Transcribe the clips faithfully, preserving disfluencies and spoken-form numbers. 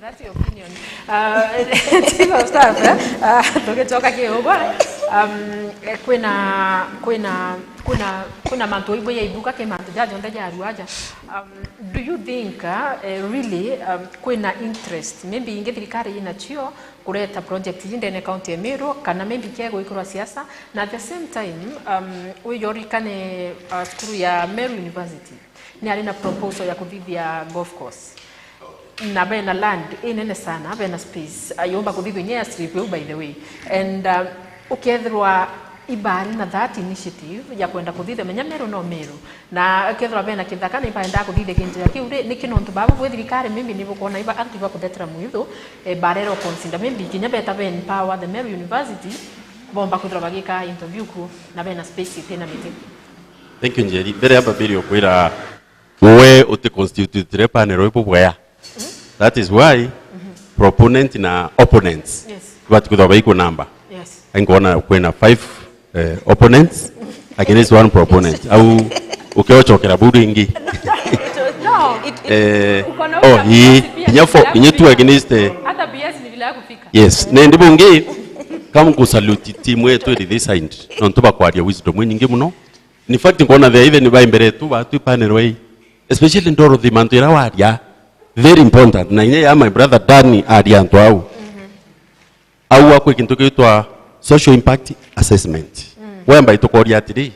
That's your opinion. Uh, chief of staff, eh? Uh, tugicoka ki ugwa, um, kwina, kwina, kwina, kwina mantu ibu yaibuka ki mantu ja jonthe ja aruaja. Um, do you think, uh, eh, really, um, kwina interest maybe ingi thirikari inacio kureta project iji ndene county ya Meru, kana maybe kiego ikorwa siasa, na at the same time, um, uyorikane, uh, cukuru ya Meru University ni ari na proposal ya kuthithia golf course. Na bena land inene sana, bena space, uh, yomba kuthithua inya ya strip iu, by the way. And, uh, ukethirwa ibari na that initiative ya kwenda kuthithia, menya Meru no Meru. Na ukethirwa bena kithaka ni baendaa kuthithia kintu ya kiu ri, niki nontu baba bwi thirikari, maybe ni bukwona iba antu iba kuthetera mwithu, eh, barero consider, maybe kinya beta ben power the Meru University, bomba kwithirwa bagika interview ku, na bena space itina miti. Thank you, Njeri. Mbere ya mbambiririe kwira we uti constitutire panel ibu bwea. That is why proponent na opponents, yes, ibati kwithirwa baikunamba. Yes. Ai, nkoona kwina five, eh, opponents against one proponent. Au ukeocokera bau ringi. No. Eh, uko na oh, uka-, ii, uka-, kinya four, kinya two against, eh, hata B S ni vile ya kufika. Yes. Na indi bungi, kama nkusalute team yetu iri this side, nontu bakwaria wisdom inyingi muno. In fact, nkoona the even by mbere tu batu panel ii, especially Dorothy, mantu ira waria, very important. Na inya ya my brother Danny aria antu au. Au akwe kintu gitwa social impact assessment. Wemba itukoria atiri,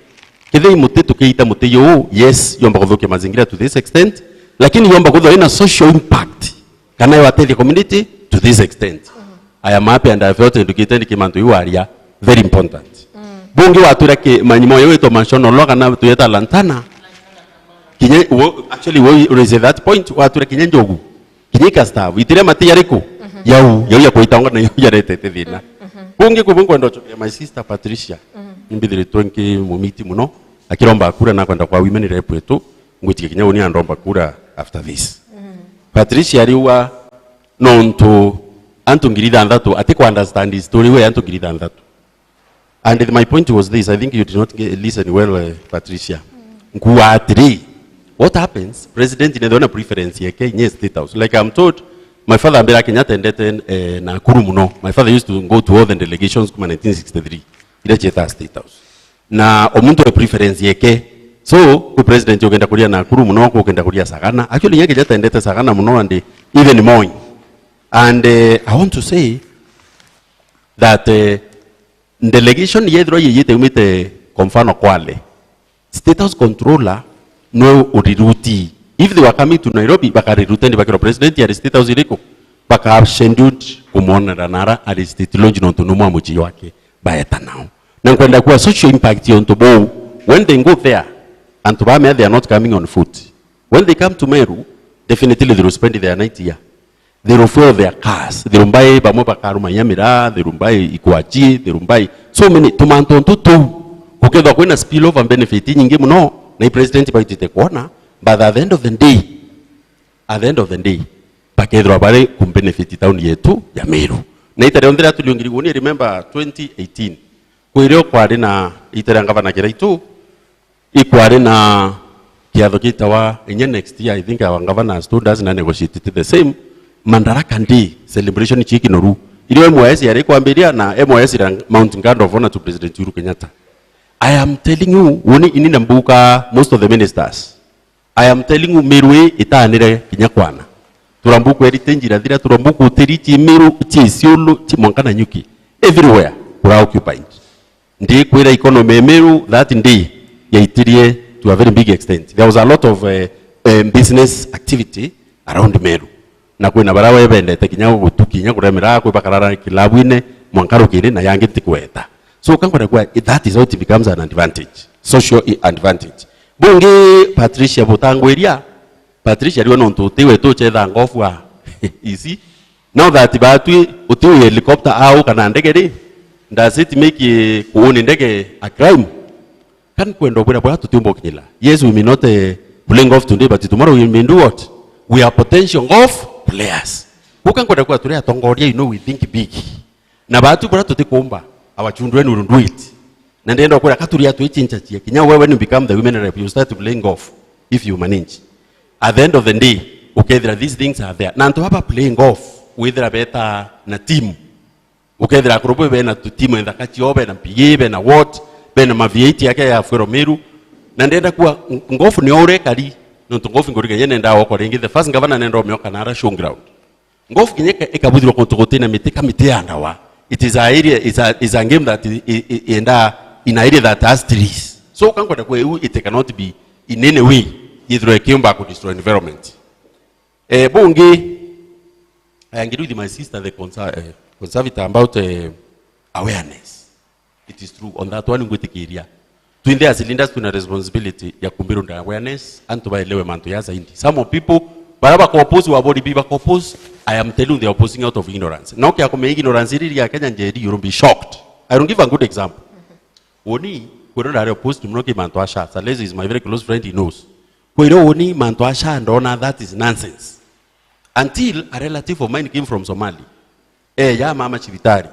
kethira i muti tukiita muti yu, yes, yomba kuthukia mazingira to this extent, lakini yomba kuthwa ina social impact. Kana yo atethia community to this extent. I am happy and I felt educated ki mantu iu aria, very important. Bungi watwira ki manyi moyo witwa Mashono Law kana tuyeta Lantana. Kinya wo, actually, wo raise that point, watwira kinya njogu. Kinya ikastavu. Itire mati yariku? Yau, yau ya kuitonga na yau yaretete thina. Bungi kubu nkwenda ucokia my sister Patricia. Nimbithiritwe nki mumiti muno. Akiromba kura na kwenda kwa women rep wetu. Ngwitikia kinya uni andomba kura after this. Patricia ariuga nontu antu ngiri ithanthatu, ati ku understand story we antu ngiri ithanthatu. And my point was this, I think you did not get, listen well, eh, Patricia. Nkuuga atiri, what happens? President nethwa na preference yeke inye State House. Like I'm told, my father ambira Kenyatta endete, eh, Nakuru muno. My father used to go to all the delegations kuma nineteen sixty-three. Ira cieta State House. Na o muntu e preference yeke. So, ku president ukenda kuria Nakuru muno, ku ukenda kuria Sagana. Actually, nyake jata endete Sagana muno and even Moi. And, eh, I want to say that, eh, delegation yethirwa yeyite umite, kwa mfano, Kwale, State House controller no uriruti. If they were coming to Nairobi, bakarirute ndi bakirwa president yari State House iriku, baka scheduled kumwonera nara ari State Lodge nontu no mwa muji wake baeta nao. Na nkwenda kuwa social impact ya untu buu. When they go there, antu bamea they are not coming on foot. When they come to Meru, definitely they will spend their night here. They will fuel their cars. They will buy, bamwe bakaruma inya miraa, they will buy ikwachi, they will buy so many, tumantu untu tuu. Gukethwa kwina spill over benefit inyingi muno, na i president baitite kwona, but at the end of the day, at the end of the day, bakethirwa bari ku benefit town yetu ya Meru. Na ita rionthe ria tulio ngiri, uni remember twenty eighteen, kwirio kwari na ita ria ngavana Kiraitu, ikwari na kiatho gitawa inya next year, I think our governor has told us na negotiated the same Madaraka Day celebration chi kinoru. Irio M Y S yari kwambiria na M Y S ira mounting guard of honor to President Uhuru Kenyatta. I am telling you, woni ini na mbuka most of the ministers. I am telling you, Meru ii itaanire kinya kwana. Turambu kweri tenji irathira, turambu kutiri chi Meru, chi Isiolo, chi mwanka Nanyuki. Everywhere kura occupied. Ndikwira economy ya Meru that day yaitirie to a very big extent. There was a lot of, eh, eh, business activity around Meru. Na kwina bara we bendete kinya gutuki, kinya kuria miraa, kwi bakarara kilabu-ine, mwanka rukiri na yangi ntikweta. So, kankwenda kwa, that is how it becomes an advantage, social i-, advantage. Bungi, Patricia butangwiria, Patricia riwe nontu utiwe tuchetha ngofu a isi. Now that batwi utiu helicopter au kana ndege ri, does it make, eh, kuuni ndege a crime? Kan kwenda ubwira bwa tutiumba ukinyila. Yes, we may not, eh, play golf today, but tomorrow we may do what? We are potential golf players. Guka nkwenda kwa turi atongoria, you know, we think big. Na batu bura tutikumba, our children will do it. Na ndenda kwira katuri atu ichincha chia. Kinya wewe when you become the women rep, you start playing golf if you manage. At the end of the day, ukethira these things are there. Na antu baba playing golf, withira beta na team. Ukethira akuru bau bena tu team nthaka cio, bena P A, bena what, bena ma V eight yake ya Fuero Meru. Na ndenda kuwa ng-, ngofu ni urekari, nontu ngofu nguriga nye nenda okwa ringi. The first governor nenda omioka na ara showground. Ngofu kinya ika-, ikabuthirwa kuntu gutina miti, ka miti ya ndawa. It is a area, is a, is a game that i, i, i, enda in a area that has trees. So, kankwenda kwe u, it cannot be in any way yithirwa ikiumba ku destroy environment. Eh, bungi, I agree with my sister, the conser-, eh, conservator, about, eh, awareness. It is true. On that one, ngwitikiria. Twinthe as leaders, twina responsibility ya kumbirunda awareness, antu baelewe mantu ya zaidi. Some of people, bara bako oppose wa body, bi bako oppose, I am telling you, they are opposing out of ignorance. Na ukia kumenya ignorance iri ya Kenya njeri, you will be shocked. I will give a good example. Woni, kwiro ndari opposed muno ki mantu a SHA. Salezi is my very close friend, he knows. Kwiro woni mantu a SHA ndona that is nonsense. Until a relative of mine came from Somali. Eh, ya mama cibitari.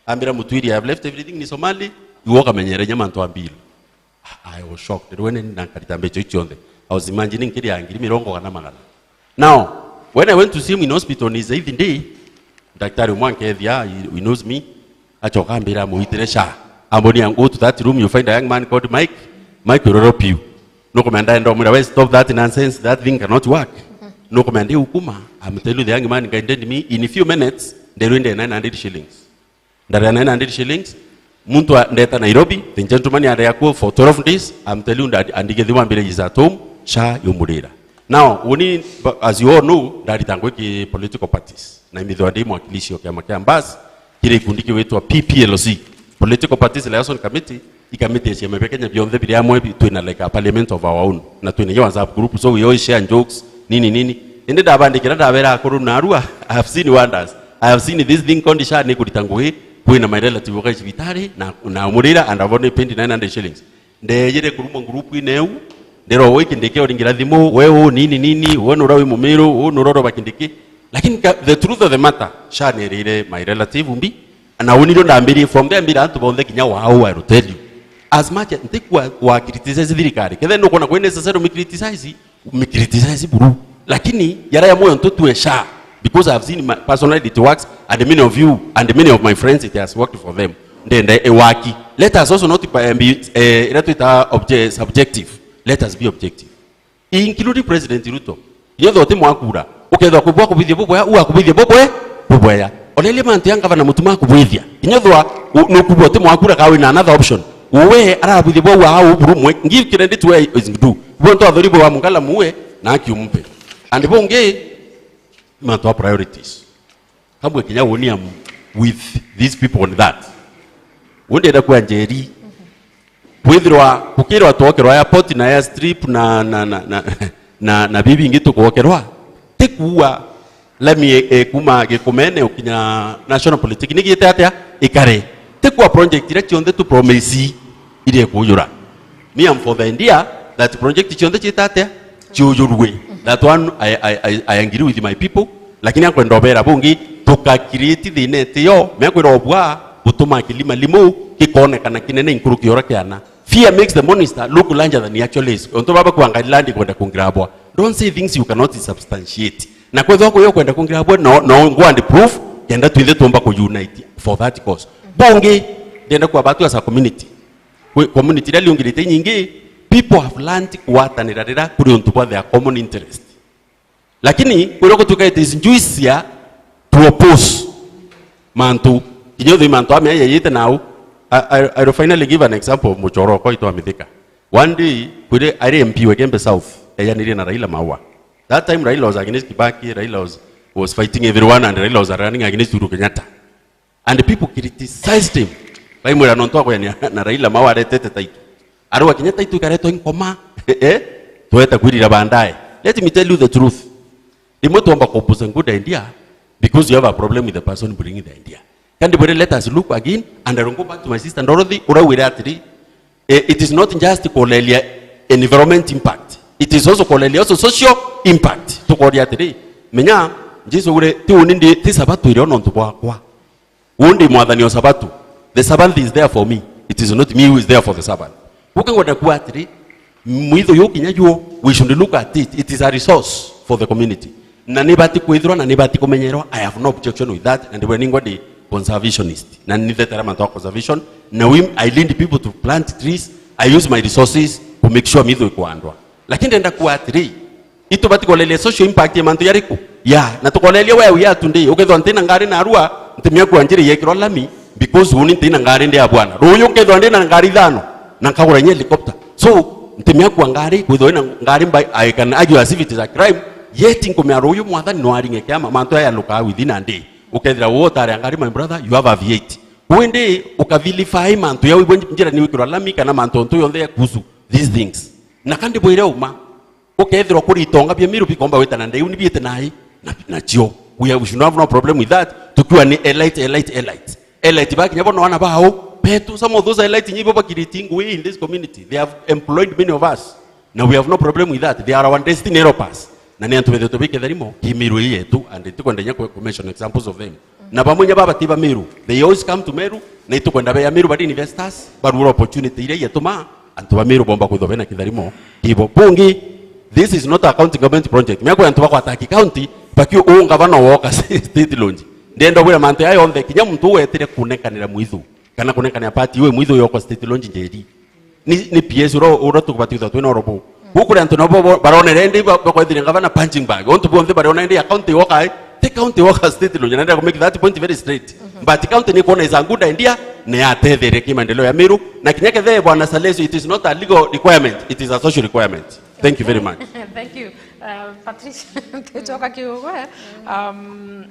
Ambira, "Mutwiri, I have left everything ni Somali, iwe ukamenyere nya mantu a bill." I was shocked. Rwene na nkarita mbeca icio cionthe. I was imagining kiri ya ngiri mirongo kana magana. Now, when I went to see him in hospital on his eighth day, daktari umwe ankethia, he, he knows me, acoka ambira, "Muitire SHA." Ambonia, "Go to that room, you find a young man called Mike. Mike uroro piu." Nukumenda enda umwira, "We, stop that nonsense, that thing cannot work." Nukumenda ukuma, I'm telling you, the young man guided me, in few minutes, nderwinde nine hundred shillings. Ndarea nine hundred shillings. Muntu a-, ndeta Nairobi, the gentleman are there for twelve days. I'm telling you that, and get one village is at home, SHA yumurira. Now, uni, but as you all know, ndarita ngwiki political parties. Na imithwa ndi mwakilishi wa kiama kia Mbas, kiri ikundi kiwitwa P P L C. Political Parties Liaison Committee, i committee ya ciama bia Kenya bionthe biri amwe bi-, twina like a parliament of our own. Na twina your WhatsApp group, so we all share jokes, nini, nini. Indi ndabandikira ndabera akuru narua, I have seen wonders. I have seen this thing called SHA ni kurita ngugi, kwina my relative ukai cibitari, na, na umurira, and I've only paid nine hundred shillings. Ndeyire kurumwa ngurupu-ini iu, ndirwa wi Kindiki uringira thimu, we u nini nini, we nura wi Mumiru, u nura uroba Kindiki. Lakini ka-, the truth of the matter, SHA nirire my relative mbi, na u nirio ndambirie from there, mbira antu bonthe kinya wau, I will tell you. As much as ntikwa wa criticize thirikari, kethe nukwona kwi necessary mi criticize, mi criticize buru. Lakini yara ya moyo ntutue SHA, because I have seen my, personally it works, and many of you, and many of my friends, it has worked for them. Ndenda iwaki. Let us also not be, eh, be, eh, ira twita obje-, subjective. Let us be objective. Including President Ruto. Inyothe uti mwakura. Ukethwa kubwa kubithia bubwea, uga kubithia bubwe, bubwea. Ona ile mantu ya ngavana Mutuma kubwithia. Inyothe u-, nukubwa uti mwakura kawe na another option. Uwe arabithia bwa uga au burumwe. Give credit where is due. Bwa ntu athori bwa mungala muwe na aki umpe. And bungi, mantu a priorities. Kamwe kinya woni am with these people on that. Wondenda kwa Njeri. Kwithirwa, kukirwa twokerwa airport na airstrip na, na, na, na, na, na bibi ingi tukwokerwa. Tikuwa lami e, e, kuma Gikumene ukinya National Polytechnic ite atia? Ikare. Tikuwa project iria cionthe tu promise iria ikujura. Me, I'm for the idea that project cionthe ciita atia? Ciujurue. That one, I, I, I, I agree with my people. Lakini ankwenda obera bungi, tuka create thina itio, mekwira obwa, butuma kilima limu, gikonekana kinene inkuruki ora kiana. Fear makes the monster look larger than he actually is. Onto baba kuangalia land kwenda kungrabwa. Don't say things you cannot substantiate. Na kwethwa kuyo kwenda kungrabwa, no, no, go and prove, kenda twithe tumba ku unite for that cause. Bungi, ndenda kwa batu as a community. Kwi community iria liungirite nyingi, people have learned kugwatanira rira kuri untu bwa their common interest. Lakini kwirio gutuika it is juicier to oppose mantu, kinya uthii mantu amea yeyite nau. I, I, I will finally give an example of muchoro okwa itwa Mithika. One day, kwiri ari M P wa Igembe South, eyanirie na Raila Maua. That time Raila was against Kibaki, Raila was, was fighting everyone and Raila was running against Uhuru Kenyatta. And people criticized him. Baimwira nontu akwenia na Raila Maua aretete title. Arua kinya title ikaretwa inkoma. Eh? Tweta kwirira baadaye. Let me tell you the truth. Rimwe twamba kuoppose good idea because you have a problem with the person bringing the idea. Kandi bwire, let us look again and I will go back to my sister Dorothy, urauire atiri, eh, it is not just kuoreria environment impact. It is also kuoreria also social impact. Tukoria atiri, menya, Jesu ure, ti uni ndi, ti sabato irio nontu bwakwa. Undi mwathani o Sabato. The Sabbath is there for me. It is not me who is there for the Sabbath. Guka ngwenda kuwa atiri, mwitho yu kinya juo, we should look at it. It is a resource for the community. Na ni bati kwithirwa na ni bati kumenyerwa. I have no objection with that, na ndibwira ningwa ndi conservationist, na ni thetera mantu a conservation, na we, I lead people to plant trees. I use my resources to make sure mitho ikwandwa. Lakini ndenda kuwa atiri, itubati kuoreria social impact ya mantu yariku? Ya, na tukoreria we wi atu ndi, ukethwa ntina ngari narua, ntimia kwa njira yekirwa lami, because uni ntina ngari ndi ya bwana. Ruyu ukethwa ndi na ngari ithano, na nkagura inya helicopter. So, ntimia kwa ngari, kwithwa ina ngari mbai, I can argue as if it is a crime, yet nkumea ruyu mwathani no aringe kiama, mantu aya yalukaa within a day. Ukethira we utari a ngari, my brother, you have a V eight. Kwindi ukavilify mantu ya wibwe njira ni wikirwa lami kana mantu ontu yonthe ya kuhusu these things. Na kandi bwire uma, ukethirwa kuri itonga bia Meru bikomba wita na ndeu ni biite nai na, nacio. We have, we should have no problem with that. Tukiwa ni elite, elite, elite. Elite bakinya bono wana bao, betu, some of those elite nyibo bakiriti ngui in this community. They have employed many of us. Na we have no problem with that. They are our destiny helpers. Na ni antu bethe tubike tharimo ki Meru ii yetu, and tukwenda nya ku, ku mention examples of them. Na bamwe nya baba ti ba Meru. They always come to Meru, na itukwenda bea Meru bari investors, barura opportunity iria yatuma antu ba Meru bomba kwithwa bena kitharimo kibo. Bungi, this is not a county government project. Miako ya antu bakwata ki county, baki u ngavana woka state launch. Ndenda bwira mantu ya yonthe, kinya muntu wetire kunekanira mwithu, kana kunekanira party iwe mwithu yoko state launch njeri. Ni, ni P S ura, ura tukubati kwithwa twina orobo. Gukuri antu nabo bo, baronere ndi ba, bakwethire ngavana punching bag. Ontu bonthe baronere ndi ya county woka, eh? Ti county woka state launch. Nenda ku make that point very straight. But county ni kuona is a good idea, ni yatetheria ki maendeleo ya Meru. Na kinya kethe bwana Salesu, it is not a legal requirement, it is a social requirement. Thank you very much. Thank you. Uh, Patricia, tucoka kiugwe. Um,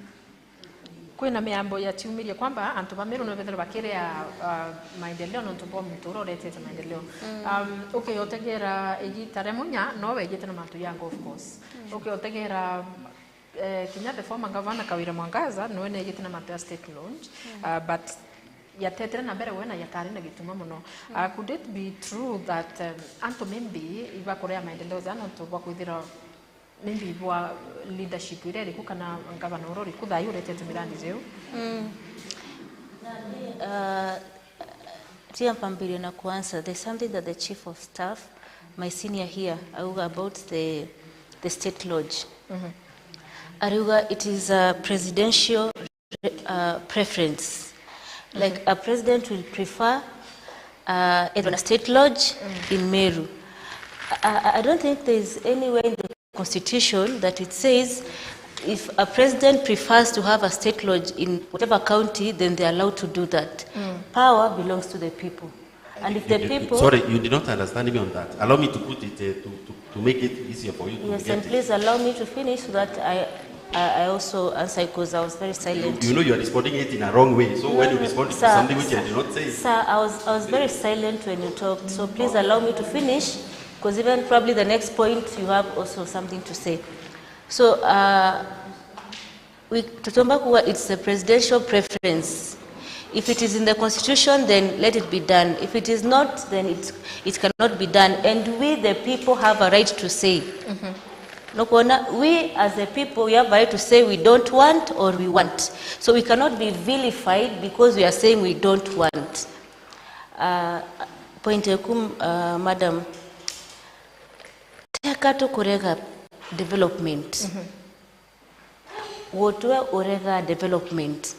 kwina miambo yatiumirie kwamba antu ba Meru no bethirwe bakiria, uh, maendeleo nontu bwa muntu uria uretete maendeleo. Um, ukiyotegera igita ria munya, no wejite na mantu ya golf course. Ukiyotegera, eh, kinya the former governor Kawira Mwangaza, niwe nejite na mantu ya state launch. Uh, but yatetire na mbere we na yatari na gituma muno. Uh, could it be true that, um, antu maybe ibakurea maendeleo ja nontu bwa kwithira maybe bwa leadership iria iriku kana ngavana uria uriku thayu uretete mirandi jiu? Mm. Uh, tia mpambirie na kuansa, there's something that the chief of staff, my senior here, auga about the, the state lodge. Ariuga it is a presidential uh, preference. Like a president will prefer, uh, either a state lodge in Meru. I, I, I don't think there is anywhere in the constitution that it says if a president prefers to have a state lodge in whatever county, then they're allowed to do that. Power belongs to the people. And if the people... Sorry, you did not understand me on that. Allow me to put it, uh, to, to, to make it easier for you to get it. Yes, and please allow me to finish so that I, I, I also answer, because I was very silent. You, you know you are responding it in a wrong way. So when you respond to something which I did not say... Sir, I was, I was very silent when you talked. So please allow me to finish, because even probably the next point you have also something to say. So, uh, we, tutomba kuwa it's a presidential preference. If it is in the constitution, then let it be done. If it is not, then it, it cannot be done. And we, the people, have a right to say. Nukwona, we as the people, we have a right to say we don't want or we want. So we cannot be vilified because we are saying we don't want. Uh, point eku, uh, madam, teka tukurega development. Gutwe urega development.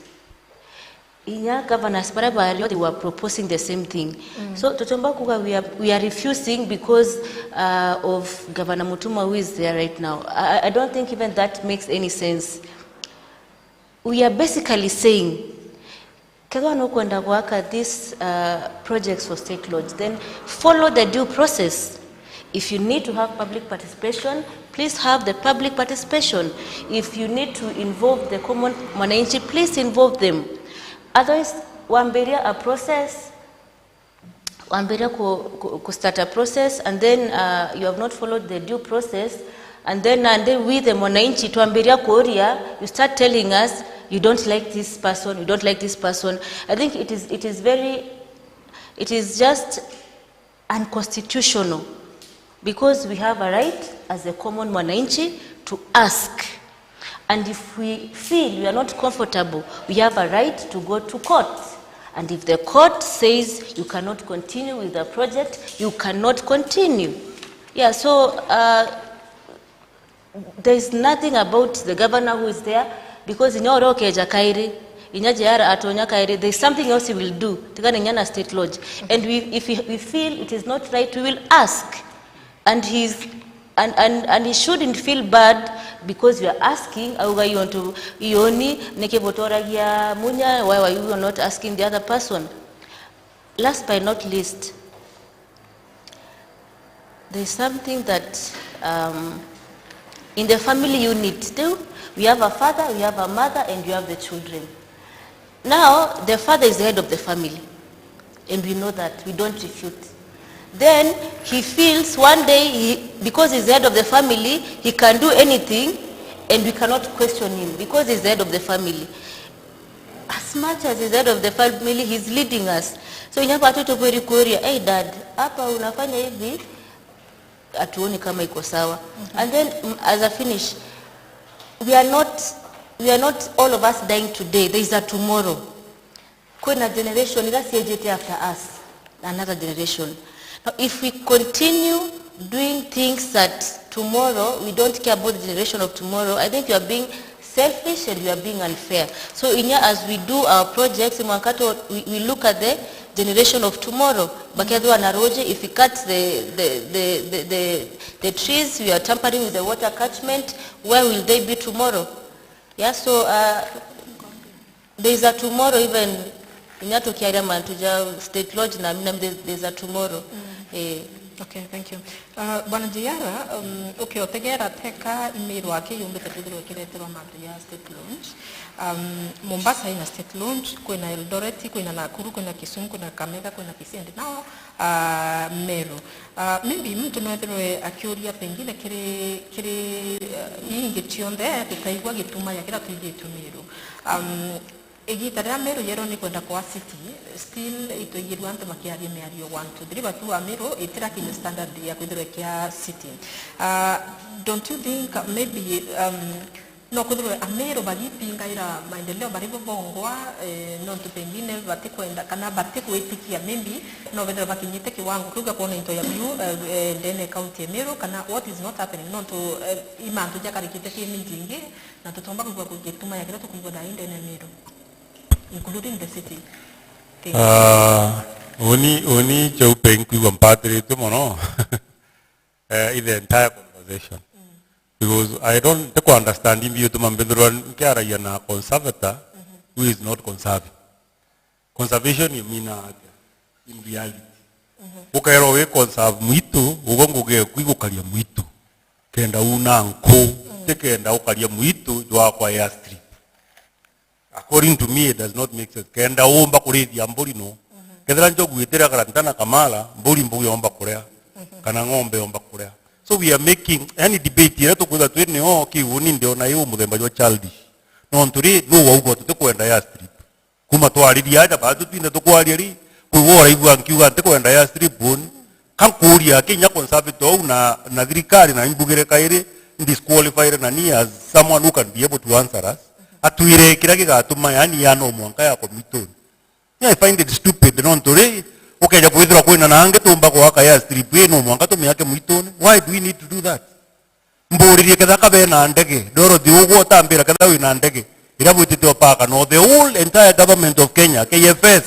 Inya governors baria bari, they were proposing the same thing. So, tutomba kuga we are, we are refusing because, uh, of Governor Mutuma who is there right now. I, I don't think even that makes any sense. We are basically saying, kethwa nukwenda gwaka these, uh, projects for state lodge, then follow the due process. If you need to have public participation, please have the public participation. If you need to involve the common mwananchi, please involve them. Otherwise, wambiria a process, wambiria ku, ku, ku start a process, and then, uh, you have not followed the due process, and then, and then we the mwananchi twambiria kuria, you start telling us you don't like this person, you don't like this person. I think it is, it is very, it is just unconstitutional, because we have a right as a common mwananchi to ask. And if we feel we are not comfortable, we have a right to go to court. And if the court says you cannot continue with the project, you cannot continue. Yeah, so, uh, There is nothing about the governor who is there, because inya uria ukeja kairi, inya J R atonya kairi, there is something else he will do, tigana inya na State Lodge. And we, if we, we feel it is not right, we will ask. And he's, and, and, and he shouldn't feel bad because we are asking, auga iontu ioni, niki butoragia Munya, why are you not asking the other person? Last but not least, there is something that, um, in the family unit too, we have a father, we have a mother, and you have the children. Now, the father is the head of the family, and we know that, we don't refute. Then he feels one day, he, because he's the head of the family, he can do anything, and we cannot question him because he's the head of the family. As much as he's head of the family, he's leading us. So inya batu tukwiri kuria, "Hey dad, hapa unafanya hivi, hatuoni kama iko sawa." And then, mm, as a finish, we are not, we are not all of us dying today. There is a tomorrow. Kwina generation ira ciejite after us, another generation. Now, if we continue doing things that tomorrow, we don't care about the generation of tomorrow, I think you are being selfish and you are being unfair. So, inya as we do our projects, mwanka tu, we, we look at the generation of tomorrow. Bakethwa na ruji, if we cut the, the, the, the, the, the trees, we are tampering with the water catchment, where will they be tomorrow? Yeah, so, uh, there is a tomorrow even, inya tukiaria mantu ja State Lodge na, na there, there is a tomorrow. Eh. Okay, thank you. Uh, Bwana J R, um, ukiotegera teka Meru aki yumbite kwithirwa ikireterwa mantu ya State Lodge. Um, Mombasa ina State Lodge, kwina Eldoret, kwina Nakuru, kwina Kisumu, kwina Kakamega, kwina Kisii, and now, uh, Meru. Uh, maybe muntu no ethirwe akiuria pengine kiri, kiri, uh, ingi cionthe tutaigua gituma ya kira twigitwe Meru. Um, Igita riria Meru yerwa ni kwenda kwa city, still itwaigirua antu makiaria miario one, two, three, but wa Meru itirakinya standard ya kwithirwa ikia city. Uh, don't you think maybe, um, no kwithirwe Ameru bagipingaira maendeleo bari bo bongwa, eh, nontu pengine batikwenda kana batigwitikia, maybe no bethirwe bakinyite kiwango kiu gia kwona into ya biu, eh, eh, ndene ya county ya Meru, kana what is not happening, nontu, eh, i mantu jakarikite ki minji ingi, na tutomba kwigua gituma ya kiria tukwigua thaa ii ndene ya Meru. Including the city. Thank you. Ah, uni, uni chaupe nkwigua mpatiritwe mono. Eh, in the entire conversation. Mm. Because I don't, ndiku understand imbi utuma mbithirwa nkiaragia na conservator, mm-hmm, who is not conserving. Conservation iumina atia in reality? Mm-hmm. Ukairwa wi conserve mwitu, ugo ngugi eku igukaria mwitu. Kenda una nku, mm, ti kenda ukaria mwitu jwakwa airstrip. According to me, it does not make sense. Kenda umba kurithia mburi no. Mhm. Kethira njogu itira karantana kamala, mburi mbugi yomba kuria. Mhm. Kana ng'ombe yomba kuria. So we are making, yani debate iria tukwitha twi nio kiuni ndiona iu muthemba jwa childish. Nontu ri, nu wauga tutikwenda airstrip? Kuma twariria aja, batu twinthe tukwaria ri, kwigua uraigua nkiuga ntikwenda airstrip uni. Ka nkuuria, kinya conservator uu na, na thirikari na imbugire kairi, disqualified na ni as someone who can be able to answer us, atwire kiria gigatuma yani ya no mwanka yakwa mwituni. Ni I find it stupid, nontu ri, ukeja kwithirwa kwina na angi tumba gwaka airstrip ii no mwanka tumiake mwituni. Why do we need to do that? Mburirie ketha ka bena ndege, Dorothy ugwe utambira ketha wina ndege, iria bwitite opaka no the whole entire government of Kenya, K F S,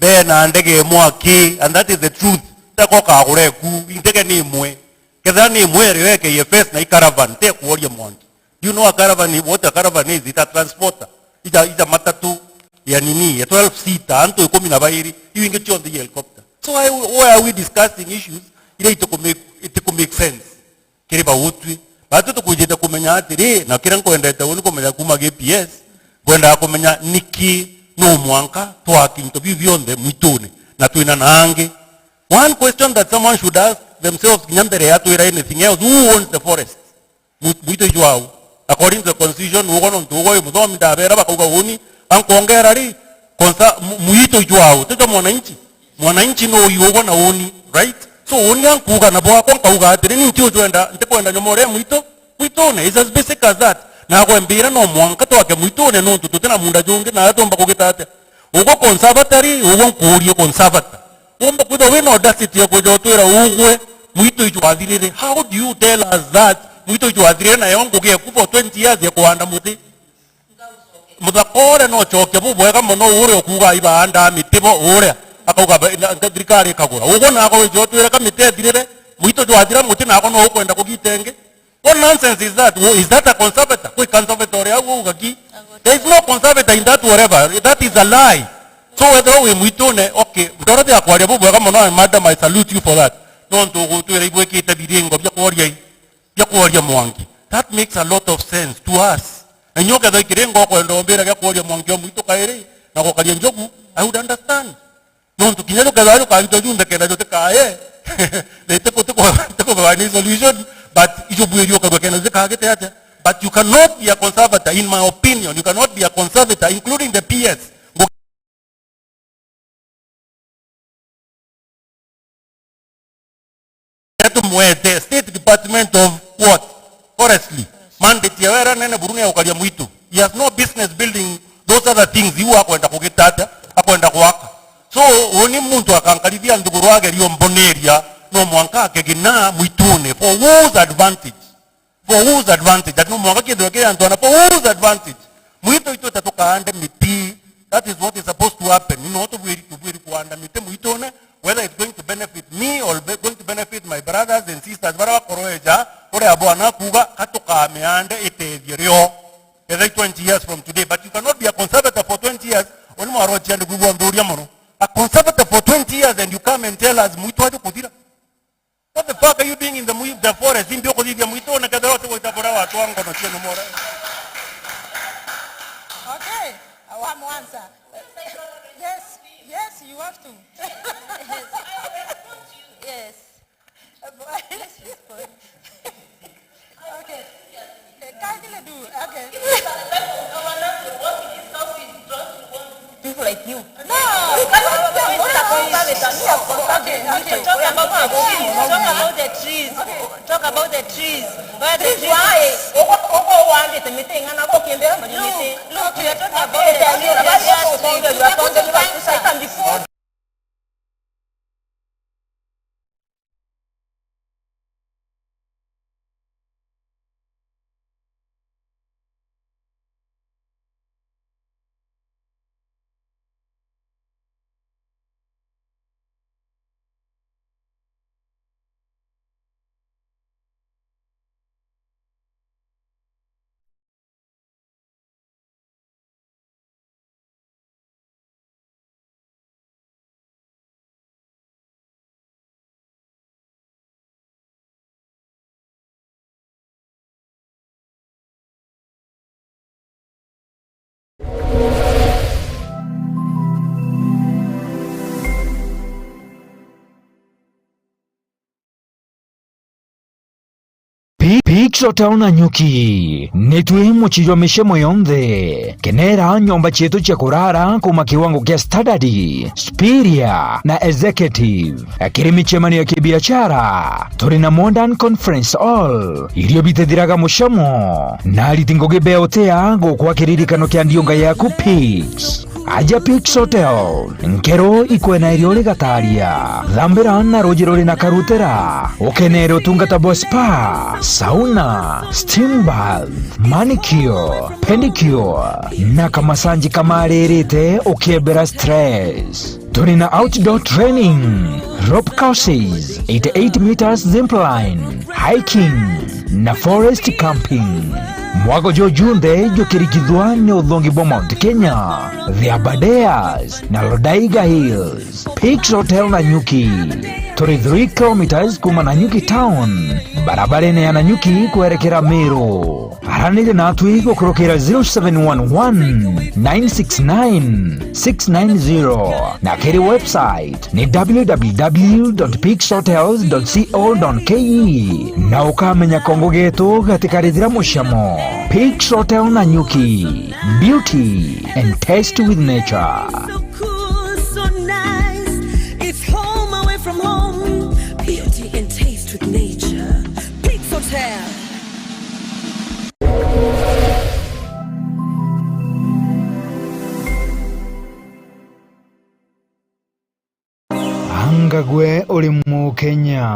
bena ndege imwe aki, and that is the truth. Teko kagure ku, ndege ni imwe. Ketha ni imwe iri we K F S na i caravan, te kuoria mwangi. Do you know a caravan, what a caravan is? It's a transporter. It's a, it's a matatu ya nini, ya twelve seater, antu ikumi na bairi, iu ingi cionthe i helicopter. So why, why are we discussing issues iria itiku make, itiku make sense? Kiri bautwi. Batu tukwijite kumenya atiri, na kiria nkwendete uni kumenya kuma K P S, nkwendaga kumenya niki no mwanka twaki into biu bionthe mwituni, na twina na angi. One question that someone should ask themselves kinya mbere ya twira anything else, who owns the forest? Mu-, mwito ijwau. According to the constitution, ugo nontu ugo wi muthomi ndabera bakauga uni, ankongera ri, konsa, mu-, mwito ijwau, tito mwananchi. Mwananchi no uyu ugo na uni, right? So uni ankuuga na bwakwa nkauga atiri, ni nti ujwenda, ntikwenda nyomore mwito, mwitune. It's as basic as that. Na agwe mbira no mwanka twake mwitune nontu tutina munda jungi na atumba kugita atia. Ugo conservatory, ugo nkuurie conservator. Womba kwithwa wina audacity ya kwija utwira ugwe mwitu ijwathirire. How do you tell us that Mwitu ijwathire nayo ngugi eku for twenty years ya kuanda muti. Muthaka uria no ucokia bubwega mono, uria ukuuga ibaandaa miti bo uria. Akauga ba-, na, na thirikari ikagura. Uguo nako wijotwire ka miti ethirire, mwitu jwathira muti nako no ukwenda kugita ingi. What nonsense is that? Wo-, is that a conservator? Kwi conservator uria au uga ki? There is no conservator in that whatever. That is a lie. So wethirwa wi mwitune, okay, ndorete ya kwaria bubwega mono, and madam, I salute you for that. Nontu ugutwira ibwikite biringo bia kworia i, bia kworia Mwangi. That makes a lot of sense to us. Na inya ukethwa ikiringo ukwenda umbira gia kworia Mwangi o mwitu kairi, na gukaria njogu, I would understand. Nontu kinya jukethirwa jukarita junthe kenda jutikaye, na itiku-, tiku-, tikuthwa ni solution, but ijo bwiri ukarua kenda jutikagite atia. But you cannot be a conservator, in my opinion, you cannot be a conservator, including the P S. Tumwete State Department of what? Forestry. Mandate ya wera nene buru ni ya gukaria mwitu. He has no business building those other things. Iu akwenda kugita atia? Akwenda gwaka. So, uni muntu akankarithia nthiguru ageria umboneria, no mwanka akegina mwitune. For whose advantage? For whose advantage? Ati no mwanka kithirwe kiri antu ana, for whose advantage? Mwitu itu ta tukaande miti. That is what is supposed to happen. You know, tubwiri, tubwiri kuanda miti mwitune, whether it's going to benefit me or be-, going to benefit my brothers and sisters. Bara bakoroeja, uria bwana kuuga, ka tukamiande itethie rio. Ethai twenty years from today. But you cannot be a conservator for twenty years. Oni mwarochia ndi kuigua nthuria mono. A conservator for twenty years and you come and tell us, mwitu aje kuthira. What the fuck are you doing in the, mwi-, the forest? Imbi ukuthithia mwitu, na kethira utigwita buria watwa ngono cienu more. Okay, awamu answer. Yes, yes, you have to. Yes. Yes, she's going. Okay. Eh, kindly do. Okay. People like you. No. Okay, okay. Talk about the trees. Talk about the trees. Okay. Talk about the trees. Where the trees? Why? Uko, uko wandite miti ing'ana, uko kiembera mari miti. Look, look, we are talking about the trees. Before Pi-, Pix Hotel Nanyuki, nitwi mucii jwa micemo yonthe. Kenera nyomba cietu cia kurara kuuma kiwango kia standard, superior na executive. Kiri micemanio ya kibiashara, turi na Modern Conference Hall, irio bitithiraga mucemo, na ariti ngugi bea utia gukwa kiririkano kia ndiunga yaku Pix. Aja Pix Hotel, nkero ikwena irio uri Gataria. Thambira na ruuji ruri na karutera, ukenere utungata bwa spa, sauna, steam bath, manicure, pedicure, na kamasanji kamaririte ukiembera stress. Turi na outdoor training, rope courses, eighty-eight meters zip line, hiking, na forest camping. Mwago juju junthe jukirikithua ni uthongi bwa Mount Kenya, the Aberdares, na Lodaiga Hills. Pix Hotel Nanyuki. Turi three kilometres kuuma Nanyuki town, barabarene ya Nanyuki kwerekera Meru. Aranire natwi gukurukira zero seven one one, nine six nine, six nine zero, na kiri website ni w w w dot pix hotels dot co dot k e, na ukamenya kongo getu gatikarithira mucamo. Pix Hotel Nanyuki, beauty and taste with nature. So cool, so nice. It's home away from home. Beauty and taste with nature. Pix Hotel. Kagwe uri Mukenya.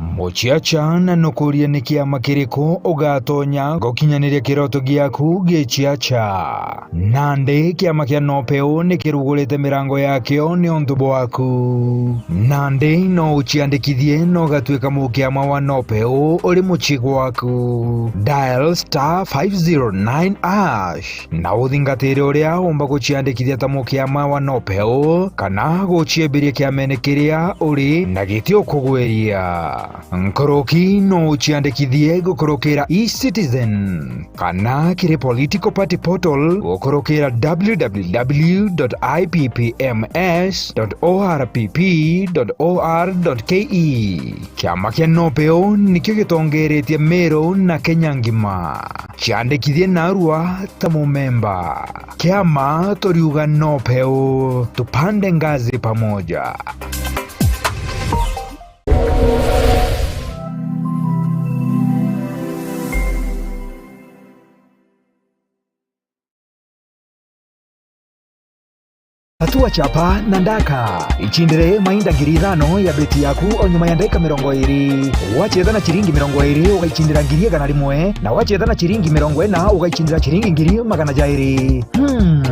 Muciaca, na nukurie ni kiama kiriku ugatonya gukinyaniria kiroto giaku giciaca? Nandi kiama kia Nopeu ni kirugurite mirango yakio niuntu bwaku. Nandi no uciandikithie na ugatuika mukiama wa Nopeu uri mucii gwaku. Dial star five zero nine hash na uthingatire uria umba guciandikithia ta mukiama wa Nopeu kana guciembiria kiamene kiria uri na giti ukugwiria. Nkuruki no uciandikithie gukurukira e-Citizen kana kiri political party portal gukurukira w w w dot i p p m s dot o r p p dot o r dot k e. Kiama kia Nopeu nikio gitongeretie Meru na Kenya ngima. Ciandikithie narua ta mumemba. Kiama turiuga Nopeu, tupande ngazi pamoja. Tatua chapa na ndaka. Icindire mainda ngiri ithano ya beti yaku o nyuma ya ndagika mirongo iri. Wacheza na ciringi mirongo iri, ugaicindira ngiri igana rimwe, na wacheza na ciringi mirongo ina, ugaicindira ciringi ngiri magana jairi. Hmm.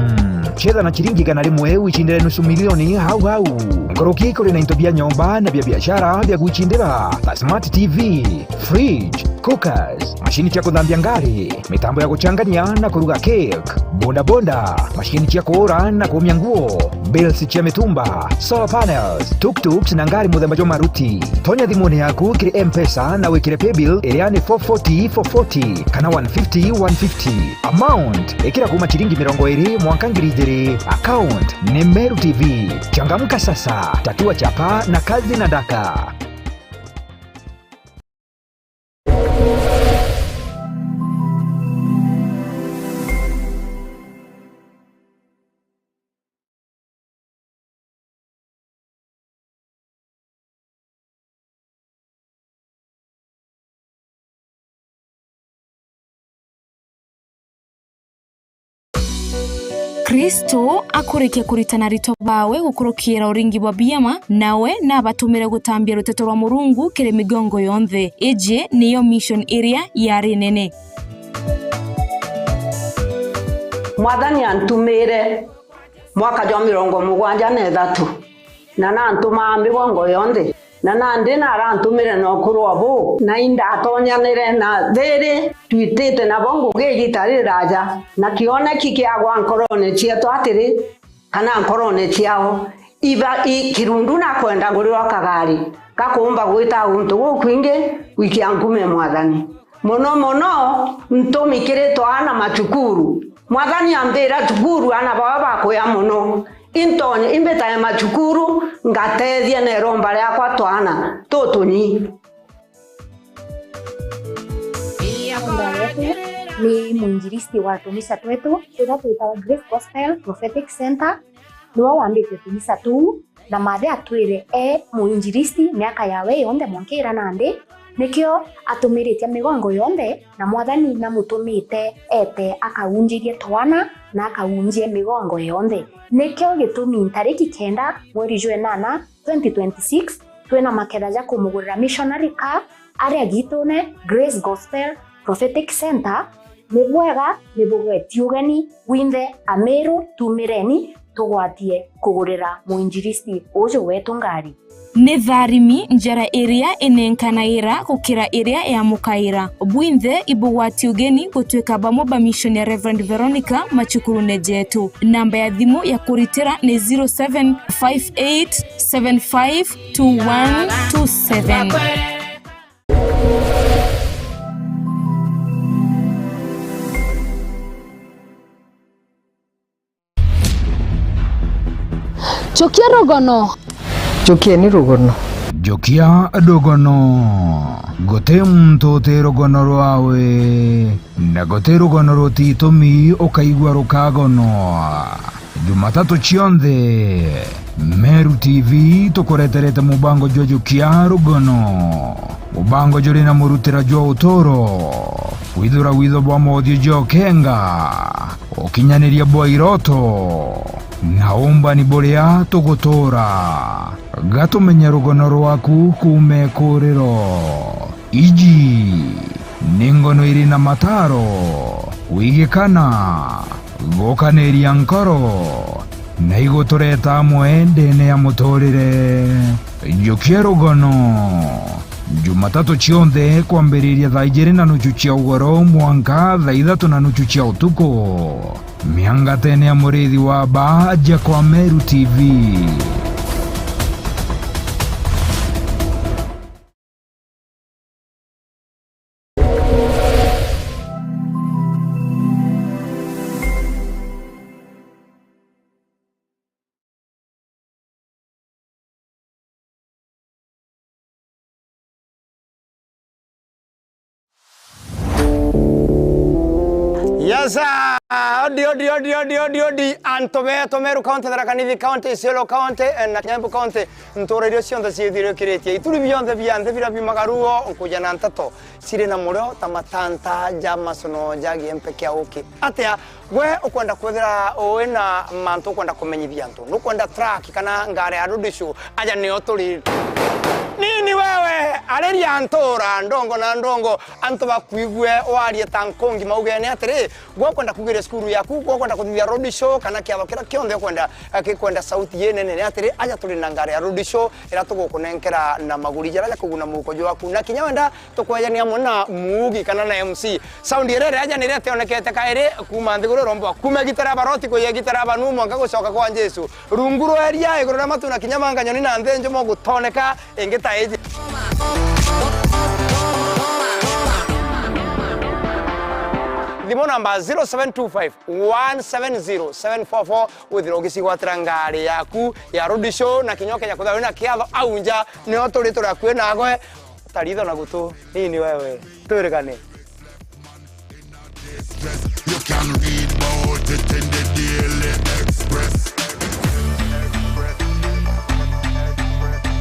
Cheza na ciringi igana rimwe, wicindire nusu milioni hau hau. Nkuruki kuri na into bia nyomba na bia biashara bia gwicindira, ta smart T V, fridge, cookers, mashini cia kuthambia ngari, mitambo ya guchangania na kuruga cake, bodaboda, mashini cia kuura na kuumia nguo, bills cia mitumba, solar panels, tuk-tuks na ngari muthemba jwa maruti. Tonya thimuni yaku kiri M-Pesa na wikire paybill iria ni four forty four forty kana one fifty one fifty. Amount, ikira kuuma ciringi mirongo iri mwanka ngiri ijiri. Account ni Meru T V. Changamka sasa, tatua chapa na kazi na daka. Kristo akurikia kuritana aritwa bawe gukurukira uringi bwa biama, nawe nabatumire gutambia ruteto rwa Murungu kiri migongo yonthe. Iji niyo mission iria yari nene. Mwathani antumire mwaka jwa mirongo mugwanja na ithatu, na nantumaa migongo yonthe, na nandi narantumire na ukuru o buu, na indatonyanire na thiri twitite nabo ngugi igita riraja, na kioneki kiagwa nkorone cietu atiri, kana nkorone ciao, iba i kirundu nakwenda ngurirwa kagari gakuumba gwita guntu gukwingi gwikia nkume Mwathani. Mono mono ntumi kiri twaana macukuru. Mwathani ambira cukuru aana bao bakuya mono. Intonye imbitae macukuru, ngatethia na iromba riakwa twaana tutunyi. Founder wetu ni mwinjilisti wa tumisa twetu, turia twitawa Grace Gospel Prophetic Center, niwe wambite tumisa tuu. Na Mathe atwire e muinjilisti miaka yawe yonthe mwanka ira nandi, nikio atumiritie migongo yonthe, na Mwathani namutumite ete akaunjirie twana na akaunjie migongo yonthe. Nikio gitumi ntariki kenda mweri jwa enana twenty twenty-six, twina maketha ja kumugurira missionary car aria gitune Grace Gospel Prophetic Center. Ni bwega, ni bugweti ugeni bwinthe Ameru, tumireni tugwatie kugurira muinjilisti uju wetu ngari. Ni tharimi njara iria inenkanaira gukira iria yamukaira. Bwinthe ibugwati ugeni gutwika bamwe ba mission ya Reverend Veronica macukurune jetu. Namba ya thimu ya kuritira ni zero seven five eight seven five two one two seven. Chukia rugono. Chukieni rugono. Chukia rugono. Guti muntu uti rugono rwawe, na guti rugono rutitumi ukaigua rukagonwa. Jumatatu cionthe, Meru T V tukureterete mubango jwa Jukia Rugono. Mubango juri na murutira jwa uturo, kwithura witho bwa mothiu jwa ukenga, ukinyaniria bwa iroto, na uumbani buria tugutuura. Gatumenye rugono rwaku kuuma ikuriro. Iji ni ngono iri na mataro, kwigikana, gukaniria nkoro, na igutureta amwe ndene ya muturire. Jukia rugono. Jumatatu cionthe kwambiriria thaa ijiri na nuchu cia ugoro mwanka thaa ithatu na nuchu cia utuku. Miangatene ya murithi wa ba aja kwa Meru T V. Yes, sir. Odi, odi, odi, odi, odi, odi. Antu betu Meru County, Tharaka Nithi County, Isiolo County, eh, na Kiambu County, ntuura iria cionthe ciithiurukiritie. Ituri bionthe bia nthi biria biumaga ruo, nkuja na nteto ciri na murio ta matanta ja macono ja giempe kia uki. Atia? Gwe ukwenda kwithira wi na mantu ukwenda kumenyithia antu, nukwenda track kana ngari ya road show, aja nio turi. Nini wewe, ariria ntuura ndongo na ndongo, antu bakwigue warie ta nkungi maugene atiri, gwe ukwenda kugiria cukuru yaku, gwe ukwenda kuthithia road show, kana kiatho kiria kionthe ukwenda, eh, gikwenda sauti inene, ni atiri, aja turi na ngari ya road show, iria tugukunenkera na maguri jaria ja kuguna muhuko jwaku, na kinya wenda tukwejania amwe na muugi kana na M C. Sound iria ireja niria tionekete kairi kuuma nthiguru irombwa. Kuuma gitara ya baroti kuya gitara ya banu mwanka gucoka kwa Jesu. Rungu rwa iria, iguru ria matu na kinya manga nyoni na nthi njumo gutoneka ingi ta iji. Thimu namba zero seven two five, one seven zero, seven four four, withirwa ugicigwatira ngari yaku ya road show na kinya ukeja kwithirwa wina kiatho au nja, nio turi turi akui nagwe. Taritho na gutu, nini wewe? Twirigane. You can read about it in the Daily Express.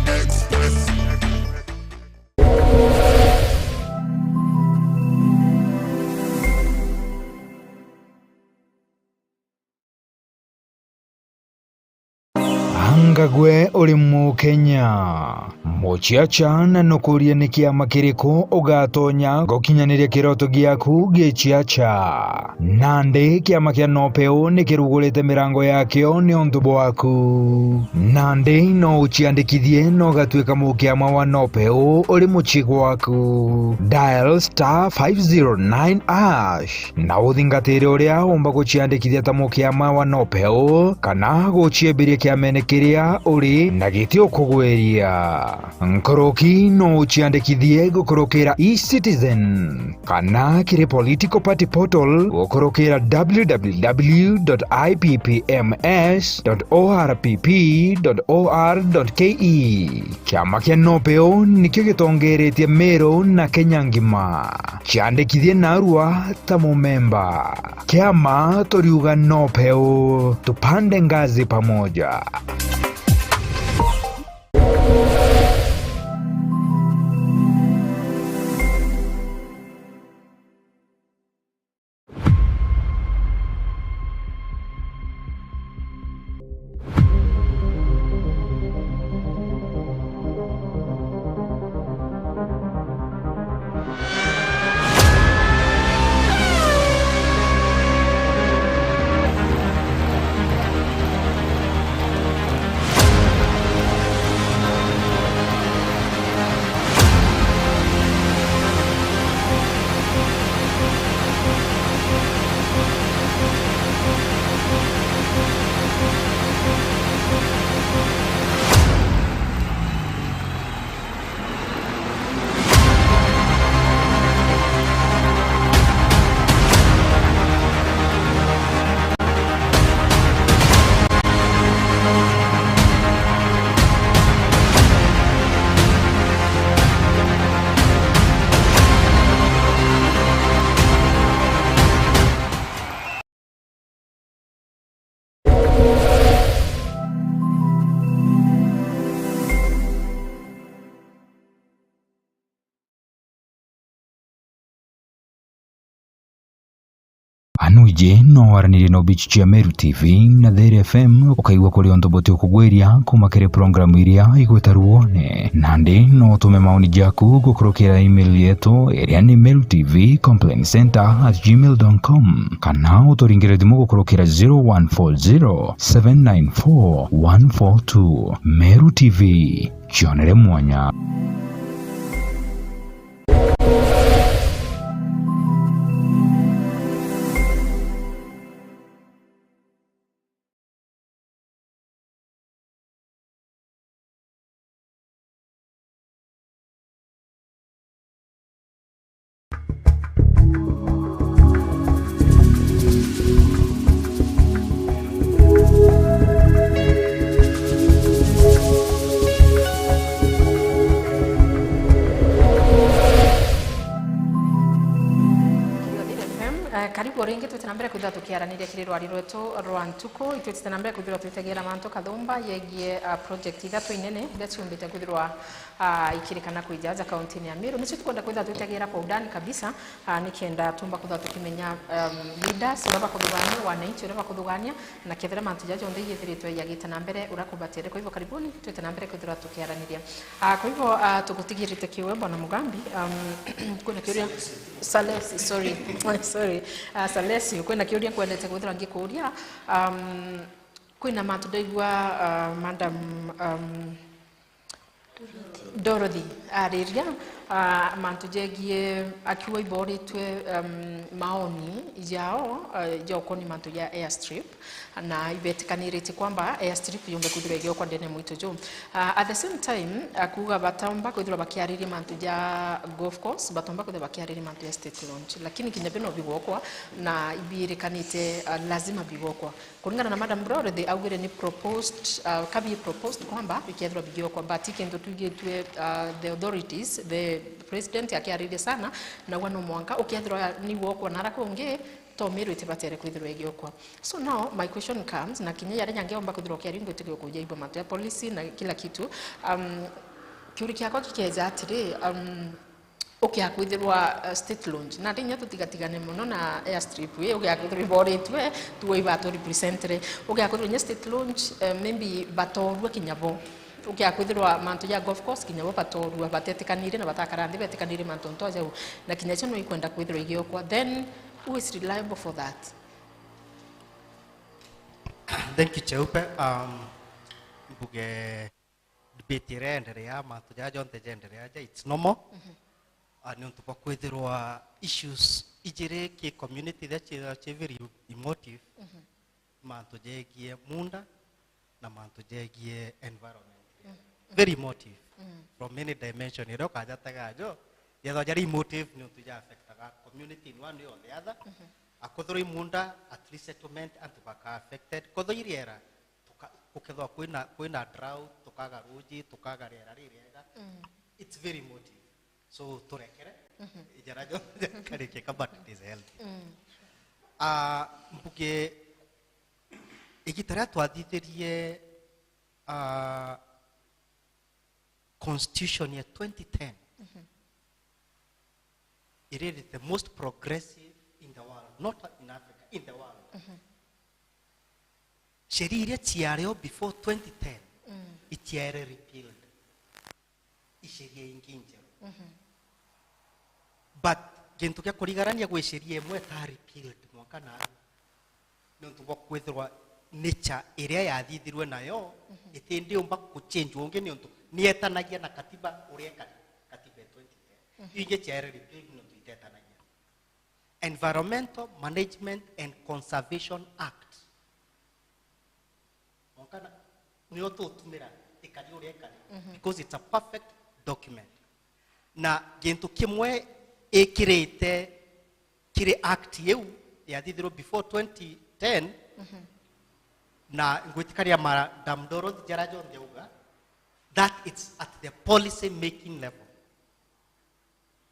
Express. Anga gwe uri Mukenya? Muciaca na nukuria ni kiama kiriku ugatonya gukinyaniria kiroto giaku giciaca? Nandi kiama kia Nopeu ni kirugurite mirango yakio niuntu bwaku. Nandi no uciandikithie na ugatuika mukiama wa Nopeu uri mucii gwaku. Dial star five zero nine hash. Na uthingatire uria umba guciandikithia ta mukiama wa Nopeu, kana guciembiria kiamene kiria uri na giti ukugwiria. Nkuruki no uciandikithie gukurukira eCitizen, kana kiri political party portal gukurukira w w w dot i p p m s dot o r p p dot o r dot k e. Kiama kia Nopeu nikio gitongeretie Meru na Kenya ngima. Ciandikithie narua ta mumemba. Kiama turiuga Nopeu, tupande ngazi pamoja. Je, no waranirie na obichi cia Meru T V na There F M, ukaigua kuri untu buti ukugwiria kuma kiri programu iria igwita ruone. Nandi no utume maoni jaku gukurukira email yetu iria ni meru T V complaint center at gmail dot com, kana uturingire thimu gukurukira zero one four zero, seven nine four, one four two. Meru T V, kionere mwanya. Karibu ringi, twite na mbere kwithirwa tukiaraniria kiri rwari rwetu rwa ntuku. Itwitite na mbere kwithirwa twitegera mantu kathumba yegie, ah, project ithatu inene iria ciumbite kwithirwa ah, ikirikana kwija aja kaunti-ini ya Meru. Nicio tukwenda kwithirwa twitegera kwa undani kabisa, ah, nikenda tumba kwithirwa tukimenya, um, leaders uria bakuthugania, wananchi uria bakuthugania, na kethira mantu jaja jonthe iyithiritwe yagite na mbere uria kubatiere. Kwa hivyo karibuni, twite na mbere kwithirwa tukiaraniria. Ah, kwa hivyo, ah, tugutigirite kiwe, Bwana Mugambi, um, kwina kiuria. Salesi, sorry. Sorry. Ah, Salesi, kwina kiuria nkwendete kwithirwa ngikuuria. Um, kwina mantu ndaigua, ah, Madam, um, Dorothy ariria, ah, mantu jegie, akiuga iboritwe, um, maoni jao, ah, ja ukoni mantu ja airstrip, na ibetikaniritie kwamba airstrip yumbe kwithirwa igiokwa ndene ya mwitu juu. Ah, at the same time, akuuga bataumba kwithirwa bakiariria mantu ja golf course, bataumba kwithirwa bakiariria mantu ja state launch. Lakini kinya bino bigwokwa na ibirikanite, ah, lazima bigwokwa. Kuringana na Madam Dorothy, augire ni proposed, uh, kabi proposed kwamba bikethirwa bigiokwa, but i kintu twigitue, uh, the authorities, the president akiaririe sana, na auga no mwanka ukethirwa ni gwokwa nara kungi, to Meru itibatere kwithirwa igiokwa. So now my question comes, na kinya yaria nyangi omba kwithirwa ukiaria ngwitikia kuja ibo mantu ya policy na kila kitu. Um, kiuri kiakwa kikeja atiri, um, ukiakwithirwa, uh, state launch, na ndinya tutigatigane mono na airstrip ii, ukiakwithirwa iboritwe, tuo iba to represent ri, ukiakwithirwa nya state launch, uh, maybe batorua kinya bo, ukiakwithirwa mantu ja golf course kinya bo batorua, batetikanirie na batakara nthi betikanirie mantu nto jau, na kinya cio no ikwenda kwithirwa igiokwa, then who is reliable for that? Thank you, Cheupe. Um, mbuge debate iria enderea, mantu jaja jonthe jenderea ja, it's normal. Mhm. Ah, ni untu bwa kwithirwa issues ijiri ki community iria ci, ci very emotive, mhm, mantu jegie munda na mantu jegie environment. Mhm. Very emotive. Mhm. From any dimension iria ukajatega jo, yethwa jari emotive ni untu ja affectaga community in one way or the other. Mhm. Akwithirwa i munda, at least settlement, antu baka affected. Kwithirwa i riera, tuka-, gukethirwa kwina, kwina drought, tukaga ruji, tukaga riera ririega. Mm. It's very emotive. So, turekere, mhm, ijara jo karikika, but it is healthy. Mm. Ah, mbuge, igita riria twathithirie, ah, constitution ya twenty ten, mhm, it is the most progressive in the world, not in Africa, in the world. Mhm. Sheria iria ciario before twenty ten, mm, itiaere repealed. I sheria ingi njeru. Mhm. But gintu gia kurigarania gwi sheria imwe ita repealed mwanka naarua. Niuntu bwa kwithirwa nature iria yathithirwe nayo, mhm, itindiumba kuchange ungi niuntu nietanagia na katiba uria ikari, katiba ya twenty ten. Mhm. Iu ingi ciaere repealed niuntu itetanagia. Environmental Management and Conservation Act. Mwanka na, nio tutumira ikari uria ikari, mhm, because it's a perfect document. Na gintu kimwe ikirite kiri act iu yathithirwe before twenty ten, mhm, na ngwitikaria Madam Dorothy jara jonthe auga, that it's at the policy making level.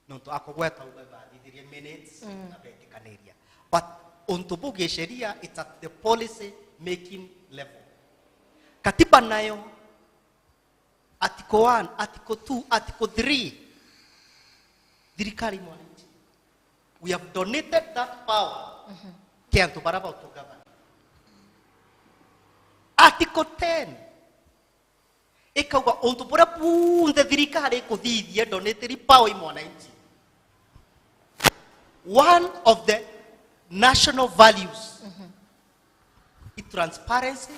Nontu akugweta uga bathithirie minutes, mm, na betikaniria. But untu bu gisheria, it's at the policy making level. Katiba nayo, article one, article two, article three, thirikari mwananchi. We have donated that power, mhm, kia antu bara bautugavana. Article ten ikauga untu buria bunthe thirikari ikuthithia ndoneteri power i mwananchi. One of the national values is transparency,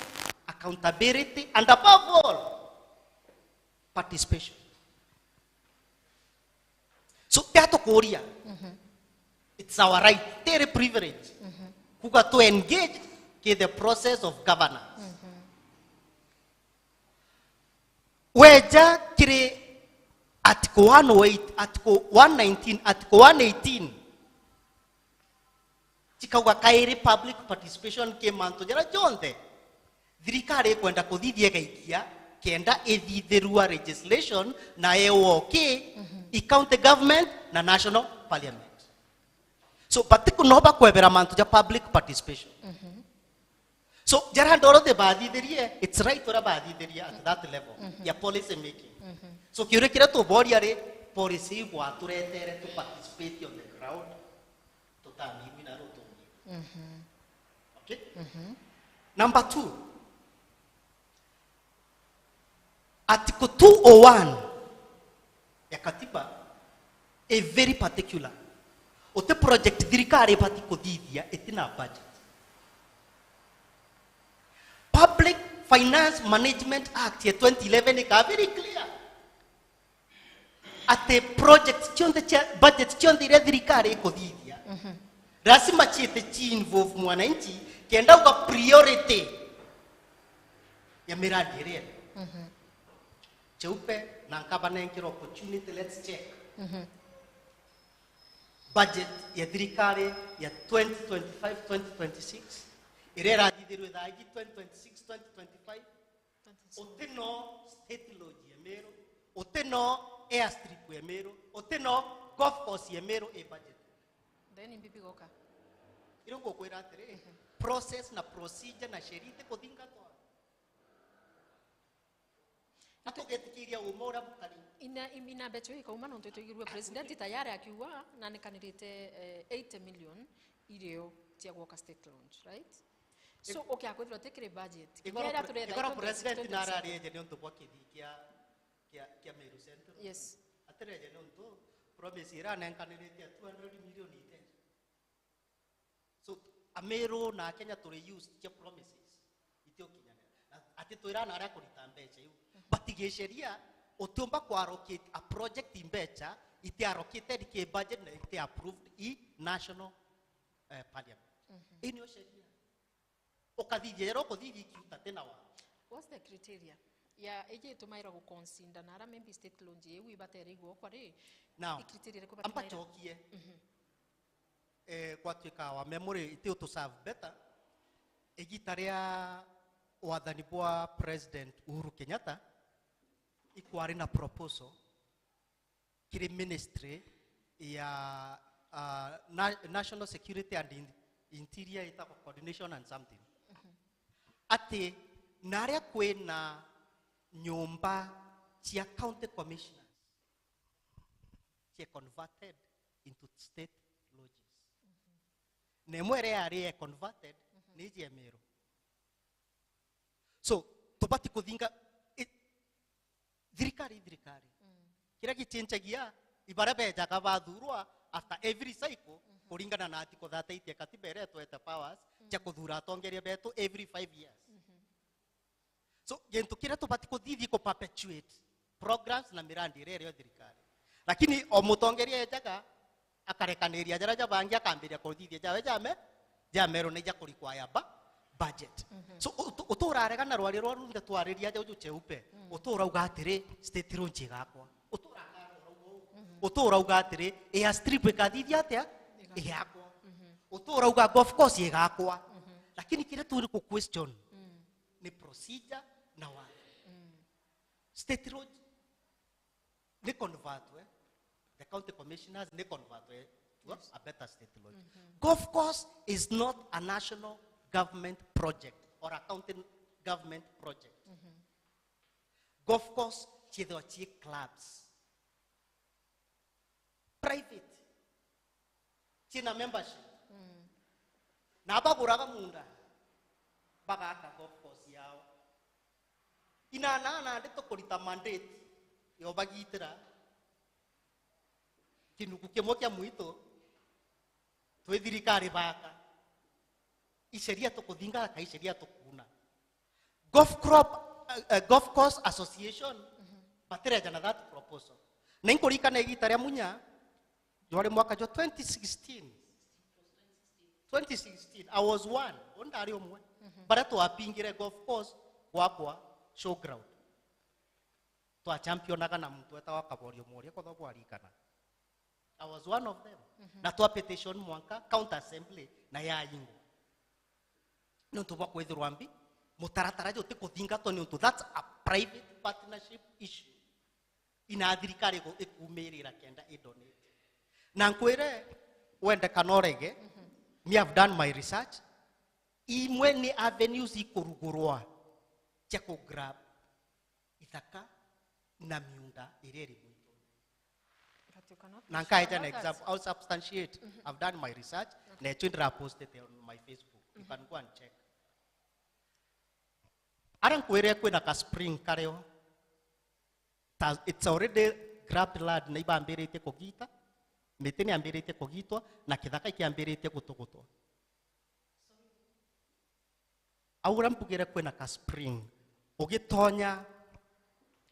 accountability, and above all, participation. So, tia tukuria, it's our right, tiri privilege, kuga tu engage ki the process of governance. Weja kiri Article one oh eight, Article one nineteen, Article one eighteen, cikauga kairi public participation ki mantu jaria jonthe thirikari ikwenda kuthithia igaikia kenda ithithirua legislation na ewa okay i county government na national parliament. So, batiku no bakwebera mantu ja public participation. So, jaria Dorothy bathithirie, it's right uria bathithirie at that level ya policy making. So, kiuria kiria tuboria ri, policy iu bwaturetere tu participate on the ground, tutaminwi na rutungi. Okay? Number two, Article two oh one ya katiba i very particular. Uti project thirikari ibati kuthithia itina budget. Public Finance Management Act ya twenty eleven ika very clear ati project cionthe cia, budget cionthe iria thirikari ikuthithia, lazima ciite ci involve mwananchi kenda uga priority ya miradi iria iri. Cheupe na nkabanengera opportunity, let's check. Budget ya thirikari ya twenty twenty-five twenty twenty-six, iria irathithirwe thaa iji twenty twenty-six twenty twenty-five. Uti no State Lodge ya Meru, uti no airstrip ya Meru, uti no golf course ya Meru i budget. Then mbibi goka. Irio ngukwira atiri, process na procedure na sheria itikuthingatwa. Itugetikiria uma uria bukari. Ina, im-, ina mbeca ikauma nontu itwigirue president tayari akiuga nanikanirite, eh, eighty million irio cia gwoka State Lodge, right? So, ukia kwithirwa ti kiri budget. Igoro Kinya iria pre-, turetha igoro i twenty twenty-six. President narari eje ni untu bwa kithii kia, kia, kia Meru Central. Yes. Atireje ni untu promise iria anenkanirite ya two hundred million iteje. So, Ameru na Akenya turi used cia promises itiokinyanira. Na ati twira na aria kurita mbeca iu. But giceria utiumba ku allocate a project mbeca iti allocated ki budget na iti approved i national, eh, parliament. Ini uceria. Ukathithia jera ukuthithia ikiuta tina wa. What's the criteria ya iji itumaira guconsider na ara maybe State Lodge iu ibatere igwokwa ri? Now, i criteria iriku amba batumaira? Chokie. Eh, gwatuika wa memory iti utu serve better. Igita ria wathani bwa President Uhuru Kenyatta, ikwari na proposal kiri ministry ya, ah, na-, National Security and In-, Interior, itagwa coordination and something. Ati naria kwina nyumba cia county commissioners cie converted into state lodges. Na imwe iria yari e converted ni iji ya Meru. So, tubati kuthinga, i-, thirikari, thirikari. Kiria gichenjagia, ibaria bejaga bathurwa after every cycle, kuringana na article thirty-eight ya katiba iria itwete powers cia kuthura atongeria betu every five years. So, gintu kiria tubati kuthithia ku perpetuate programs na mirandi iria irio thirikari. Lakini o mutongeria ejaga, akarekaniria jaria jabangi, akambiria kuthithia jawe jame, ja Meru ni ja ku require ba-, budget. So, utu-, uturaregana rwari rwa runthe twariria jau ju cheupe. Uturauga atiri, State Lodge igakwa. Uturauga atiri, airstrip ikathithia atia? Igakwa. Igakwa. Uturauga golf course igakwa. Lakini kiria turi ku question ni procedure na wa. State Lodge ni convertwe, the county commissioners ni convertwe to a better state lodge. Golf course is not a national government project or a county government project. Golf course chithwa chi clubs. Private. China membership. Na baguraga munda, bagaka golf course yao. Inana nandi tukurita mandate yo bagitira kinuku kimwe kia mwitu, twi thirikari baka. Iceria tukuthinga, ka iceria tukuna. Golf club, uh, uh, Golf Course Association, batireja na that proposal. Na inkuririkana igita ria Munya, jwari mwaka jwa twenty sixteen. Twenty sixteen, I was one. Bo ndari umwe. Baria twapingire golf course gwakwa showground. Twachampionaga na muntu wetagwa Kaborio Mworia, kwethwa bwarikana. I was one of them. Na twa petition mwanka county assembly na yaingwa. Niuntu bwa kwithirwa mbi, mutaratara juti kuthingatwa niuntu that's a private partnership issue. Ina thirikari iku-, ikumirira kenda i donate. Na nkwire, wende kana urege, me have done my research. Imwe ni avenues ikurugurwa cia ku grab ithaka na miunda iria iri mwitu. But you cannot Na nkaeja an example, I'll substantiate. I've done my research, na echo ndira posted on my Facebook. You can go and check. Ara nkwire kwina ka spring kario. Ta, it's already grabbed land, na ibambiritie kugita, miti ni ambiritie kugitwa, na kithaka ikiambiritie gutugutwa. Au uria mbugire kwina ka spring, ugitonya,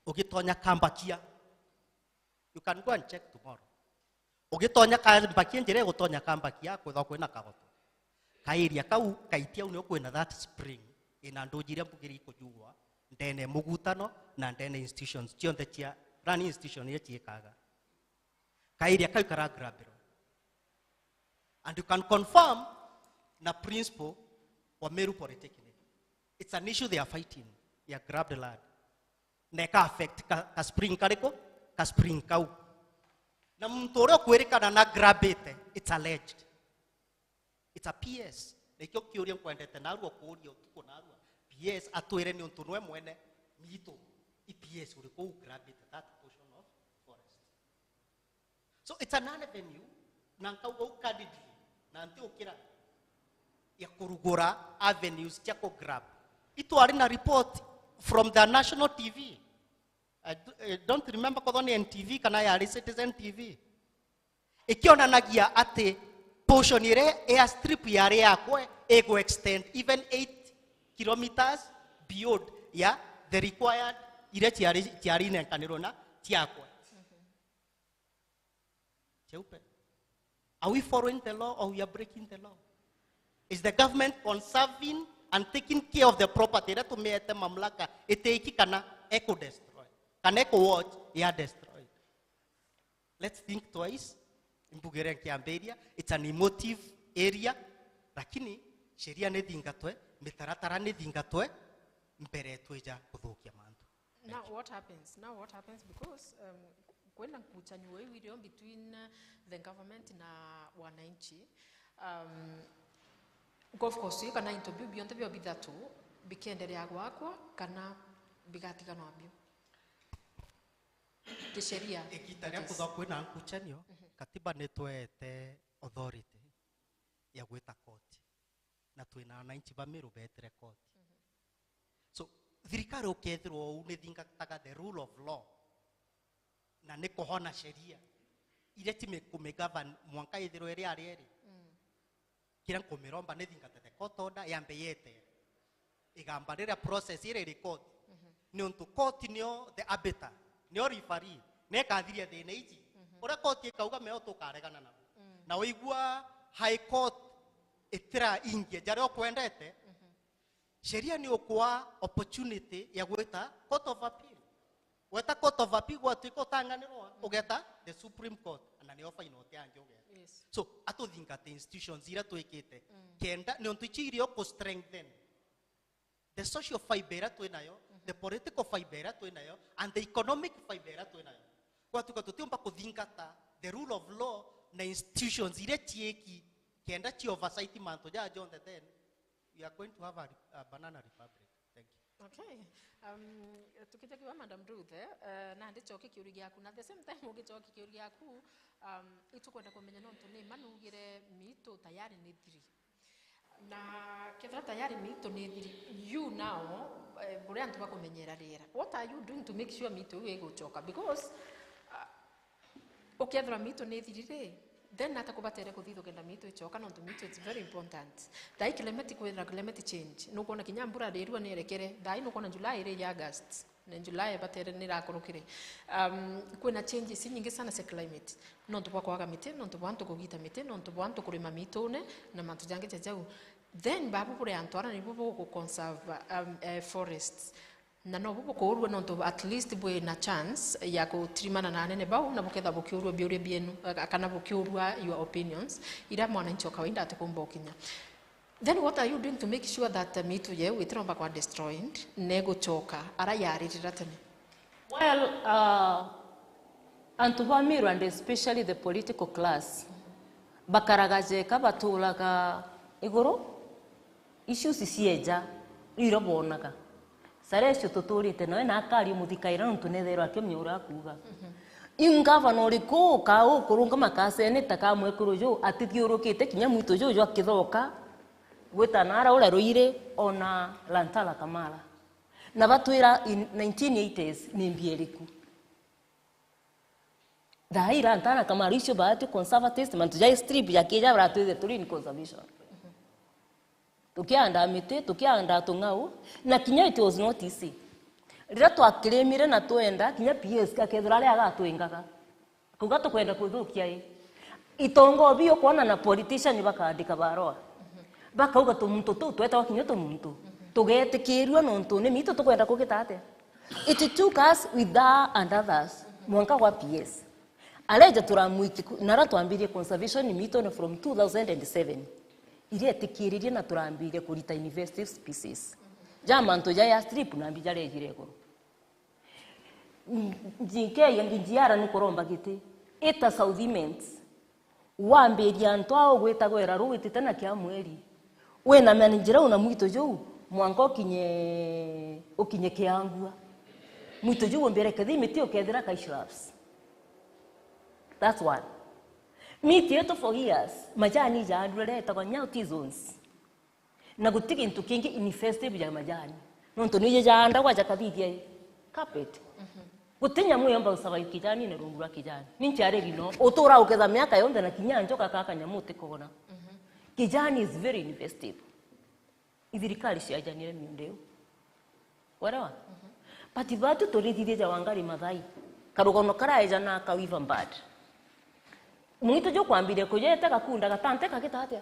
ugitonya kambakia. You can go and check tomorrow. Ugitonya kambakia, njira igutonya kambakia, kwithwa kwina kagoto. Ka area kau, kaiti au nio kwina that spring, ina nduji iria mbugire ikujugwa, ndene mugutano, na ndene institutions, cionthe cia, running institution iria ciikaga. Ka area kau karagrabirwa. And you can confirm na principal wa Meru Polytechnic. It's an issue they are fighting, ya grabbed land. Na ika affect ka, ka spring kariku? Ka spring kau. Na muntu uria ukwirikana na grabite, it's alleged. It's a P S. Nikio kiuria nkwendete narua kuuria utuku narua. P S atwire niuntu nwe mwene mitu. I P S uriku u grabite that portion of forest? So it's an avenue, na nkauga u candidly, na ntiukira ya kurugura avenues cia ku grab. Itwari na report from the national T V. I d-, I don't remember kwethwa ni N T V kana yari Citizen T V. Ikionanagia ati portion iria airstrip yari yakwe igu extend even eight kilometres beyond ya the required iria ciari, ciari inenkanirwe na ciakwe. Cheupe. Are we following the law or we are breaking the law? Is the government conserving and taking care of the property iria tumiete mamlaka itiki kana eku destroy? Kana eku watch ya destroy? Let's think twice. Mbugire nkiambiria, it's an emotive area, lakini sheria ni thingatwe, mitaratara ni thingatwe, mbere twija kuthukia mantu. Now what happens? Now what happens? Because, um, kwina nkuchanio iu irio between, uh, the government na wananchi. Um, golf course iu kana into biu bionthe bio bithatu bikienderea gwakwa kana bigatiganwa biu? Kisheria. Igita ria kuthwa kwina nkuchanio, katiba ni tweete authority ya gwita koti. Na twina wananchi ba Meru beetire koti. So, thirikari ukethirwa uu ni thingataga the rule of law, na ni kuhona sheria iria cimi-, kumigovern mwanka ithirwe iri ari eri. Kiria nkumiromba ni thingate the court order yambe yetere. Igamba riria process iria iri court. Niuntu court nio the arbiter, nio referee, ni ikathiria thina iji. Uria court ikauga meo tukaregana nabo. Na waigua High Court itira ingia jaria ukwendete, sheria ni ukwa opportunity ya gwita Court of Appeal. Weta Court of Appeal gwatuika utanganirwa, ugeta the Supreme Court, na nio final uti angi ugeta. Yes. So, atuthingate institutions iria twikite, kenda, niuntu icio irio ku strengthen the social fibre iria twinayo, the political fibre iria twinayo, and the economic fibre iria twinayo. Gwatuika tutiumba kuthingata the rule of law na institutions iria ciiki, kenda ci oversight mantu jaa jonthe, then we are going to have a re-, a banana republic. Thank you. Okay. Um, tukija kiwa Madam Ruth, eh, uh, nandi choki kiuri giaku. Na at the same time ugichoki kiuri giaku, um, itukwenda kumenya nontu ni ma nugire mitu tayari ni thiri. Uh, Na kethira tayari miitu ni thiri, you now, eh, buria antu bakumenyera riera. What are you doing to make sure miitu iu igucoka? Because, uh, ukethirwa miitu ni thiri ri, then ata kubatere kuthithukenda miitu icoka, nontu miitu it's very important. Thaai climate, kwina climate change. Nukwona kinya mbura rirua nierekere. Thaai nukwona July iri ya August. Na July batere nirakurukire. Um, kwina changes inyingi sana cia climate. Nontu bwa kwaga miti, nontu bwa antu kugita miti, nontu bwa antu kurima miitune, na mantu jangi ja jau. Then babu buri antu ara nibu bugu conserve, um, eh, forests. Na nobu bukuurua nontu at least bwina chance ya gutirimana na anene bau, na bukethirwa bukiurua biuria bienu, eh, kana bukiurua your opinions, iria mwananchi wa kawaida atikumba ukinya. Then what are you doing to make sure that, uh, miitu yeu itiromba kwa destroyed, na igucoka ara yaririra tene? Well, uh, antu ba Meru, and especially the political class, bakaraga jeka baturaga iguru, issues cieja, iria bonaga. Sara icio tuturite nawe na akari umuthikaira nontu netherwa akimenya uria akuuga. Iu ngavana uriku uka ukurungama ka seneta ka mwekuru ju atithiurukite kinya mwitu juju akithoka gwita nara uria Ruiri ona Lantala Kamara. Na batwira in nineteen eighties ni mbia iriku? Thaa ii Lantala Kamara icio baatwi conservatist, mantu ja strip ja kija baratwithire turi in conservation. Tukiandaa miti, tukiandaa tung'au, na kinya it was not easy. Riria twakirimire na twenda, kinya P S akethirwa aria agatwingaga. Kuga tukwenda kuthukia i. Itongo bi ukwona na politician bakaandika barua. Bakauga tumuntu tuu twetawa kinya tumuntu. Tugetikirua nontu ni mitu tukwenda kugita atia? It took us with her and others, mwanka gwa P S. Areja turamwiki ku-, nara twambirie conservation mitu ni from two thousand and seven. Iria etikiririe na turambirie kurita invasive species. Ja mantu ja ya strip na mbi jarejire iguru. N-, njinkeya nginjiara nukuromba giti. Ita South Immense. Wambiria antu ao gwitagwa iraru witite na kia mweri. Wina mani njira una mwitu juu, mwanka ukinye, ukinye Kiangua. Mwitu juu umbire kethi miti ukethira kai shrubs. That's one. Miti yetu for years, majani jaandure retagwa Nyau T zones. Na guti gintu kingi infestive ja majani. Nontu nije jaandagwa jakathithia i carpet. Guti nyamu yomba gusurvive kijanine rungu rwa kijani. Ni nchiariri no. Utura uketha miaka yonthe na kinya njoka ka kanyamu utikona. Kijani is very infestive. Ithirikari ciajanire miunda iu. Warewa? But batu turithithie ja Wangari Maathai. Karugono karaeja na ka weaver bird. Mwitu jukwambirie kuja yete gakunda gatante kagita atia?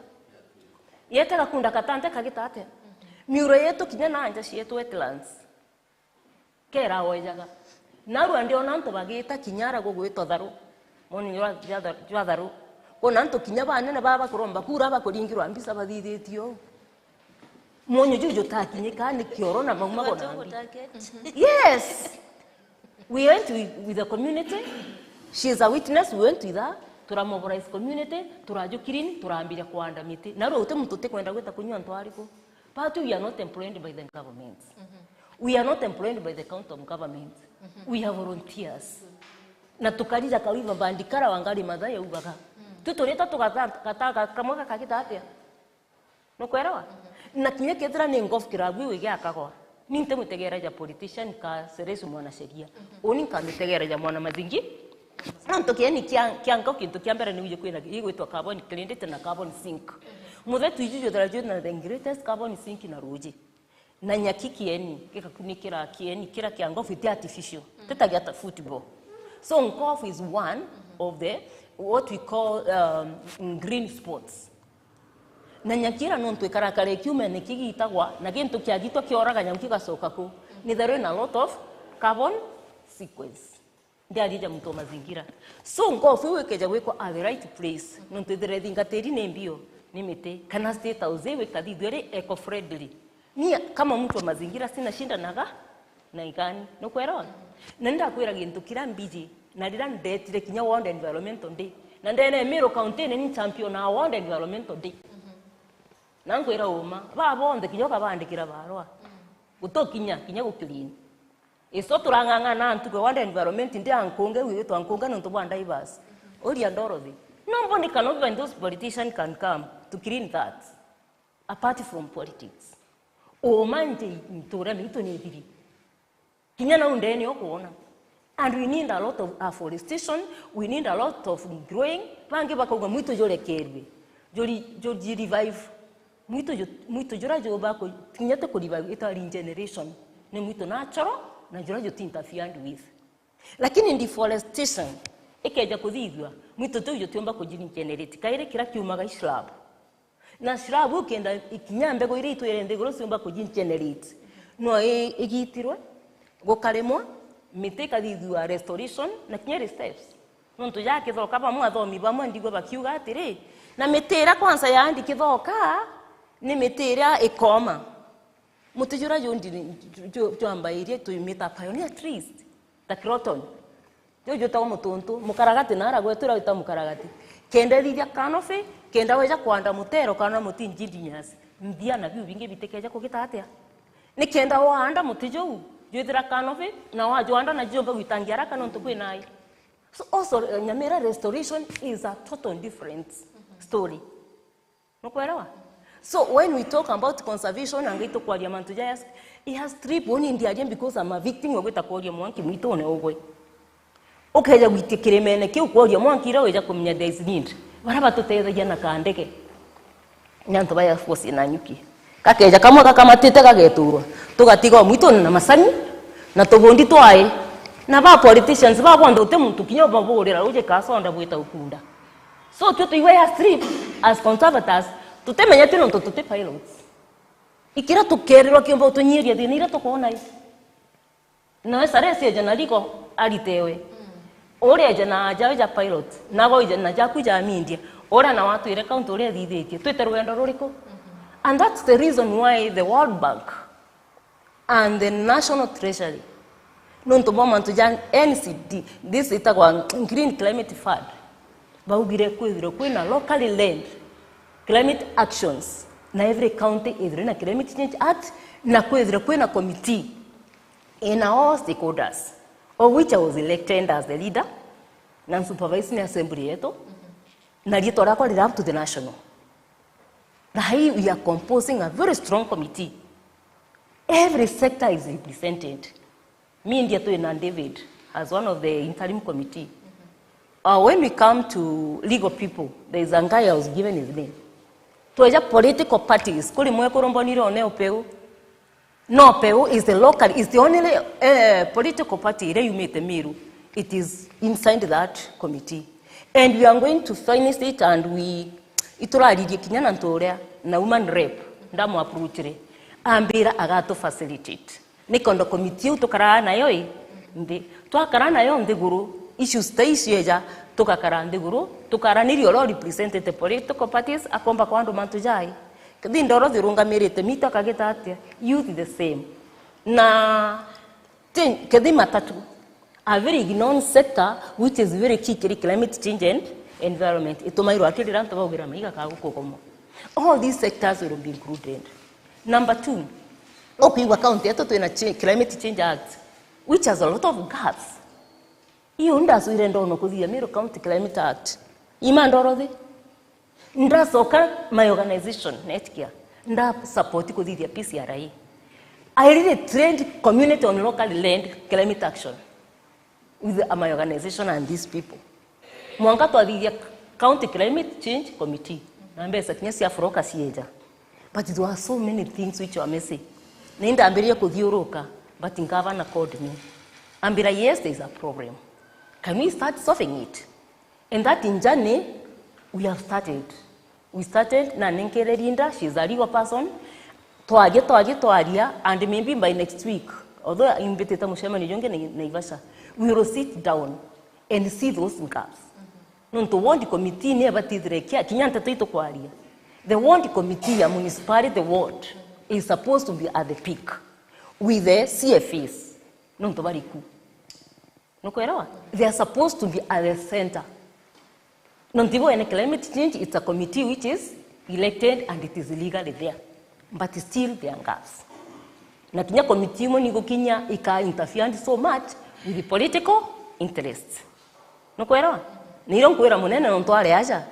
Yete gakunda gatante kagita atia? Miuro yetu kinya na nja cietu wetlands. Kera oejaga. Narua ndiona antu bagita kinya ara gugwitwa Tharu. Moni jwa, jwa Tharu, jwa Tharu. Kuna antu kinya banene baba bakuromba kura bakuringirwa mbica bathithitie uu. Mwonyo juu jutakinyika ni kioro na mauma bona mbi. Yes. We went with, with the community. She is a witness. We went with her. Turamobilize community, turajukirini, turaambiria kuanda miti. Na riu uti muntu utikwenda gwita kunyua ntwariku. But we are not employed by the government. We are not employed by the county of government. We are volunteers. Na tukarija kawiva bandikara Wangari Maathai augaga. Tuturite tugata kamwe gakagita atia? Nukwelewa? Na kinya kethira ni ngofu kirabu iu igiakagwa, ni ntimutegeera ja politician ka Ceres mwanasheria. Uni nkamitegeera ja mwana mazingi. Nontu kieni kia, kia nkau kintu kia mbere ni wije kwina igwitwa carbon credit na carbon sink. Muthetu iju juthira jwina the greatest carbon sink na ruji. Na nyaki kieni, gikakunikira kieni, kira kia ngofu iti artificial. Titagia ta football. So ngofu is one of the, what we call, um, green sports. Na nyaki ira nontu ikarakara ikiumene kigitagwa, na gintu kiagitwa kioraga nyamu kigacoka ku. Ni there in a lot of carbon sequence. Ndiarija muntu wa mazingira. So ngofu iu ikeja gwikwa at the right place. Nontu ithira ithingatiri ni mbio, ni miti, kana state house iu ikathithua iri eco friendly. Mimi kama mtu wa mazingira sina shida naga na igani. Nukwelewa? Na ndakwira gintu kira mbiji, na rira ndetire kinya World Environmental Day. Na ndene Meru County ni champion na World Environmental Day. Na nkwira uma, ba bonthe kinya ukabandikira barua. Gutokinya, kinya gukirini. Iso turang'ang'ana na ntuku ya World Environment Day ankunge, gwitwa ankunge nontu bwa divers. Uria Dorothy. Nobody cannot, when those politicians can come to clean that. apart from politics. Uuma nje ntuura miitu ni ithiri. Kinya nau ndene ukwona. And we need a lot of afforestation, we need a lot of growing. Bangi bakauga mwitu jurekerue. Juri, ju-, ji revive. Mwitu ju-, mwitu jura juba ku-, kinya ti ku revive, ita regeneration. Ni mwitu natural, na jura juti interfered with. Lakini deforestation ikeja kuthithua, mwitu tiu jutiumba kuji regenerate. Kairi kira kiumaga i shrub. Na shrub iu kenda ikinya mbegu iria itwire nthiguru ciumba kuji generate, no i-, igitirwe, gukarimwa, miti ikathithua restoration, na kinya reserves. Nontu ja kithoka bamwe athomi bamwe ndigwa bakiuga atiri, na miti iria kwanza yaandi kithoka ni miti iria ikoma. Muti jura jundi ju-, ju-, jwambairie twimita pioneer trees, ta croton. Ju jwitagwa mutuntu, mukaragati nara gwetu ira wita mukaragati. Kenda ithithia canopy, kenda weja kwanda mutero kana muti indigenous, nthia na biu bingi bitikeja kugita atia? Ni kenda waanda muti juu, jwithira canopy, na wajwanda na jiumba gwitangia haraka nontu kwi nai. So also, eh, Nyamira restoration is a total different story. Nukwelewa? So when we talk about conservation, anga itukwaria mantu jaya, it has trip, woni ndiaria because I'm a victim of gwita kworia mwanki mwitune ugwe. Ukeja gwitia kirimene kiu kworia mwanki ira wija kumenya there is need. Bara batutethagia na kandege. Ni antu baya force na nyuki. Kakeja kamwe gakamatite gageturwa. Tugatiga o mwitune na masani, na tubundi twai. Na ba politicians ba bonthe uti muntu kinya ubaburira uje kasonda bwita ukunda. So, twe tuigwe ya strip as conservators, tutimenya ti nontu tuti pilots. Ikira tukerirwa kiumba utunyiria thina iria tukwona i. Nawe sare sieje na riko aritewe. Uria eje na aja ja pilot, nago ije na jaku ja media. Uria na watwire county uria ithithitie. Twite rwendo ruriku? And that's the reason why the World Bank and the National Treasury, nontu bwa mantu ja N C D, this itagwa Green Climate Fund, baugire kwithirwe kwina locally led climate actions, na every county ithirwe na Climate Change Act, na kwithirwe kwina committee ina all stakeholders, of which I was elected as the leader, na supervise ni assembly yetu, na riitwa riakwa riri up to the national. Thaai, we are composing a very strong committee. Every sector is represented. Media twina David as one of the interim committee. Uh, when we come to legal people, there is a guy I was given his name. Tweja political parties, kuri mwekuru mbonire one upeu. No, Peu is the local, is the only, eh, political party iria yumite Meru. It is inside that committee. And we are going to finish it and we, ituraririe kinya na ntu uria, na woman rep, ndamu approachire. Ambira agatu facilitate. Ni kondo committee iu tukaraa nayo i, nthi. Twakaraa nayo nthiguru, issues ta icio eja, tugakaraa nthiguru, tukaraniria uria u represented political parties, akomba kwa andu mantu jai. Kethi ndoro thirungamirite, mita akagita atia? Youth the same. Na ti, kethi matatu, a very ignored sector which is very key kiri climate change and environment. Itumairwo akirira antu baugira maiga ka gukugomo. All these sectors will be included. Number two, ukwigua county yetu twina cha-, Climate Change Act, which has a lot of gaps. Iyo ndaswire ndono kuthia Meru County Climate Act. Ima ndoro thi. Ndacoka my organization, Netcare, nda support kuthithia P C R I. I really trained community on locally led climate action with my organization and these people. Mwanka twathithia County Climate Change Committee, na mbeca kinya cia furoka cieja. But there are so many things which were missing. Na indambiririe kuthiuruka, but ngavana called me. Ambira, "Yes, there is a problem. Can we start solving it?" And that in journey, we have started. We started, na nenkere Linda, she is a legal person. Twaria, twaria, twaria, and maybe by next week, although imbitite mucemanio jungi na, Naivasha, we will sit down and see those gaps. Nontu ward committee ni ebatithire kia, kinya nteto itukwaria. The ward committee ya municipality ward is supposed to be at the peak with the C F As. Nontu bari ku. Nukwelewa? They are supposed to be at the center. Nontu ibo ene climate change, it's a committee which is elected and it is legally there. But still there are gaps. Na kinya committee imwe ni gukinya ika interfered so much with the political interests. Nukwelewa? Ni iro nkwira munene nontu ari aja.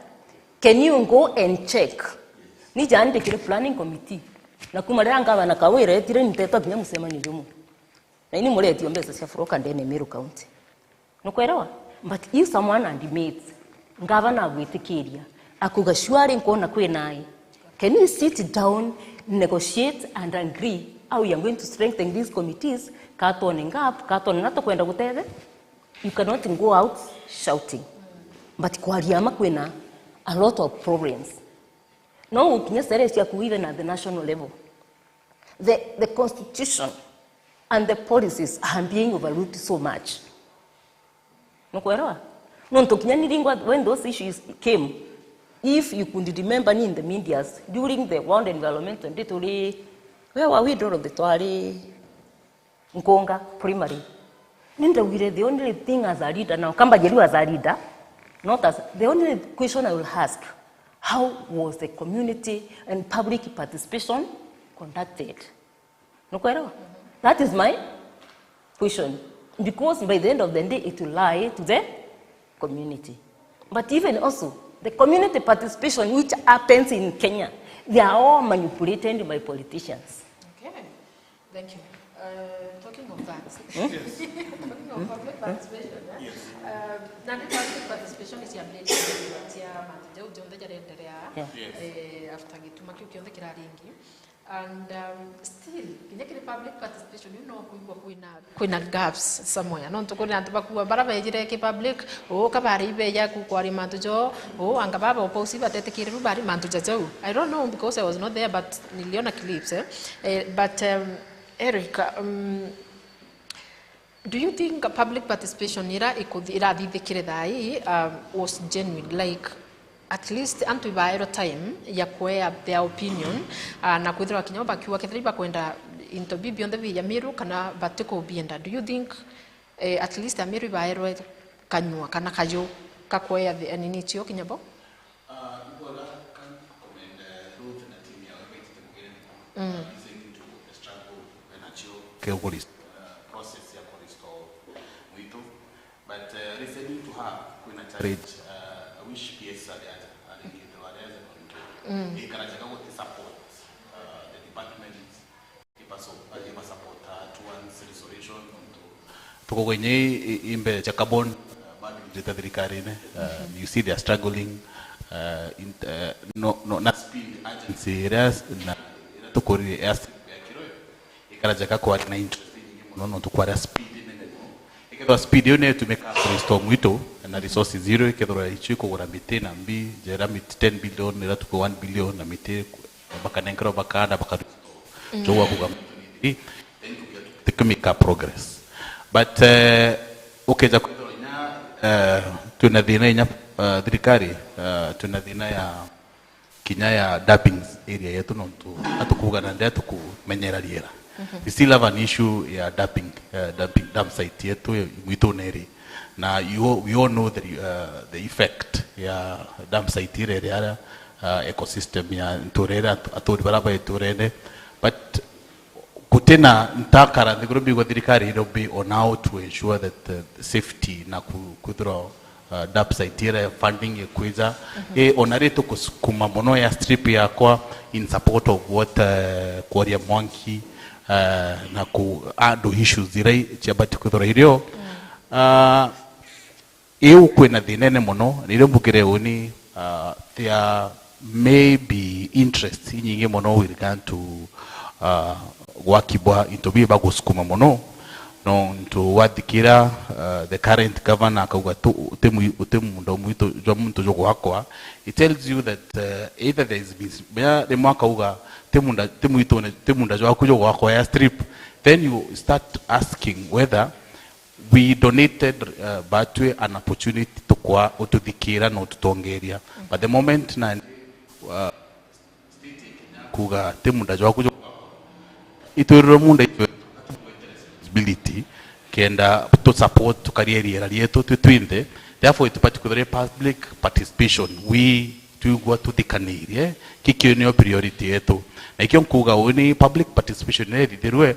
Can you go and check Ni jandikire planning committee. Na kuma riria ngavana Kawira etire, ni ntetwa kinya mucemanio jumwe. Na ini muretio mbeca cia furoka ndene Meru County. Nukwelewa? But if someone admits, ngavana agwitikiria, akuga, "Surely nkwona kwi nae." Can we sit down, negotiate and agree how we are going to strengthen these committees? Katone gap, katone na tukwenda gutethia. You cannot go out shouting. But kwaria ma kwina a lot of problems. No gukinya sere ciaku even at the national level. The, the constitution and the policies are being overlooked so much. Nukwelewa? Nontu kinya ni ringwa when those issues came, if you could remember ni in the medias, during the World Environment Day, turi, where were we, Dorothy? Twari Nkunga Primary. Ni ndaugire, the only thing as a leader now, kamba jeru as a leader, not as, the only question I will ask, how was the community and public participation conducted? Nukwelewa? That is my question. Because by the end of the day, it will lie to the community. But even also, the community participation which happens in Kenya, they are all manipulated by politicians. Okay. Thank you. Uh, talking of that, talking of public participation, eh? Yes. Um, na ni public participation is a big area ya mantu jau jonthe jarenderea, yeah, yes, eh, after gituma kiu kionthe kiraringi. And, um, still, kinya kiri public participation, you know, kwigua kwina, kwina gaps somewhere. Nontu kwina antu bakua bara bejire ki public, o kabari ibeja ku kwaria mantu jo, o anga baba opposite batetikiriru bari mantu ja jau. I don't know because I was not there, but niliona clips, eh. Eh, but, um, Eric, um, do you think public participation ira ikuthi-, irathithikire thaa ii, um, was genuine? Like, at least antu ibaerwa time ya kuea their opinion, uh, na kwithirwa kinya bakiuga kethira ibakwenda into bi bionthe bi ya Meru kana batikubienda. Do you think, eh, at least Ameru ibaerwe kanyua kana kayu ka kuea the, nini cio kinya bo? Ah, ibwega, ka commend, eh, Ruth na team yao ibaitite mugirene mono. Mm. Ah, listening to the struggle benacio ke ku rest-, eh, process ya ku restore Mwitu. But, eh, listening to her, kwina challenge, eh, I wish P S are there, are there, are there, mm, ikara jega guti support, eh, the department. Ibaso-, ibasapota towards restoration, nontu tukuga inya i, i, i mbere cia carbon, eh, bado njita thirikarine, eh, you see they are struggling, eh, in, eh, no, no, na speed, urgency iria s-, na, iria tukurire ya strip ya Kiroyo, ikara jeka kwari na interest inyingi mono, nontu kwaria speed inene mono. Ikethirwa speed iu niyo itumikaga ku restore Mwitu, na resources iria ikethirwa icio ikugura miti na mbi, jera miti ten billion, iria tuku one billion, na miti bakanenkerwa bakanda, baka-, mm, jou akuga, then tukia-, tukia make a progress. But, eh, ukeja kwithirwa inya, eh, twina thina inya, eh, thirikari, eh, twina thina ya kinya ya dumping area yetu, nontu atukuga na ndia tukumenyera riera. Mhm. We still have an issue ya dumping, eh, dumping, dump site yetu Mwitune iri. Na you, we all know the, eh, the effect ya dump site iri, iri aria, eh, ecosystem ya ntura iria atu-, aturi baria ba iturene. But gutina ntakara nthiguru mbigua thirikari iri be on how to ensure that, uh, safety na ku-, kwithirwa, uh, dump site iria funding ikwija. Mhm. I, ona ri tukusukuma mono ya strip yakwa in support of what, uh, Kuoria Mwanki, uh, na ku handle issues iria i-, ciabati kwithirwa irio. Mm. Uh, Iu kwina thina ine mono, na irio mbugire uni, uh, there may be interest inyingi mono with regard to, uh, gwakibwa into biu bagusukuma mono, nontu wathikira, uh, the current governor akauga tu-, uti mwi-, uti munda mwitu jwa muntu jugwakwa, it tells you that, uh, either there is mis-, mea rimwe akauga ti munda, ti mwitune, ti munda jwaku jugwakwa ya strip, then you start asking whether we donated, uh, batwi an opportunity tukwa ututhikira na ututongeria. But the moment na, uh, kuga ti munda jwaku jwa, itwirwe munda itwe responsibility kenda tu support tukaria riera rietu twi twinthe, therefore itubati kwithirwa public participation. We twigua tuthikanirie, kikio niyo priority yetu. Na ikio nkuga uu ni public participation iria ithithirwe,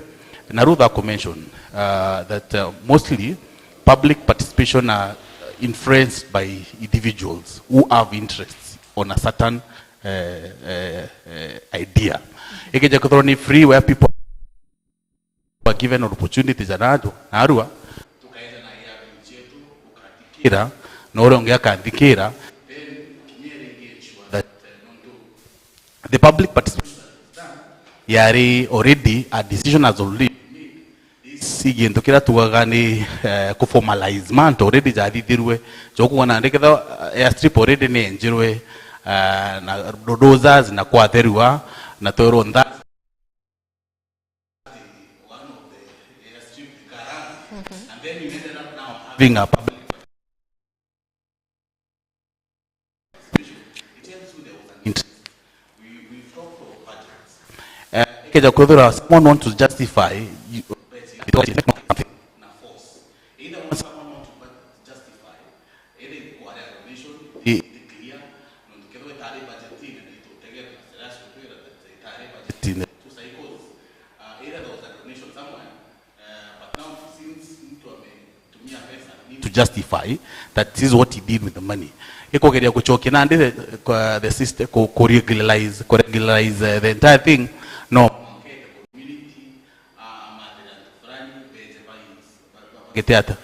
na Ruth aku mention, uh, that, uh, mostly public participation are influenced by individuals who have interests on a certain eh, eh, eh, idea. Ikeja kwithirwa ni free where people were given opportunity ja najo, narua. Tukaeja na area yetu, ukathikira, na uria ungi akathikira, then kinya ringi ensure that, eh, nontu the public participation yari already a decision has already been made. This gintu kiria tugaga ni, eh, ku formalize mantu already jathithirwe. Jokuga nandi ketha, eh, airstrip already ni enjirwe, eh, na bulldozers na kwatherua na twirwo ntha. One of the airstrip Karanga. And then you ended up now having a public participation. It tells you there was an interest. We, we've talked of budgets. Eh, ikeja kwithira someone want to justify, you, na force. Either want someone want to justify, either ikuwa recognition, i- i clear, nontu kethirwa itari budgetine, na itutegera na serious kutwira that itari budgetine. Two cycles, uh, either there was a donation somewhere, uh, but now since mtu ametumia pesa, need to justify that this is what he did with the money. Ikugeria gucokia nandi the, kwa the system, ku, ku regularize, ku regularize, uh, the entire thing. No. Gite ata?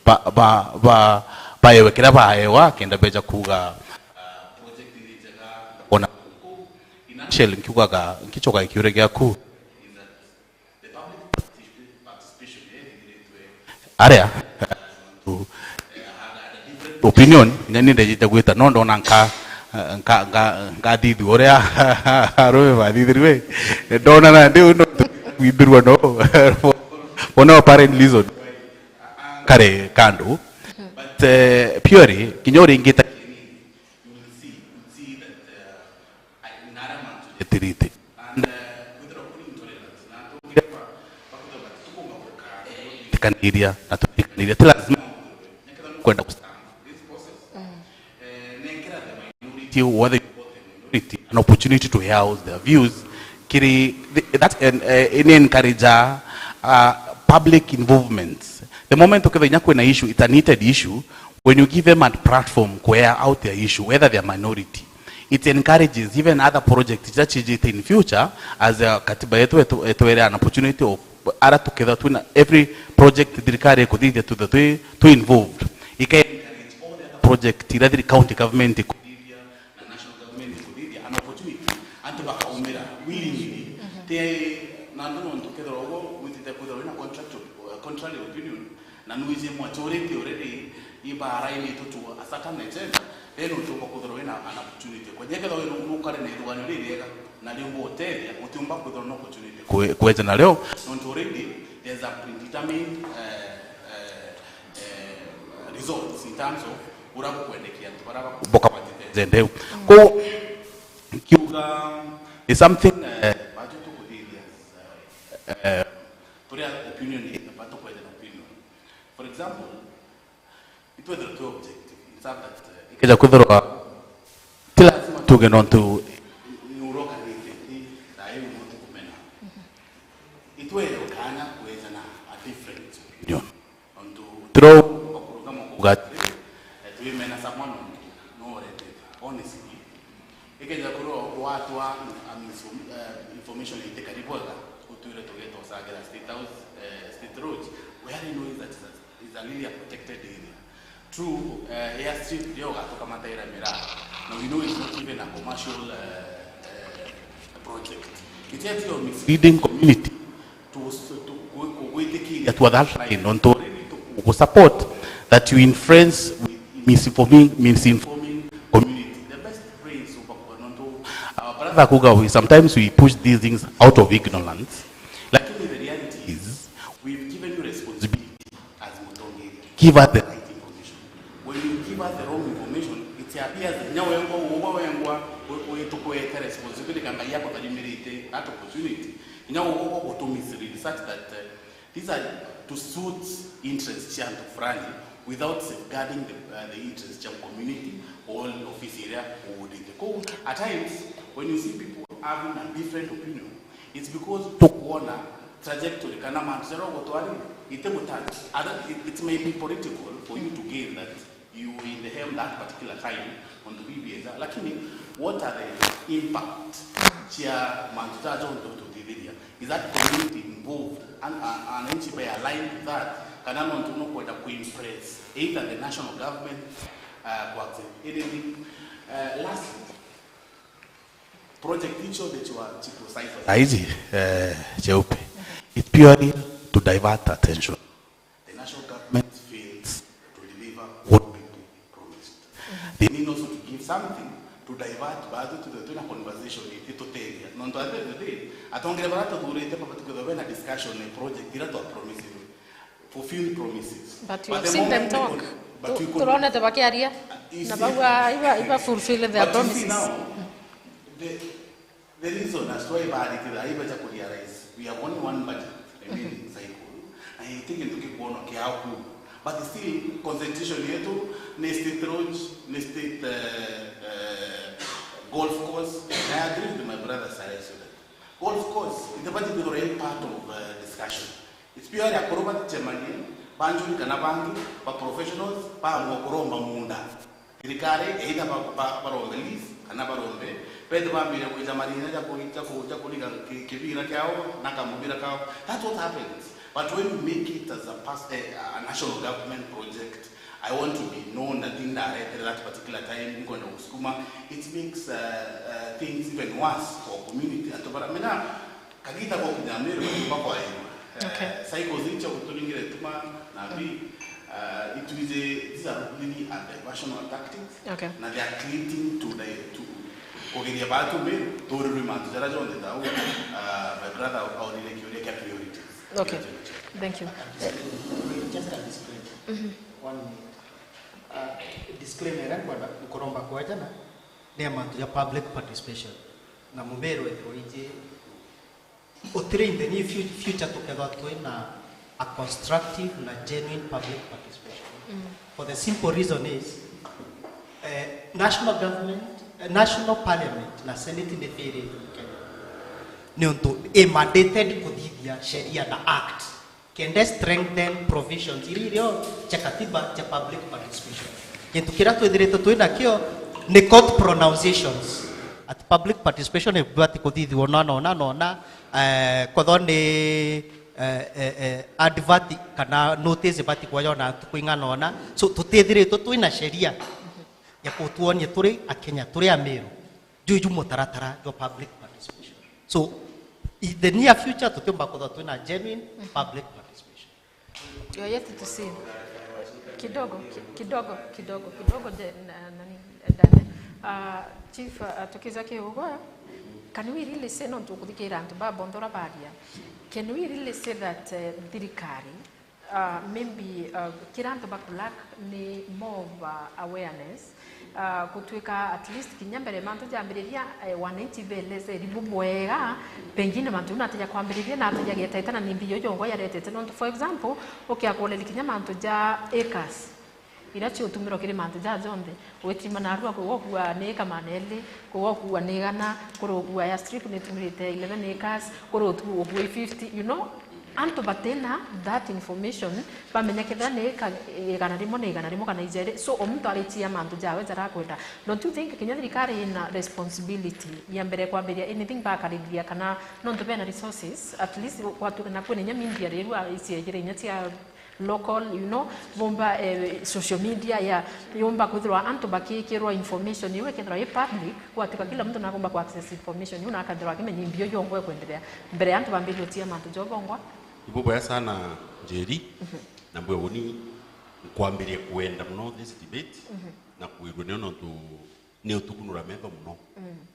Ba, ba, ba, baewe kiria baewa, kenda beja kuga, ah, project ni njega, ona ku. In a nutshell, nkiugaga, nkicoka kiuria giaku. Aria, opinion, inya ni ndejite gwita, no ndona nka, nka, nka, nkathithua uria arume bathithirwe. Ndona nandi uyu no kwithirwa no. For no apparent reason. Kare kando. But, eh, purely, kinya uringita Etirite. And, uh, kwithirwa kuri intolerance, na atongeria ba, bakwithirwa batitukumba gukara, tikaniria, na tutikaniria. Ti lazima kwenda gustama this process. Eh, nenkera the minority, whether you vote the minority, an opportunity to house their views. Kiri, th-, that en-, eh, in encourage, uh, public involvement. The moment ukethira inya kwina issue, it's a heated issue, when you give them a platform ku air out their issue, whether they are minority, it encourages even other projects that chijite in future, as a katiba yetu etu-, etwere an opportunity of ara tukethira twina every project thirikari ikuthithia tuthe twi, twi involved. Ika encourage all the other project ira thiri county government ikuthithia na national government ikuthithia an opportunity. Antu bakaumira willingly. Ti na antu nontu kethira ugo witite kwithirwa wina contractual, uh, contrary opinion, na nwiji majority already ibara ini tutu asatana echenda, then utumba kwithirwa wina an opportunity. Kwa nyekethira wina nukare na ithuganio ririega, na riumba utethia, utiumba kwithirwa na opportunity kwe-, kweja nario. Nontu already there's a predetermined, eh, eh, eh, results in terms of uria gukwendekia antu baria bakumboka batitejende u. Ko kiuga is something, eh, batu tukuthithia, eh, turia opinion, batu kwethira opinion. For example, itwethirwa twi objective in fact that, eh, ikeja kwithirwa ti lazima tuge nontu nurokanite ti thayu no tukumena. Itwere ukanya kwejana a different opinion. Nontu tiro bakuruga mukuga atiri, eh, twimena someone nontu no uretete. Honestly, ikeja kurwa watwa, um, info-, eh, information itikari bwega, utwire tugeta usagira State House, eh, State Road, where I know is that is a, is a really a protected area. True, eh, airstrip rio ugatuka mataira miraa. Now we know it's not even a commercial, eh, eh, project. It is your misleading community to, to, ku-, kugwitikiria to that line, nontu already to ku-, ku support that you influence with misinforming, misinforming community. The best brains of, nontu our brother kuga, we, sometimes we push these things out of ignorance. Lakini the reality is, we've given you responsibility as mutongeria. Give us the right information. When you give us the wrong information, it appears that nya wengwa, uwe wengwa, we-, we-, tukwete responsibility kanga yako tarimirite that opportunity. Nya uwe uwe to mislead such that, uh, these are to suit interests cia antu fulani without safeguarding the, uh, the interests cia community or office area or the. At times, when you see people having a different opinion, it's because tukuona trajectory kana mantu jaria ugutwarire itigutana. Other, it, it may be political for you to gain that you in the helm that particular time on the B B S, lakini What are the impact cia mantu jaja onthe ututhithiria? Is that community involved? An, a, ananchi be aligned with that? Kana nontu nukwenda kuimpress either the national government, uh, kwa accept anything? Uh, lastly, project icio the chwa chiko cycle. Saizi, eh, cheupe. It's purely to divert attention. The national government fails to deliver what people promised. They need also to give something to divert baadhi to the, to the conversation ituteethia. Nontu at the end of the day, atongeria baria tuthurite babati kwithirwa bena discussion ni project iria twa promised, fulfill promises. But you have the seen them moment talk. They con-, but Tu-, you con-, turonete bakiaria. You na see, bauga iba, iba fulfill their but you see promises. Now, the, the reason as to why baritira iba ja kurealize we have only one budget remaining cycle, na iti gintu gikuonwa kiao ku. But still, concentration yetu ni state roads, ni state, eh, eh, golf course. I agree with my brother Saleh Sudan. Golf course, itibati kwithirwa iri part of, eh, discussion. It's purely akuru bacemanie, banjuri kana bangi, ba professionals, baamua kuromba munda. Thirikari, either ba, ba, barombe lease, kana barombe, bete bambire kwija marina ja ku-, ja ku-, ja kuriga ki-, kibira kiao, na kamubira kao. That's what happens. But when you make it as a past, eh, a national government project, I want to be known, na tindaretere that particular time, nkwenda gusukuma, it makes, uh, uh, things even worse for community. Antu bara, mena, kagiita gokinya Meru, bakoairwa. Okay. Eh, cycles icio guturingire tuma na mbi, uh, itwije, these are really a diversional tactics. Okay. Na they are creating to the, to kugeria batu Meru, turirwe mantu jara jonthe tau, uh, my brother aurire kiuria kia priorities. Okay. Thank you. Just a disclaimer. One minute. Uh, disclaimer iria nkwenda nkuromba kwejana ni ya mantu ja public participation. Na mubero ethirwa iji utiri in the near fu-, future tukethwa twina a constructive na genuine public participation. For the simple reason is, eh, national government, eh, national parliament na senate ni failure in Kenya. Niuntu i mandated kuthithia sheria na act. Kenda strengthen provisions iria irio cia katiba cia public participation. Kintu kiria twithirite twi nakio ni court pronunciations. At public participation ibati kuthithua nona, nona, nona, eh, kwethwa ni, eh, eh, eh, advert kana notice ibati kwejwa na ntuku ing'ana ona. So, tutithiritwe twi na sheria ya kutuonia turi Akenya, turi Amiru. Juju mutaratara jwa public participation. So, in the near future, tutiumba kwithirwa twina genuine public participation. You're yet to see. Kidogo, ki-, kidogo, kidogo, kidogo, je-, na-, nani, Daniel. Ah, Chief, ah, tukiza kiugo, can we really say, nontu kuthikira antu babonthe uria baria, can we really say that, eh, thirikari Uh, maybe, uh, kira antu bakulack ni more of, uh, awareness. Uh, gutwika at least kinya mbere mantu jambiriria, eh, wananchi beelezeri bubwega, pengine mantu jau natija kwambiriria na atija getete na ni mbi yo jongwa yaretete. Nontu, for example, ukia kuureria kinya mantu ja acres, iria ciutumirwa kiri mantu jaa jonthe, witirima narua kugokua ni eka maneli, kugokua ni igana, kurugua ya strip ni tumirite eleven acres, kurugua fifty, you know, antu batina that information, bamenya kethira ni eka igana rimwe ni igana rimwe kana ijeri. So, o muntu arichia mantu jawe jarakwenda. Don't you think kinya thirikari ina responsibility ya mbere kwambiria anything bakarithia kana nontu bena resources, at least gwatuka na kwina inya media riu a-, iciejire inya cia local, you know, bomba, eh, social media ya, yomba kwithirwa antu bakikirwa information iu ikethirwa i public, gwatika kila mtu nagomba ku access information iu na akethirwa akimenya imbio jongwa kwendelea mbere ya antu bambiririe gutia mantu jobongwa. Ibuboya sana Njeri, na mbwe uni nkwambiria kwenda muno this debate, na kwirwa nio nontu ni utukunura metho muno.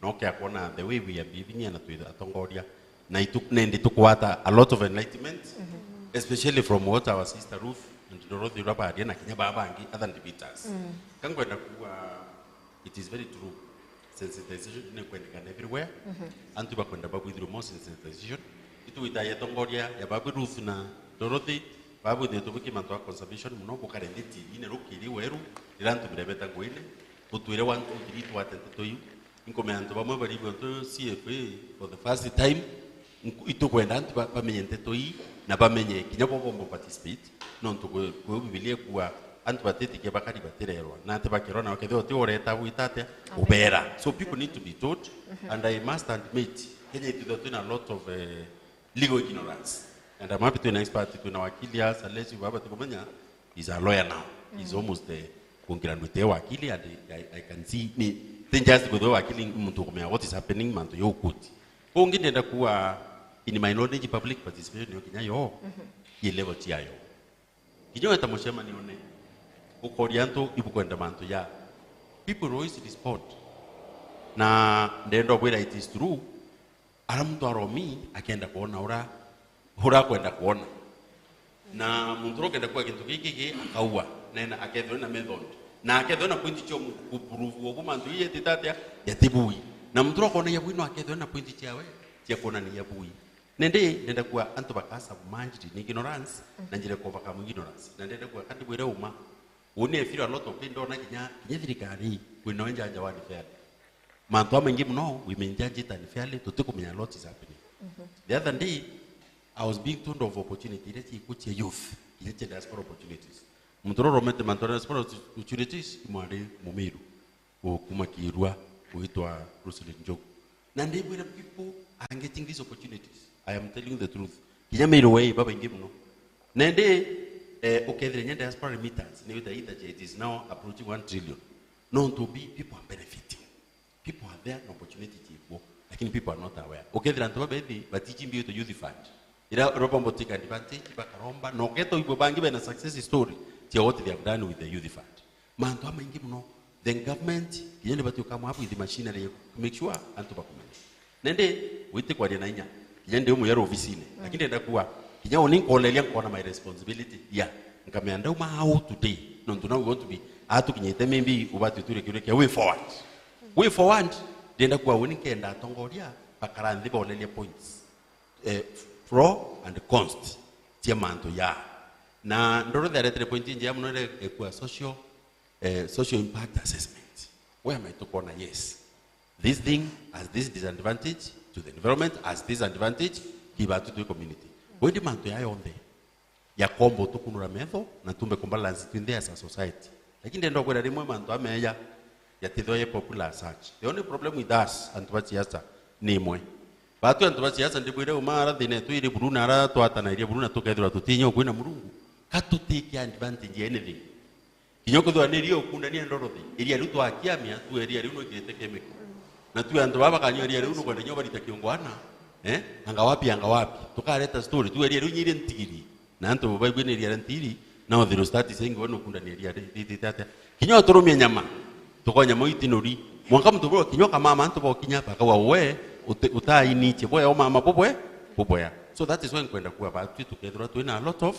No kia kuona the way we are behaving na twi atongoria, na itu-, nendi tukwata a lot of enlightenment, especially from what our sister Ruth and Dorothy urabaria na kinya baba bangi other debaters. Ka nkwenda kuuga, it is very true. Sensitization ni kwendekana everywhere. Antu bakwenda babwithirwe more sensitization. Itugwitagia atongoria ya babu Ruth na Dorothy, babwithirwe tubiki mantu a conservation muno, bukare nthi T V-ini rukiri weru, rira antu birebeta nguine, butwire one, two, three twate nteto iu. Inkumenya antu bamwe bari bantu C F A for the first time. Nku-, itukwenda antu ba-, bamenye nteto ii, na bamenye kinya bo bomba participate, nontu kwi, kwi Bibilia ikuuga, Antu batitikia bakari batirerwa. Na ati bakirwa nao kethira uti ureta gwita atia? Ubera. So people need to be taught, and I must admit, Kenya itwithwa twina a lot of, eh, legal ignorance. And I'm happy twina expert, twina wakili asa, Lesu, baba tukumenya, he's a lawyer now. He's almost, eh, kungira ndwite wakili, and I, I can see, ni, ti just kwithwa wakili, muntu ukumenya what is happening, mantu ya ukuti. Ungi ndenda kuwa in my knowledge, public participation yo kinya yo, i level chiayo. Kinya weta mucemanione, ukoria antu ibukwenda mantu ya, people always respond. Na ndenda ubwira it is true, ara muntu aromi akenda kwona ura, ura akwenda kwona. Na muntu uria ukenda kuga gintu giki gi akaua, nena akethirwa na method. Na akethirwa na point cio kuprove ugu mantu ii yetite atia, yatibui. Na muntu uria ukonagia bui no akethirwa na point ciawe cia kuonania bui. Nindi ndenda kuga antu baka submerged in ignorance, na njira ya overcome ignorance. Na ndenda kuga kandi bwire uma. Uni I feel a lot of pain, ndona kinya, kinya thirikari, kwina we njanja wa unfairly. Mantu amaingi muno, we may judge it unfairly, tutikumenya a lot is happening. The other day, I was being told of opportunity, iria ciku cia youth, iria cia diaspora opportunities. Muntu uria uromete mantu ya diaspora opportunities, mwari Mumiru. Ukuma Kirua, witwa Roselyn Njogu. Na ndibwira, people are getting these opportunities. I am telling you the truth. Kinya Miru we, babaingi muno. Na ndi, eh, ukethira nya diaspora remittance, ni wita ita, it is now approaching one trillion. No to be, people are benefiting. People are there na opportunity ciikuo, lakini people are not aware. Ukethira antu babethi batichimbi witwa youth fund. Ira, ira bomba take advantage, bakaromba, na uketa ibwe bangi bena success story cia what they have done with the youth fund. Mantu amaingi muno, the government, kinya ni bati ukamwa with machinery to make sure antu bakumenya. Nende, wite kwaria na inya, kinya ndi umwe yaro ofisine, lakini ndenda kuwa, kinya uni nkoleria nkona my responsibility, yeah, nkamenya ndauma au today, nontu now we want to be, atukinyite maybe ubati uture kiuria kia way forward. Way forward, ndenda kuwa uni nkenda atongoria, bakara nthi boleria points, eh, pro and cons cia mantu ya. Na Ndorothi aretere point injega muno ire ekua social, eh, social impact assessment. Where am I tukona, yes, this thing has this disadvantage to the environment, has this advantage ki batu twi community. Wendi mantu ya yonthe ya kombo tukunura metho na tumbe kumbalance twinthe as a society. Lakini ndenda kwira rimwe mantu ameya yatithwa ye popular as such. The only problem with us, antu ba siasa, ni imwe. Batu antu ba siasa ndibwire uma ara thina yetu iri buru na ara twatanairie buru na tukethirwa tutinya ukwina Murungu. Ka tutike advantage ya anything. Kinya kwithirwa ni iria ukundania Ndorothi, iria riu twakiamia, tu iria riu no ikirite chemical. Na tu antu baba bakanyua iria riu nukwenda nyo barita kiungwana, eh? Anga wapi, anga wapi? Tukareta story, tu iria riu nyiri ntigiri. Na antu baigwe ni iria ntiri, na uthiro start saying we nukundania iria ri-, ritite atia. Kinya uturumia nyama, tukonya mo itinuri. Mwanka muntu bwa kinya kamama antu bokinya, bakawa we, ute-, utainiche bwe, o mama bubwe, bubwea. So that is why nkwenda kuwa batwi tukethirwa twina a lot of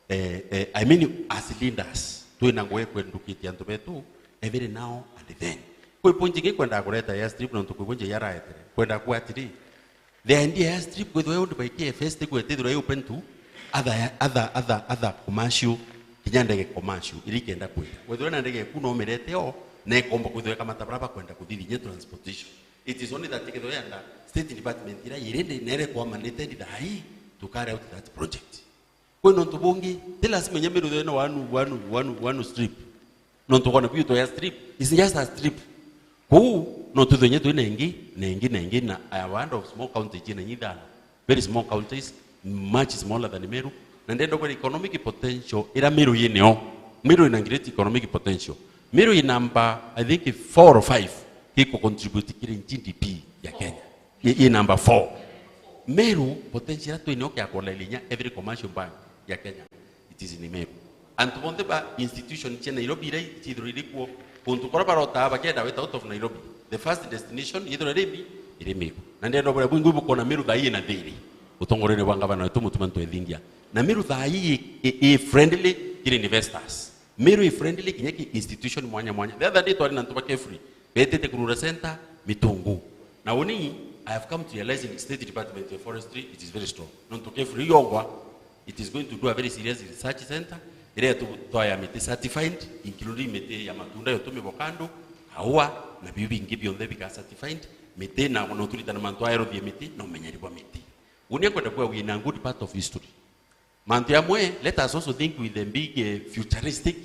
Eh, eh, I mean, as leaders, twina ngugi kwendukitie antu betu every now and then. Kwi point ingi kwendaga kureta airstrip nontu kwi bunje yaraetere. Kwendaga kuga atiri, the idea ya airstrip kwithirwa owned by K F S ti kwithirwa i open to other, other, other, other commercial, kinya ndege commercial, iria ikenda kwira. Kwithirwa na ndege eku no umirete o, na ikomba kwithirwa ikamata baria bakwenda kuthithia transportation. It is only that ikethirwa yenda state department iria iri ndi, na iria ikwambanite ndi thai, to carry out that project. Kwi nontu bungi, ti lazima inya Miru ithwe na one, one, one, one strip. Nontu kona biu twa ya strip, it's just a strip. Kuu, no twithwe inya twina ingi, na ingi, na ingi, na I have heard of small counties ciina inya ithano. Very small counties, much smaller than Meru. Na ndenda kwira economic potential ira Meru yinio. Meru ina great economic potential. Meru i number, I think, four or five, kiko contribute kiri G D P ya Kenya. I, i number four. Meru, potential twinio kia kuoleria inya every commercial bank ya Kenya, it is in Meru. Antu bonthe ba institution cia Nairobi iria ithirwa iri kuo, kuntu kuria barotaa bakenda weta out of Nairobi, the first destination ithirwa iri mbi, iri Meru. Na ndenda buria bwingi bukona Meru thaa ii ina thiri, utongoria bwa ngavana wetu Mutuma M'Ethingia. Na Meru thaa ii i, i, i friendly kiri investors. Meru i friendly kinya ki institution mwanya mwanya. The other day twari na antu ba KEFRI, betite kurura center, Mitungu. Na uni, I have come to realize in State Department of Forestry, it is very strong. Nontu KEFRI yongwa, it is going to do a very serious research center, iria tu-, twaya miti certified, including miti ya matunda yo tumivocado, kaua, na biu bingi bionthe bika certified, miti na no turitana mantu aerothie miti, na umenyeri bwa miti. Uni akwenda kuwa we in a good part of history. Mantu yamwe, let us also think with the big, eh, futuristic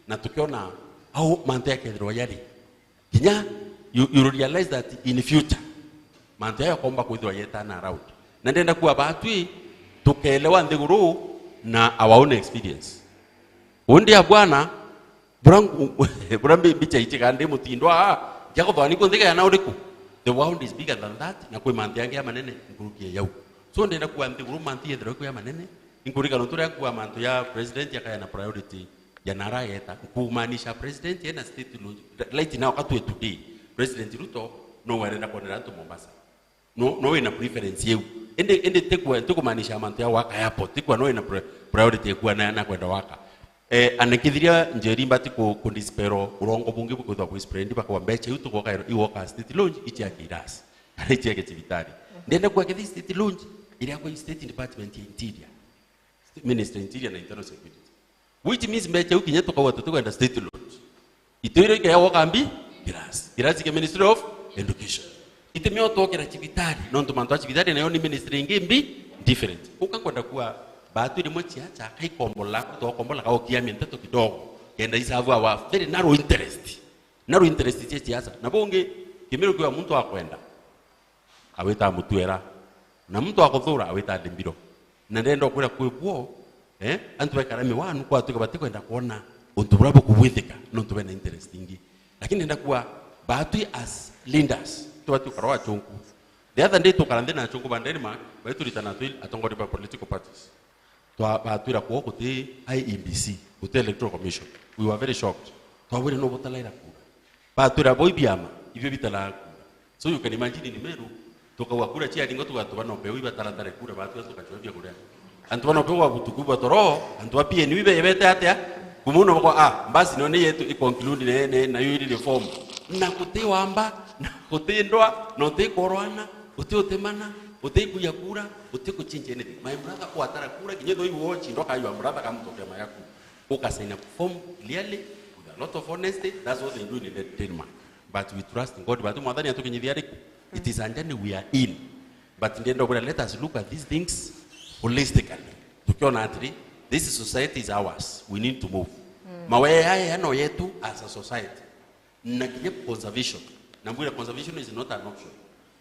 Na tukiona au mantu yakethirwa yari, kinya you, you realize that in future mantu yayo komba kwithirwa yetana around. Na ndenda kuwa batwi tukelewa nthiguru na our own experience. Undi a bwana, bura ngu- bura mbi- mbicha ichika ndi mutindo a, njakuthwani ku nthigana uriku? The world is bigger than that, na kwi mantu yangi ya manene nkuruki ya yau. So ndenda kuwa nthiguru mantu yethirwa kwi ya manene, inkurika nontu ria kuwa mantu ya president akaya na priority ya nara yeta, nkumaanisha president ena state lo-, right now katwe today, President Ruto no arenda kwonera antu Mombasa. No, no wina preference yeu. Indi, indi tikwe-, tikumaanisha mantu ya waka airport, tikwa no wina pri-, priority ya kuwa na, na kwenda waka. Eh, anekithiria Njeri mbati ku, ku dispero urongo bungi bukwithwa bwi spread, bakwa mbecha iu tugoka, igoka state launch ichia kirasi. Ichia kicibitari. Ndenda kuwa kithi state launch, iria kwa state department ya interior. Ministry Interior na Internal Security. Which means mbecha iu kinya tukauga tutikwenda state launch. Itwiro ikeagwa kambi, kirasi. Kirasi kia Ministry of Education. Itimio twokera cibitari, nontu mantu a cibitari nayo ni ministry ingi mbi, different. Uka nkwenda kuwa, batu rimwe ciacha, kaikombola, twakombola kaokiamia nteto kidogo. Kenda isavu our very narrow interest. Narrow interest cia siasa. Na bungi, kimiro kiwa muntu akwenda. Awita mutwera, na muntu akuthura awita ndimbiro. Na ndenda ukwira kwi buo, eh, antu baikara miwanu kwatuika batikwenda kwona untu buria bukubwithika nontu bena interest ingi. Lakini ndenda kuwa batwi as leaders, tubati ukara wa achunku. The other day tukara nthi na achunku ba Denmark, baituritana twi atongoria ba political parties. Twa-, batwira kuo guti I E B C, guti Electoral Commission. We were very shocked. Twabwire no butalaira kura. Batwira bo ibiama, ibio bitalaga kura. So you can imagine ni Meru, tukauga kura cia ringo tugatuba no peu ibataratare kura, batwira tukachwa bia kuria. Antu bano peu babutuku batoro, antu ba P N U ibe yebete atia? Kumuno bako, ah, basi no ni yetu i conclude ne, ne, na yo iri reform. Na guti wamba, na guti ndwa, na guti korwana, guti utemana, guti kuya kura, guti kuchinja anything. My brother kwatara kura, kinya though you watch, ndoka your brother kamutokea mayaku. Ukasaina form clearly, with a lot of honesty. That's what they do in the Denmark. But we trust in God. But Mwathani atukinyithia riku, it is a journey we are in. But ndenda ubwira, let us look at these things holistically. Tukiona atiri, this society is ours. We need to move. Mawea yaya no yetu as a society. Na kinya conservation. Na mbwira conservation is not an option.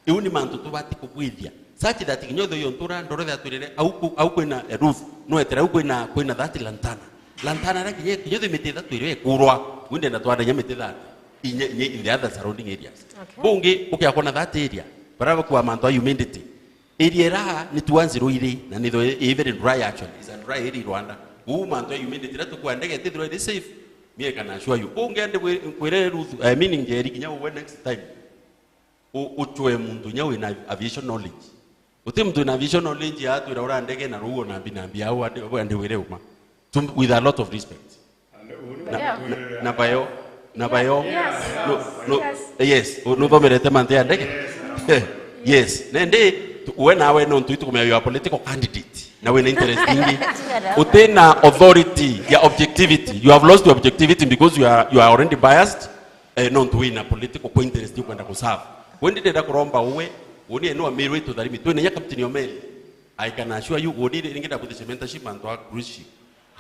Iu ni mantu tubati kubwithia. Such that kinya uthe uyu ntura ndorothe atwirire, au ku-, au kwina roof, no etere au kwina, kwina that lantana. Lantana ra kinya, kinya uthe miti ithatu iria ikurwa, winde na twandanya miti that. Inya, inya in the other surrounding areas. Okay. Bungi, ukia kwona that area, bara bakua mantu a humidity. Area ira ni tuanzi ruiri, na nitho i very dry actually. It's a dry area Rwanda. Uu mantu a humidity, ira tukua ndege tithirwa iri safe. Me I can assure you. Bungi andi bwi-, nkwire Ruth, I mean Njeri kinya uwe next time. U-, uchwe muntu nya wina aviation knowledge. Uti muntu wina aviation knowledge ya atwira ura ndege na ruu na mbi na mbi au andi, andi wire uma. To, with a lot of respect. Na, Yeah. na, na bayo, na bayo. Yes. No, no, Yes. yes, u-, nuthomerete mantu ya ndege? Yes. Nende, tu-, we nawe no ntu itukumenya you are political candidate. Na wina interest ingi. Utina authority ya objectivity. You have lost your objectivity because you are, you are already biased. Eh, nontu wina political kwa interest ukwenda kuserve. Wendi ndenda kuromba uwe, uni enu Ameru itu tharimi, twina nya captain Omeri. I can assure you, uni ningi ndabutheshe mentorship antu a cruise ship.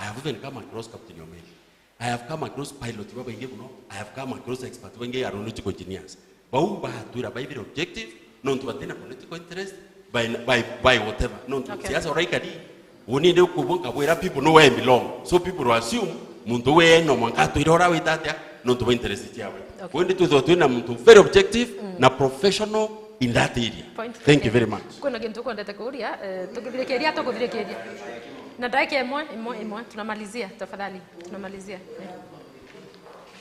I have even come across Captain Omeri. I have come across pilot babaingi muno. I have come across expert baingi aeronautical engineers. Bau batwira by very objective, nontu batina political interest, by, by, by whatever. Nontu Okay. siasa uraikari, Uni ndi ukubwa nkabwira people no where I belong. So people will assume muntu we no mwanka atwire ura wita atia, nontu bwa interest ciawe. Okay. Wendi twithwa twina muntu very objective na professional in that area. Point Thank you taken. very much. Kwina gintu ukwendete kuria, eh, tukithirikiria, tukuthirikiria. Na dakika imwe, imwe, imwe, tunamalizia, tafadhali. Tunamalizia. Eh.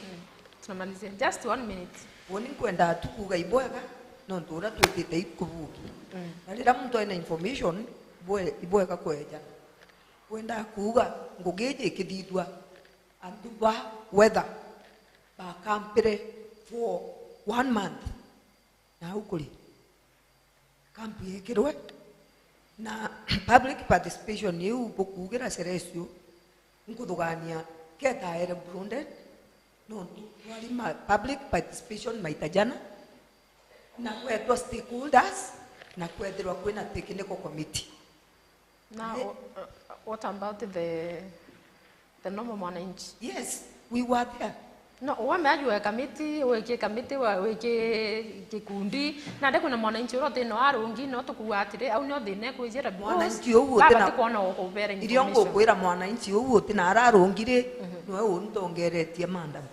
Mm. Tunamalizia. Just one minute. Uni nkwendaa tu kuuga ibwega, nontu uria twitite ikubuki. Mm. Na riria muntu ena information, bwe-, ibwega kweja. Kwendaa kuuga, ngugi iji ikithithua, antu ba weather bakampire for one month. Na au kuri? Camp yekirwe na public participation iu bukuugira Celestio, nkuthugania ketaere Burundi, nontu twari ma public participation maita jana, na kwetwa stakeholders, na kwethirwa kwina technical committee. Now, Thi- uh, what about the, the normal mwananchi? Yes. Kwigua atia? No, wamea jwe kamiti, wiki kamiti, wa- wiki gikundi, nandi kwina mwananchi uria utina arungi, no tukuuga atiri, au nio thina ikwijira. Mwananchi uu utina- abati kwona ukubera irio information. Ngukwira mwananchi uu utina ararungi ri, niwe untongeretie, madam.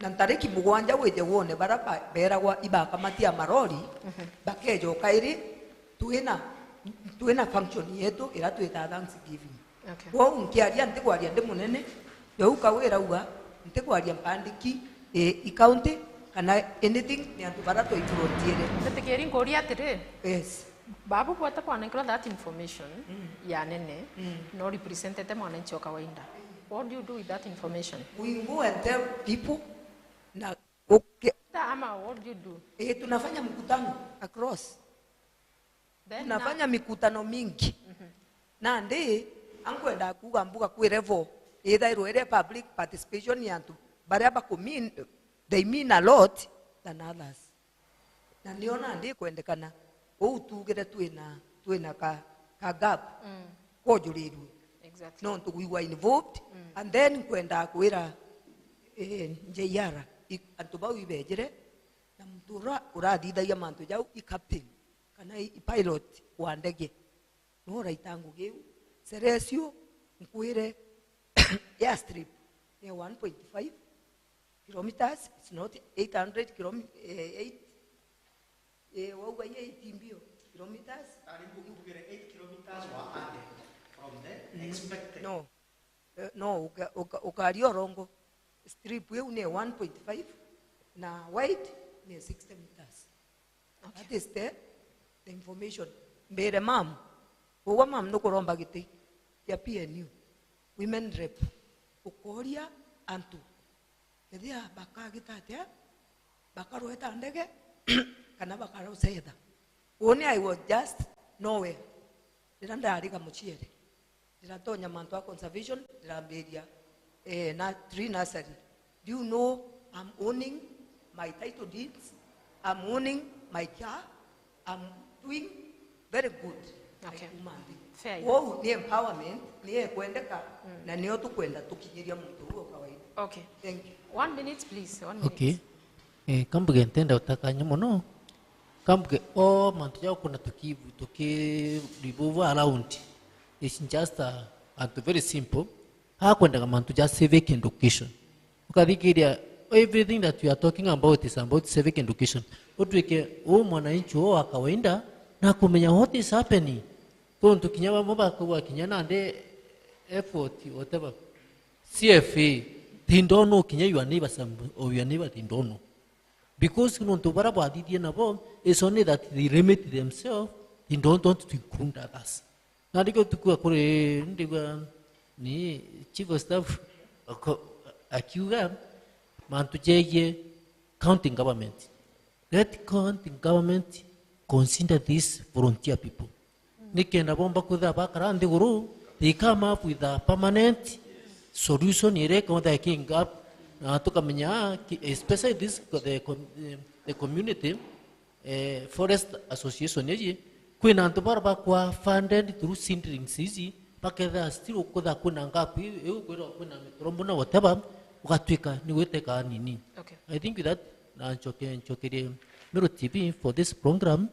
Na ntariki mugwanja wije wone bara ba- beragwa ibakamatia marori, bakeja ukairi, twina, twina function yetu ira twita Thanksgiving. Okay. Kwou nkiaria, ntikwaria ndi munene, jau kau irauga, ntikwaria mpandiki, eh, i county, kana anything, ni antu bara twaifrontiere. Ntitikiri nkuria atiri, yes, babu bwata kwanenkirwa that information ya nene, no representete mwananchi wa kawaida. What do you do with that information? We go and tell people, na uke- Ta ama, what do you do? Eh, tunafanya mkutano across. Then tunafanya mikutano mingi. Nandi, ankwenda kuuga mbuga kwi level ithairwo iri public participation ya antu baria baku mean, they mean a lot than others. Na nio nandi ikwendekana uu tuugire twina, twina ka, ka gap kojurirue. Exactly. Nontu we were involved, and then nkwenda kwira, eh, J R, i- antu bau ibejire, na muntu ura urathithagia mantu jau i captain kana i pilot wa ndege. No uraita ngugi iu. Ceresio, nkwire, airstrip ni one point five kilometers, it's not eight hundred kilom-, eh, eight, eh, wauga i eight mbio kilometers. Ari mbu-, mbugire eight kilometers wa ande from the expected. No. Eh, no, uka-, uka-, ukaria urongo. Strip iu ni one point five na wide ni sixty meters. Okay. That is the, the information. Mbere mam, ugwa mam nukuromba giti kia P N U, women rep, ukoria antu kethia bakagita atia, bakarweta ndege kana bakarucetha. Uni I was just nowhere riria ndariga muciere. Ndiratonya mantu a conservation, ndirambiria, eh, na tree nursery. Do you know I'm owning my title deeds? I'm owning my car. I'm doing very good. Okay. Like human being. Fair enough. Kwou ni empowerment, ni ekwendeka, na nio tukwenda tukinyiria muntu uu o kawaida. Okay. Thank you. One minute, please. One minute. Okay. Eh, kambuge ntenda utakanya mono. Kambuge o mantu jau kuna tuki-, tuki remove around. It's just a, antu very simple. Akwendaga mantu ja civic education. Ukathikiria, everything that we are talking about is about civic education. Utwike u mwananchi u wa kawaida na kumenya what is happening. Tontu kinya bamwe bakauga kinya nandi effort, whatever. C F A, they don't know kinya your neighbors or your neighbor, they don't know. Because nontu bara bwathithie nabo, it's only that they limit themselves, they don't want to include others. Na ndikio tukua kuri, ndigua ni chief of staff ako-, akiuga mantu jegie county government. Let county government consider these volunteer people. Nikenda bomba kwithira bakara nthiguru, they come up with a permanent solution iria ikonta ikinga up, na tukamenya, ah, ki-, especially this, the com-, eh, the community, eh, forest association iji, kwina antu bara bakwa funded through seedlings iji, bakethira still kwithira kwina gap iu, iu kwithirwa kwina miturombo na whatever, ugatwika ni gwiteka nini. Okay. I think that, na nchoke, nchokerie Meru T V for this program.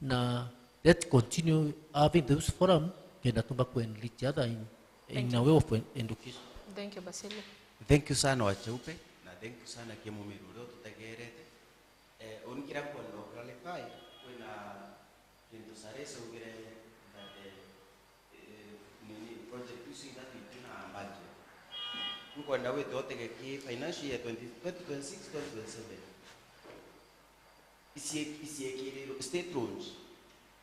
Na let's continue having those forum, kenda tumba ku enrich other in, in a way of education. Thank you, Basilio. Thank you sana, Wacheupe, na thank you sana, Kimumiru, uria ututegerete. Eh, uni kiria nkwenda clarify, kwina kintu Saresa augire that, eh, eh, nini, project ici ithatu itina budget. Nkwenda gwita utege ki financial year twenty, twenty twenty-six, twenty twenty-seven. Icie-, iciekiriro, state roads.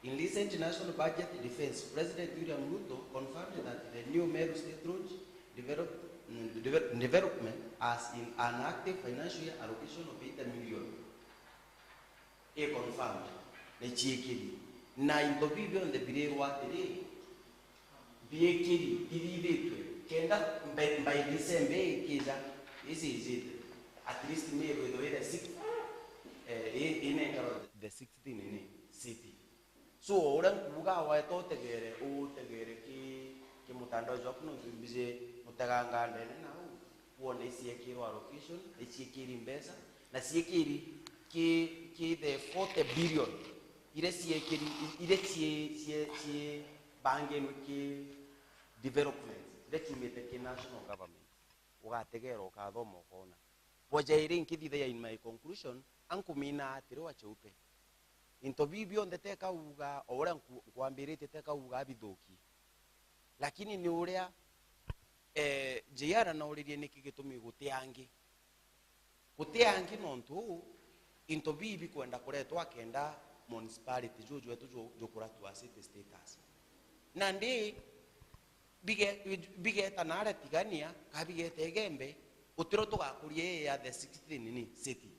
In recent national budget defense, President William Ruto confirmed that the new Meru State Road develop-, mm, deve-, development has in an active financial allocation of eighty million. I confirmed, na iciekiri. Na into biu bionthe birirwa atiri, biekiri, bithithitwe, kenda mbe-, by December ikija, iciijite, at least Meru ithwe iri six, eh, i-, inenkarwa the sixteen ni city. So, uria nkuuga weta utegere, utegere ki, ki mutandao jwaku, nontu mbiji muteganga ndene nau. Wona iciekirwo allocation, iciekiri mbeca, na ciekiri ki, ki the forty billion, iria ciekiri, iria cie, cie, cie bangenwe ki development, iria ciumite ki national government. Ugategera, ukathoma, ukona. Bwa jairi nkithithagia in my conclusion, ankumina atiri wa cheupe. Into biu bionthe teka uga, o uria nku-, nkwambiritie teka uga bithuki. Lakini ni uria, eh, J R nauririe niki gitumi guti angi. Guti angi nontu into biu bikwenda kuretwa kenda municipality juu jwetu ju-, jukuratua city status. Nandi bige-, bigeta nare Tigania, ka bigeta Igembe, utiro tugakuria ii ya the sixteen ni city.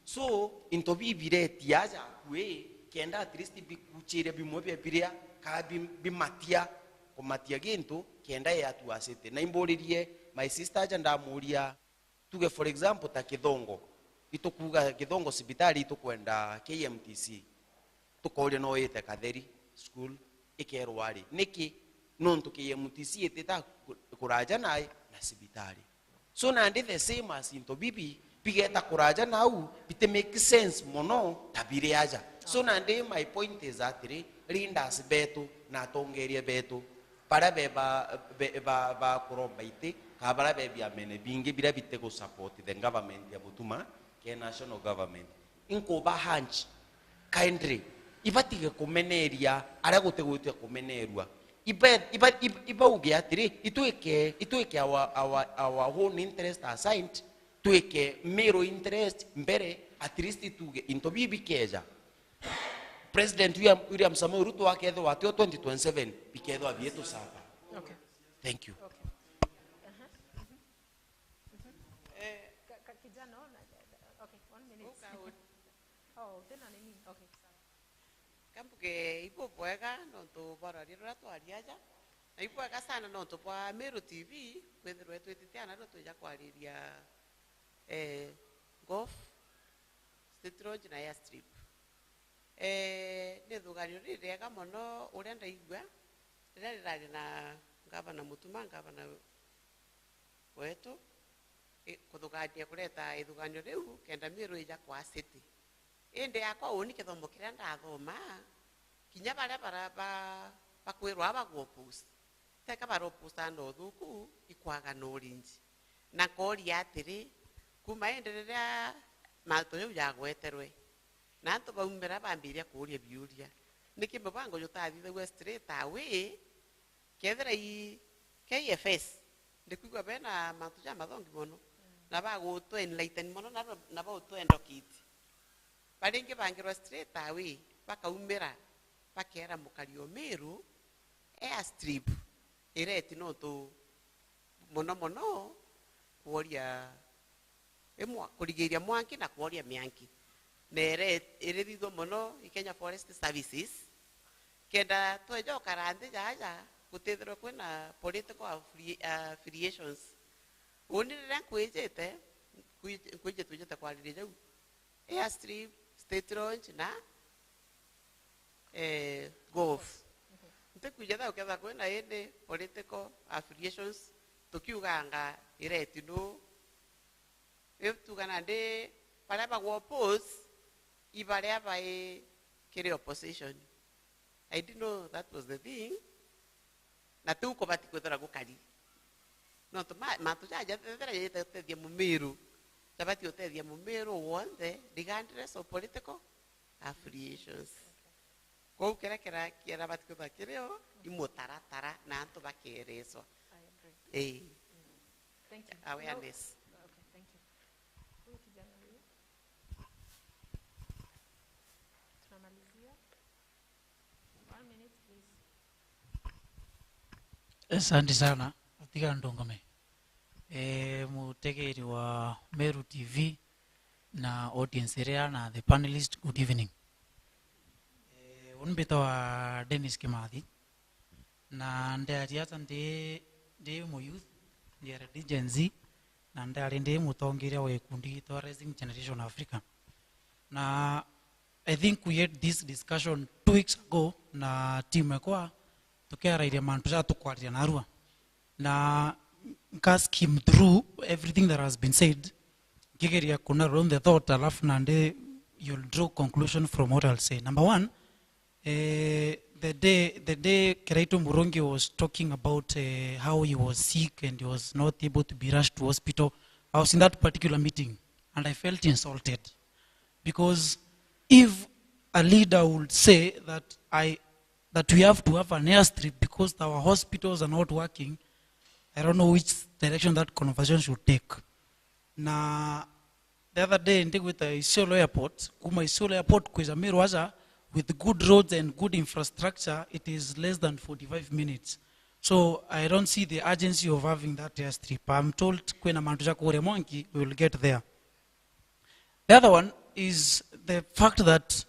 So, into biu biretia aja akui, kenda at least bikuchiria bimwe bia biria, ka bi-, bimatia, kumatia gintu, kenda yatua city. Na imburirie my sister aja ndamuria, tuge for example ta Kithongo, itukuga Kithongo cibitari itukwenda K M T C, tukoria no ite Katheri school, ikerwa ari. Niki? Nontu K M T C itita ku-, kuraja nai na cibitari. So nandi the same as into bibi, bigeta kuraja nau, biti make sense mono ta biri aja. So nandi my point is atiri, leaders betu na atongeria betu, baria be ba, be, ba, ba kuromba iti, ka baria be biamene bingi biria biti gu support the government ya Mutuma, ke national government. Inkuba hunch, kindly, ibatige kumeneria aria gutigwitia kumenerua. Ibe-, iba-, ib-, ibauge atiri, itwike, itwike our, our, our own interest aside, twike Meru interest mbere, at least tuge into bibi bikeja. President William, William Samoei Ruto akethirwa atio twenty twenty-seven, bikethirwa bietu saba. Okay. Thank you. Okay. Eh, ka, ka, kijana, ona, okay, one minute. Uka u- Oh, tena nini? Okay, sawa. Kambuge ibubwega nontu bwa rwaria ruria twaria aja. Na ibwega sana nontu bwa Meru T V, kwithirwa twitite ana ru twija kwariria, eh, golf, state lodge na airstrip. Eh, ni ithuganio ririega mono uria ndaigua riria rirari na ngavana Mutuma, ngavana wetu, i-, kuthugania kureta ithuganio riu kenda Meru ija kwa city. Indi yakwa uni kithomo kiria ndathoma, kinya baria bara-, ba-, bakwirwa bagwa oppose, teka bara oppose na uthuku, ikwaga knowledge. Na nkooria atiri, kuma indi riria mantu jau jagweterwe, na antu baumira bambiria kuuria biuria, niki mubango jutathithagua straight away? Kethira i K F S, ndikwigua bena mantu jamathongi mono, na bagutwe enlighten mono, na, na bagutwe educate. Baringi bangirwa straight away, bakaumira, bakera mukari o Meru, airstrip ireti nontu mono mono kworia imwa-, kurigiria mwanki na kworia mianki. Na ire-, irithithua mono i Kenya Forest Services, kenda tweja ukara nthi jaja, gutithirwe kwina political affili-, affiliations. Uni riria nkwijite, nkwi-, nkwijite twijite kwariria jau, airstrip, state lodge na, eh, golf. Ntikwija tha uketha kwina any political affiliations, tukiuganga ireti nu. Riu tuga nandi baria bagwa oppose, i baria bai kiri opposition. I didn't know that was the thing. Na tiu kubati kwithirwa gukari. Nontu ma-, mantu jaja jethira jete utethia Mumiru, jabati utethia Mumiru wonthe, regardless of political affiliations. Kwou kiria kira-, kirabati kwithirwa kirio, i mutaratara na antu bakeereswa. I agree. Ii. Thank you. Awareness. No, okay, thank you. Huyu kijana huyu. Tunamalizia. One minute, please. Asante sana. Atiga ndungame. Eh, mutegeri wa Meru T V na audience iria na the panelist, good evening. Eh, uni mbitagwa Dennis Kimathi. Na ndiaria ata ndi, ndi mu youth, ndiari ndi Gen Z, na ndiari ndi mutongeria wa gikundi gitwa Rising Generation Africa. Na I think we had this discussion two weeks ago na team ekwa, tukiarairia mantu ja tukwariria narua. Na ka skim through everything that has been said, nkigeria ku narrow down the thought, alafu nandi you'll draw conclusion from what I'll say. Number one, eh, the day, the day Kiraitu Murungi was talking about, eh, how he was sick and he was not able to be rushed to hospital, I was in that particular meeting and I felt insulted, because if a leader would say that I, that we have to have an airstrip because our hospitals are not working, I don't know which direction that conversation should take. Na the other day ndigwita Isiolo Airport, kuma Isiolo Airport kwija Meru aja, with good roads and good infrastructure, it is less than forty-five minutes. So I don't see the urgency of having that airstrip. I'm told kwina mantu ja kuria Mwanki, we will get there. The other one is the fact that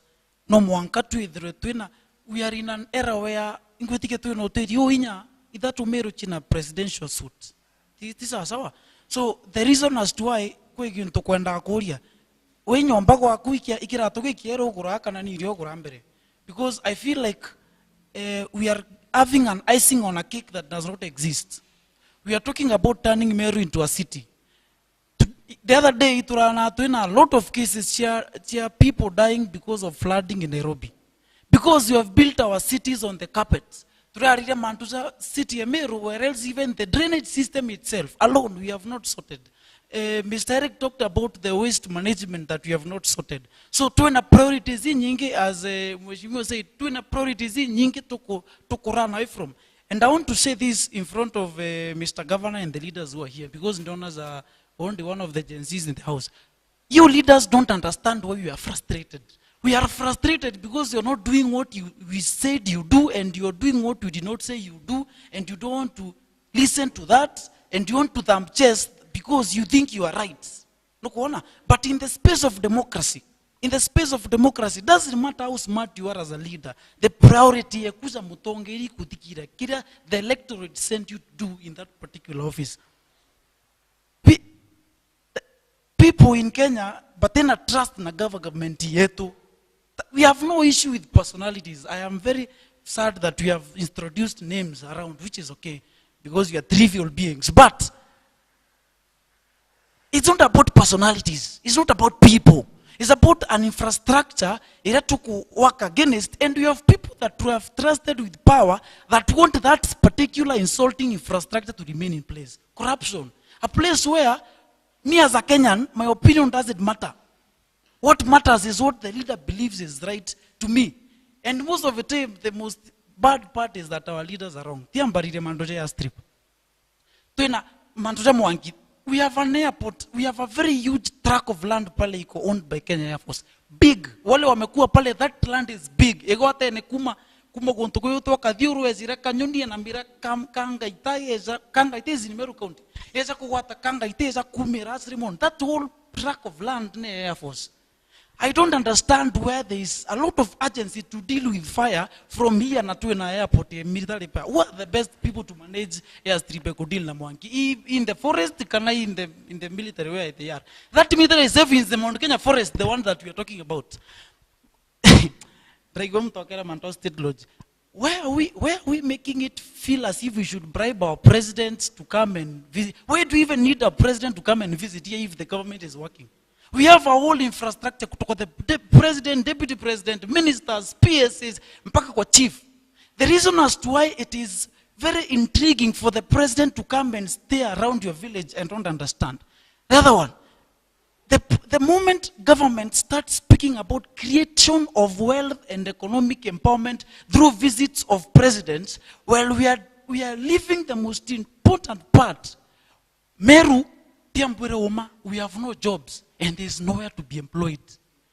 no mwanka twithirwe twina, we are in an era where ingwitikia twina utethio inya ithatu Meru china presidential suit. Ti, ti sawa sawa. So the reason as to why kwi gintu kwendaga kuria, wi nyomba gwaku ikia-, ikiratu gikieru ugura kana ni irio ugura mbere? Because I feel like, eh, we are having an icing on a cake that does not exist. We are talking about turning Meru into a city. The other day turana twina a lot of cases cia, cia people dying because of flooding in Nairobi, because you have built our cities on the carpet. Turarire mantu ja city ya Meru, where else even the drainage system itself alone we have not sorted. Uh, Mister Eric talked about the waste management that we have not sorted. So twina priorities inyingi, as, uh, Mheshimiwa said, twina priorities inyingi tuku, tuku run away from. And I want to say this in front of, uh, Mister Governor and the leaders who are here, because Ndona's are only one of the Gen Zs in the house. You leaders don't understand why we are frustrated. We are frustrated because you're not doing what you, we said you do, and you're doing what we did not say you do, and you don't want to listen to that, and you want to thumb chest because you think you are right. Nukuona? But in the space of democracy, in the space of democracy, doesn't matter how smart you are as a leader, the priority ya kuja mutongeri kuthikira kiria the electorate sent you to do in that particular office. We, people in Kenya, but then a trust na government yetu. We have no issue with personalities. I am very sad that we have introduced names around, which is okay, because we are trivial beings. But it's not about personalities. It's not about people. It's about an infrastructure ira tuku work against, and we have people that we have trusted with power that want that particular insulting infrastructure to remain in place. Corruption. A place where me as a Kenyan, my opinion doesn't matter. What matters is what the leader believes is right to me. And most of the time, the most bad part is that our leaders are wrong. Tiambarire mandu ja airstrip. Twina mantu ja Mwangi. We have an airport. We have a very huge tract of land pale iko owned by Kenya Air Force. Big. Wale wamekuwa pale, that land is big. Igwatene kuma, kuma guntu kuyu twa Kathiuru, ejire Kanyoni, enamira Kam-, Kangaita, eja, Kangaita is in Meru County. Eja kugwata Kangaita, eja kumira Asrimon. That whole tract of land ni Air Force. I don't understand where there is a lot of urgency to deal with fire from here na twina airport ya military power. Who are the best people to manage airstrip ya kudeal na Mwangi? I-, in the forest, kana in the, in the military where they are? That military is safe in the Mount Kenya forest, the one that we are talking about. Ndaigua mutokera Manto State Lodge. Why are we, why are we making it feel as if we should bribe our president to come and visit? Why do we even need a president to come and visit here if the government is working? We have a whole infrastructure kutoka the, the president, deputy president, ministers, P S As, mpaka kwa chief. The reason as to why it is very intriguing for the president to come and stay around your village, I don't understand. The other one, the, the moment government starts speaking about creation of wealth and economic empowerment through visits of presidents, well, we are, we are leaving the most important part. Meru, tiambwire uma, we have no jobs and there is nowhere to be employed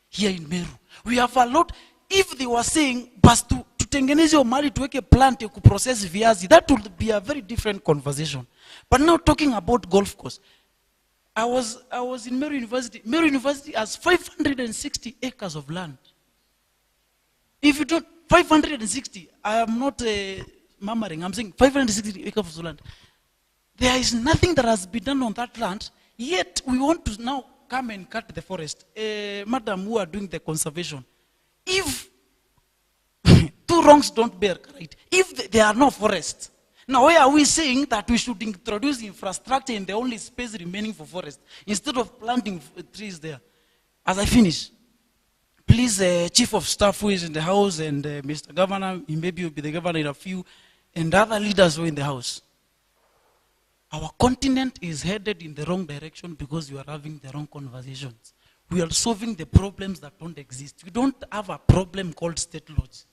here in Meru. We have a lot. If they were saying, bas tu, tutengeneze hiyo mahali tuweke plant ya kuprocess viazi, that would be a very different conversation. But now talking about golf course, I was, I was in Meru University. Meru University has five hundred and sixty acres of land. If you don't, five hundred and sixty, I am not, uh, murmuring, I'm saying five hundred sixty acres of land. There is nothing that has been done on that land, yet we want to now come and cut the forest. Uh, madam, who are doing the conservation, if two wrongs don't bear right, if th-, there are no forests, Now, why are we saying that we should introduce infrastructure in the only space remaining for forest instead of planting f- trees there? As I finish, please, uh, Chief of Staff who is in the house and uh, Mister Governor, he maybe will be the governor in a few, and other leaders who are in the house. Our continent is headed in the wrong direction because we are having the wrong conversations. We are solving the problems that don't exist. We don't have a problem called state lodge.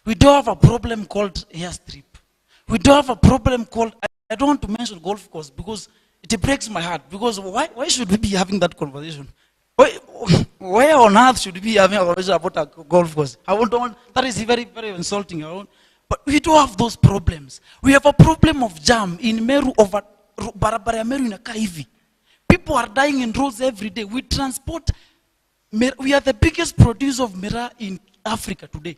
We don't have a problem called airstrip. We don't have a problem called, I, I don't want to mention golf course because it breaks my heart. Because why, why should we be having that conversation? Why, why on earth should we be having a conversation about a golf course? I won't want, that is very, very insulting. I won't, but we do have those problems. We have a problem of jam in Meru over ro- barabara ya Meru inakaa hivi. People are dying in roads every day. We transport Mir- we are the biggest producer of miraa in Africa today.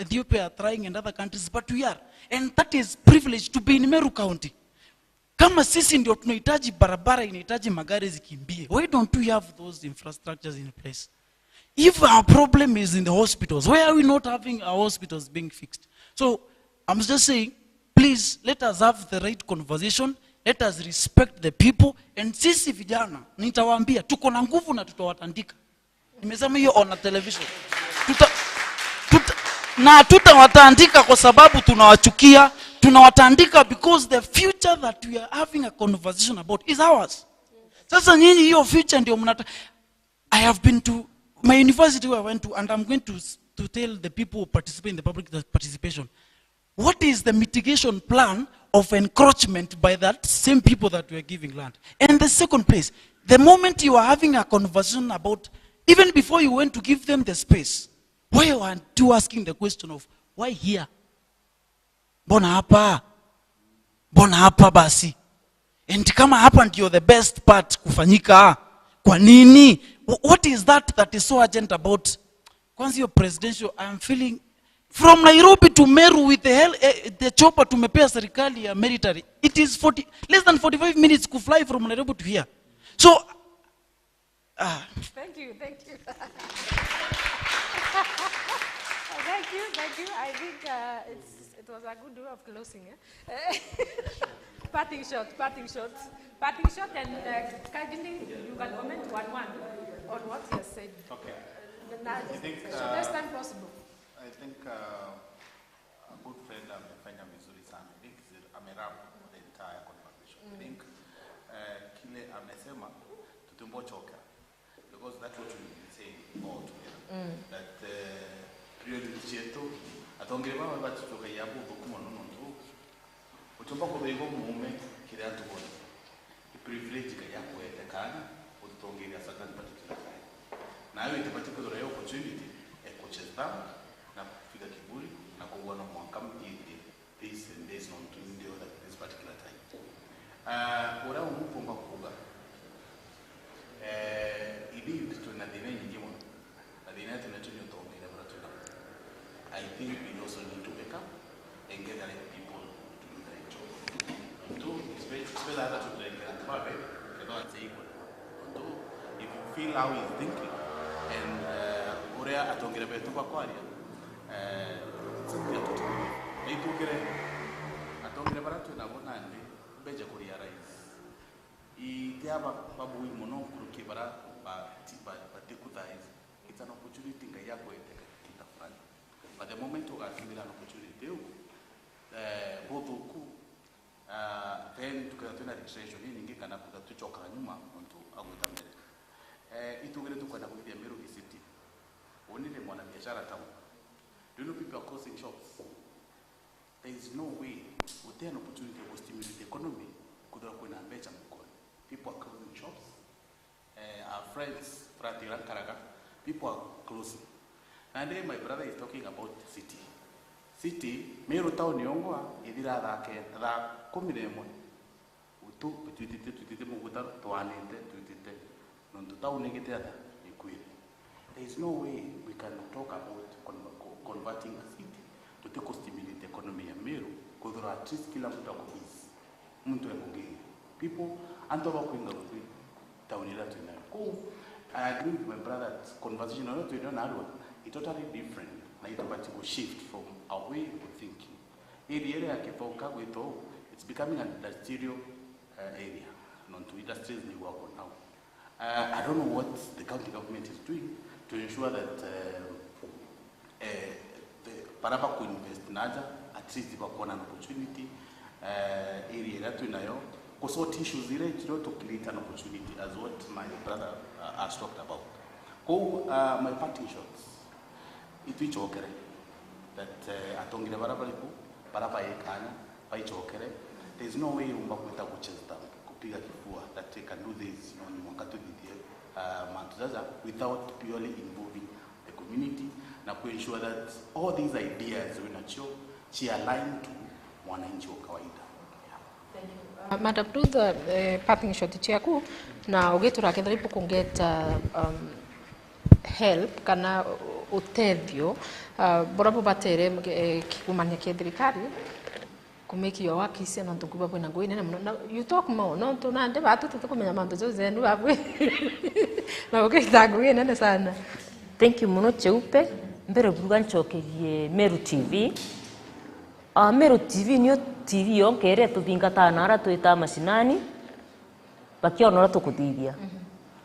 Ethiopia are trying and other countries, but we are. And that is privilege to be in Meru County. Kama sisi ndio tunahitaji barabara, inahitaji magari zikimbie, why don't we have those infrastructures in place? If our problem is in the hospitals, why are we not having our hospitals being fixed? So I'm just saying, please let us have the right conversation, let us respect the people, and sisi vijana, nitawaambia, tuko na nguvu na tutawatandika. Nimesema hiyo on a television. Tuta, tuta, na tutawatandika kwa sababu tunawachukia, tunawatandika because the future that we are having a conversation about is ours. Sasa nyinyi hiyo future ndio mnata I have been to my university where I went to, and I'm going to s- to tell the people who participate in the public participation, what is the mitigation plan of encroachment by that same people that we are giving land? And the second place, the moment you are having a conversation about, even before you went to give them the space, why aren't you asking the question of why here? Mbona hapa? Mbona hapa basi? And kama hapa ndio the best part kufanyika, kwa nini? Wh- what is that that is so urgent about? Kwanza hiyo presidential, I'm feeling from Nairobi to Meru with the hell, eh, the chopper tumepea serikali ya military, it is forty, less than forty-five minutes kufly from Nairobi to here. So ah, Thank you, thank you. Thank you, thank you. I think uh, it's, it was a good way of closing. Eh? Parting shot, parting shot. Parting shot, and uh, Kagini, you can comment one one on what he has said. Okay. Na, I think, shortest uh, time possible. I think uh, a good friend amefanya vizuri sana. I think he's- amewrap the entire conversation. I think uh, kile amesema tutimbochoka because that's what we've been saying all together. That uh, priority yetu atongere baba batucokagia buthuku mono nontu utumba kuthigwo muume kiri antu bonthe. I privilege Ngai akuete kaana ututongeria Satan particular time. Nayo itibati kwithirwa i opportunity ya kucheza na kufika kiburi na kugwa na mwanka mtiti. This and this nontu ndio that this particular time. Uh, uria ungi nkumba kuuga eh, ithui twina thina inyingi mono. Na thina yetu netu ni utongeria buria twina. I think we also need to wake up and get the right people to do the right job. Nontu, especially hata tuturengera ntu babe, kethwa nse igwe. Nontu, if you feel how he's thinking, and uh, uria atongeria betu bakwaria, eh, naitukire atongeria baria twinabo nandi beje kurealize iti aba babui mono nkuruki baria bati- ba- batikuthaisa. It's an opportunity Ngai akwete kahinda fulani. But the moment ugakinyira an opportunity iu, eh, buthuku, ah, then tukethira twina registration inyingi kana kwithira tucokaga nyuma nontu agwita mbere. Eh, itugire tukwenda kwithia Meru City. Uni ndi mwana biashara town. Do you know people are closing shops? There is no way, uti an opportunity to stimulate the economy, kuthira kwina mbecha mukoni. People are closing shops. Eh, our friends, frat ira nkaraga, people are closing. Nandi my brother is talking about city. City, Meru town yongwa ithira thaa ke- thaa kumi na imwe. Utu twitite twitite muguta twanite twitite. Nontu town ingite ata ikwire. There is no way we can talk about con- co- converting a city. Tuti kustimulate economy ya Meru, kuthura at least kila mtu ako busy. Muntu e ngugine. People, antu bakwinga ngui town ira twinayo. Kou, I agree with my brother that conversation ino twinayo narua i totally different. Na itubati ku shift from our way of thinking. Area iria ya Kithoka gwita uu, It's becoming an industrial uh, area. Nontu industries ni gwakwa now. Uh, I don't know what the county government is doing to ensure that uh, uh, the, bara bakuinvest naja, at least bakuona an opportunity uh, area iria twinayo, kusort issues iria ichiro to create an opportunity as what my brother uh, has talked about. Kou uh, my parting shots, itwichokere that uh, atongire bara bariku, bara baikanya, baichokere. There is no way umba kwita kucheza, kupiga kifua that we can do this, no, ni mwanka tuthithie uh, mantu jaja without purely involving the community na ku ensure that all these ideas winacio chi align to mwananchi wa kawaida. Yeah. Uh, Madam Ruth, uh, parting shot ciaku na ugitura kethira ibu kungeta um, help kana utethio uh, bura bubatere eh, kigumania kia thirikari kumake your work easier nontu nkuba bwina ngui nene muno. Na you talk more nontu nandi batu tutikumenya mantu jau jenu babwi na ugita ngui nene sana. Thank you muno Cheupe. Mbere buruga nchokerie Meru T V. Ah, Meru T V niyo T V yonka iria tuthingataa na aria twitaa mashinani bakiona uria tukuthithia.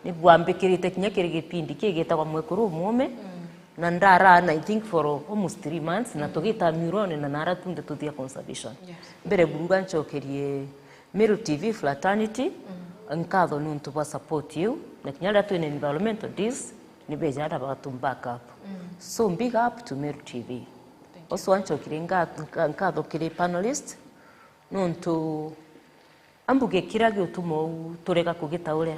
Ni bwambikirite kinya kiri gipindi kigitagwa Mwekuru Umuume, na ndara na I think for almost three months, na tugita Muroni na nara tunthe tuthia conservation. Mbere buruga nchokerie Meru T V fraternity nkatho niuntu bwa support iu, na kinya riria twina environmental dis ni bejaga na bagatu back up. So big up to Meru T V. Ucio anchokire nga- nga- nkatho kiri panelist niuntu ambuge kiria giutuma uu turega kugita uria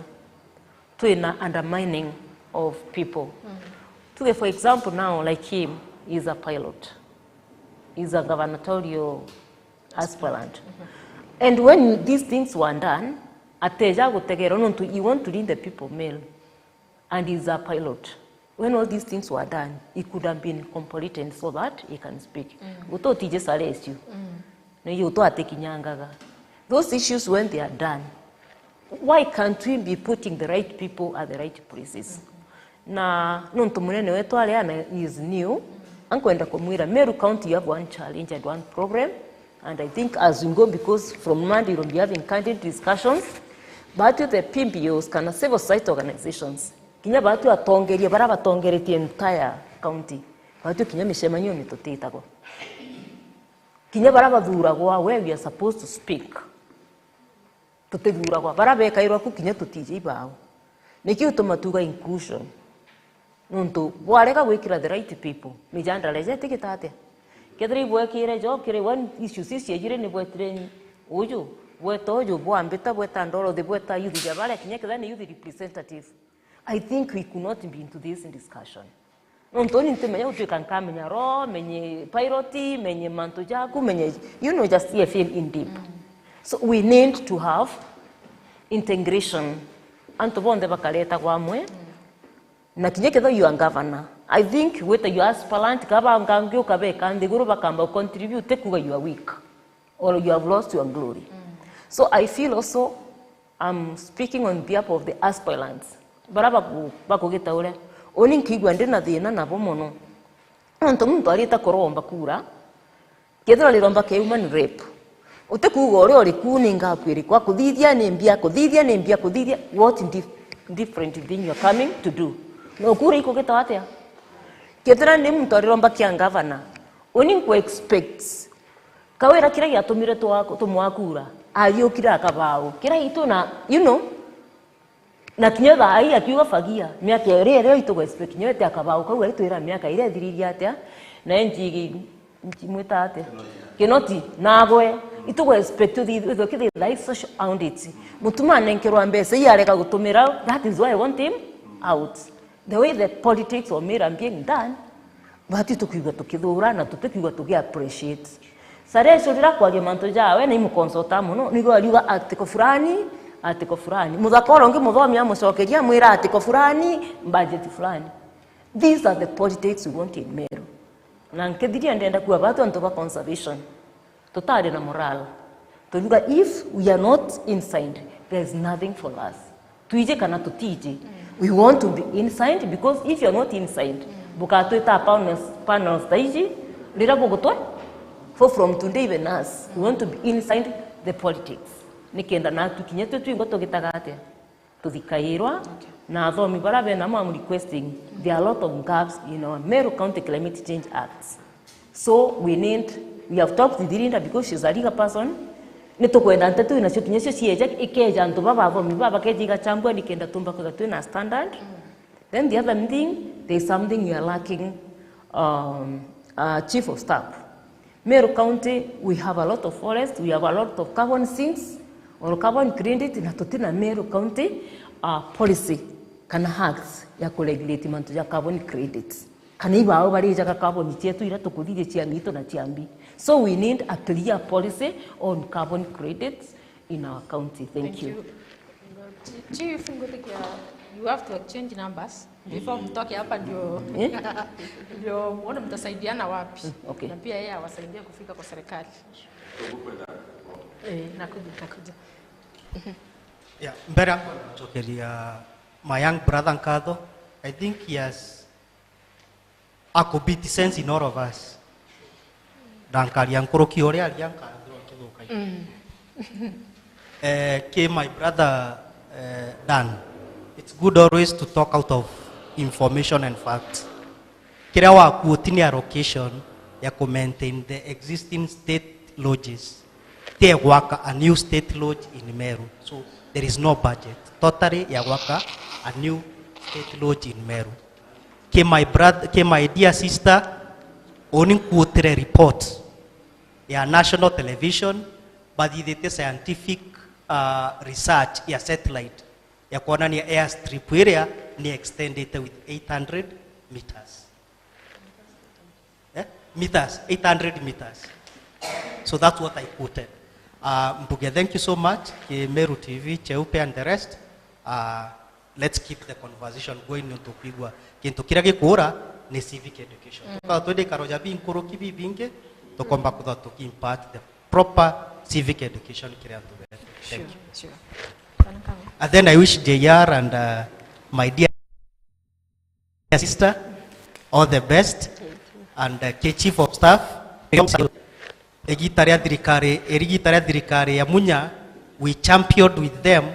twina undermining of people. Tuge for example now like him, he is a pilot, he is a gubernatorial aspirant, and when these things were done ateja gutegerwa niuntu he want to lead the people mail and he is a pilot. When all these things were done, he could have been competent so that he can speak. Guto tije sare icio. Na iyo uto atikinyangaga. Those issues when they are done, why can't we be putting the right people at the right places? Na nontu munene wetu aria na is new, ankwenda kumwira Meru County you have one challenge and one problem. And I think as we go, because from Monday we'll be having candid discussions, but the P B Os kana civil society organizations, kinya batu atongeria bara batongeretie entire county, batu kinya micemanio ni tutitagwa. Kinya bara bathuragwa where we are supposed to speak, tutithuragwa. Bara bekairwa ku kinya tutiji ibao. Niki utuma tuga inclusion? Nontu bwarega gwikira the right people, mijandara ija itigita atia? Kethira ibwekire jo kiri one issues ici ijiri ni bwetire uju, bweta uju, bwambita, bweta Ndorothi, bweta youth ja baria, kinya kethira ni youth representative. I think we could not be into this discussion. Nontu ni ntimenya gutwika nkamenya ro, menye pilot, menye mantu jaku, menye, you know, just here fill in deep. So we need to have integration. Antu bonthe bakaretagwa amwe. Na kinya kethira you are governor, I think wita you are aspirant, kaba ngangi ukabeka nthiguru bakamba contribute, kuga you are weak or you have lost your glory. So I feel also I'm speaking on behalf of the aspirants bara baku- bakugita uria. Uni nkiigua ndi na thina nabo mono. Nontu muntu arite kuromba kura, kethira riromba kia human rape, utikuuga uria uri ku ni ngakwirikwa kuthithia ni mbia, kuthithia ni mbia, kuthithia. What dif different thing you are coming to do? No kura ikugita atia? Kethira ni muntu ariromba kia ngavana, uni nku expect kawira kiria giatumire twa- tumwakura, ariukire akabao kiria itu na, you know, na kinya thaa ii akiuga fagia, miaka iri iria itu expect kinya ite akabao kau aritwira miaka iria ithiririe atia, na njigi mwita atia? Kinoti, nagwe, itu expect uthi- withwe kithitha i social audit. Mutuma anenkerwa mbeca ii arega gutumira, that is why I want him out. The way the politics of Meru are being done, bati tukwigua tukithura na tutikwigua tugi appreciate. Sareso rira kwaria mantu jawe na imukonsota mono, nigo ariuga article fulani, article fulani. Muthaka uria ungi muthomi amucokeria amwira article fulani, budget fulani. These are the politics we want in Meru. Na nkithiria ndenda kuuga batu antu ba conservation. Tutari na moral. Turuga if we are not inside, there is nothing for us. Twiji kana tutiji. We want to be inside because if you are not inside, bukatwita panels, panels ta iji, rira bugutwe, for from today even us, we want to be inside the politics, nikenda natu kinya twi twingwa tugitaga atia tuthikairwa. Okay. Na athomi bara bena mam requesting, there are a lot of gaps in our Meru County Climate Change Acts. So we need, we have talked with Linda because she's a legal person. Ni tukwenda nteto inacio kinya cio cieja, ikeja antu baba athomi baba bakeja igachambua nikenda tumba kwithirwa twina standard. Then the other thing, there is something we are lacking, um, uh, Chief of Staff. Meru County, we have a lot of forest, we have a lot of carbon sinks or carbon credit, na tutina Meru County, uh, policy kana acts ya kuregulate mantu ja carbon credits. Kana ibao barijaga carbon cietu ira tukuthithia cia mitu na cia mbi. So we need a clear policy on carbon credits in our county. Thank you. Chief, ngutikia, you have to exchange numbers before mtoke hapa, ndio, eh? Ndio muone mtasaidiana wapi. Mm, okay. Na pia yeye awasaidie kufika kwa serikali. Eh, nakuja, nakuja. Yeah, mbere ya kucokeria my young brother nkatho, I think he has a ku beat sense in all of us. Ndankaria nkuruki uria aria nkathirwa nkithukagia. Mm. Eh, ki my brother, eh, Dan, it's good always to talk out of information and facts. Kiria wakuoti ni allocation ya ku maintain the existing state lodges. Ti ya gwaka a new state lodge in Meru. So there is no budget totally ya gwaka a new state lodge in Meru. Ki my brother, ki my dear sister, uni nkuutire report ya national television, bathithitie scientific, uh, research ya satellite ya kwonania airstrip iria ni extendete with eight hundred meters. Eh? Meters, eight hundred meters. So that's what I quoted. Uh, mbuge, thank you so much, ki Meru T V, Cheupe and the rest. Uh, let's keep the conversation going, nontu kwigua kintu kiria gikuura ni civic education. Mm. Tukoragwa twina ikaro ja binkuruki bibingi, tukomba kwithirwa tuki impart the proper civic education kiri antu betu. Thank you. Sure, sure. And then I wish J R and, uh, my dear sister, all the best. Thank you. And, uh, ki chief of staff, igita ria thirikari, irigita ria thirikari ya Munya, we championed with them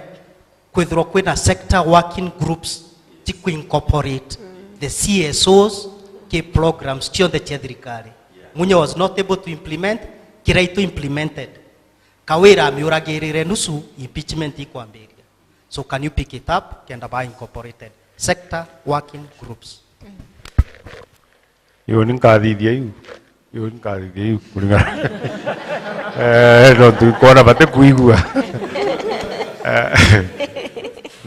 kwithirwa kwina sector working groups ti ku incorporate, mm, the C S Os ki programs cionthe cia thirikari. Munya was not able to implement, Kiraitu implemented. Kawira amiuragirire nusu, impeachment ikwambiria. So can you pick it up kenda ba incorporated sector working groups? Yo ni nkathithia iu. Yo ni nkathithia iu kuringana. Eh, no tukwona bate kuigua. Eh,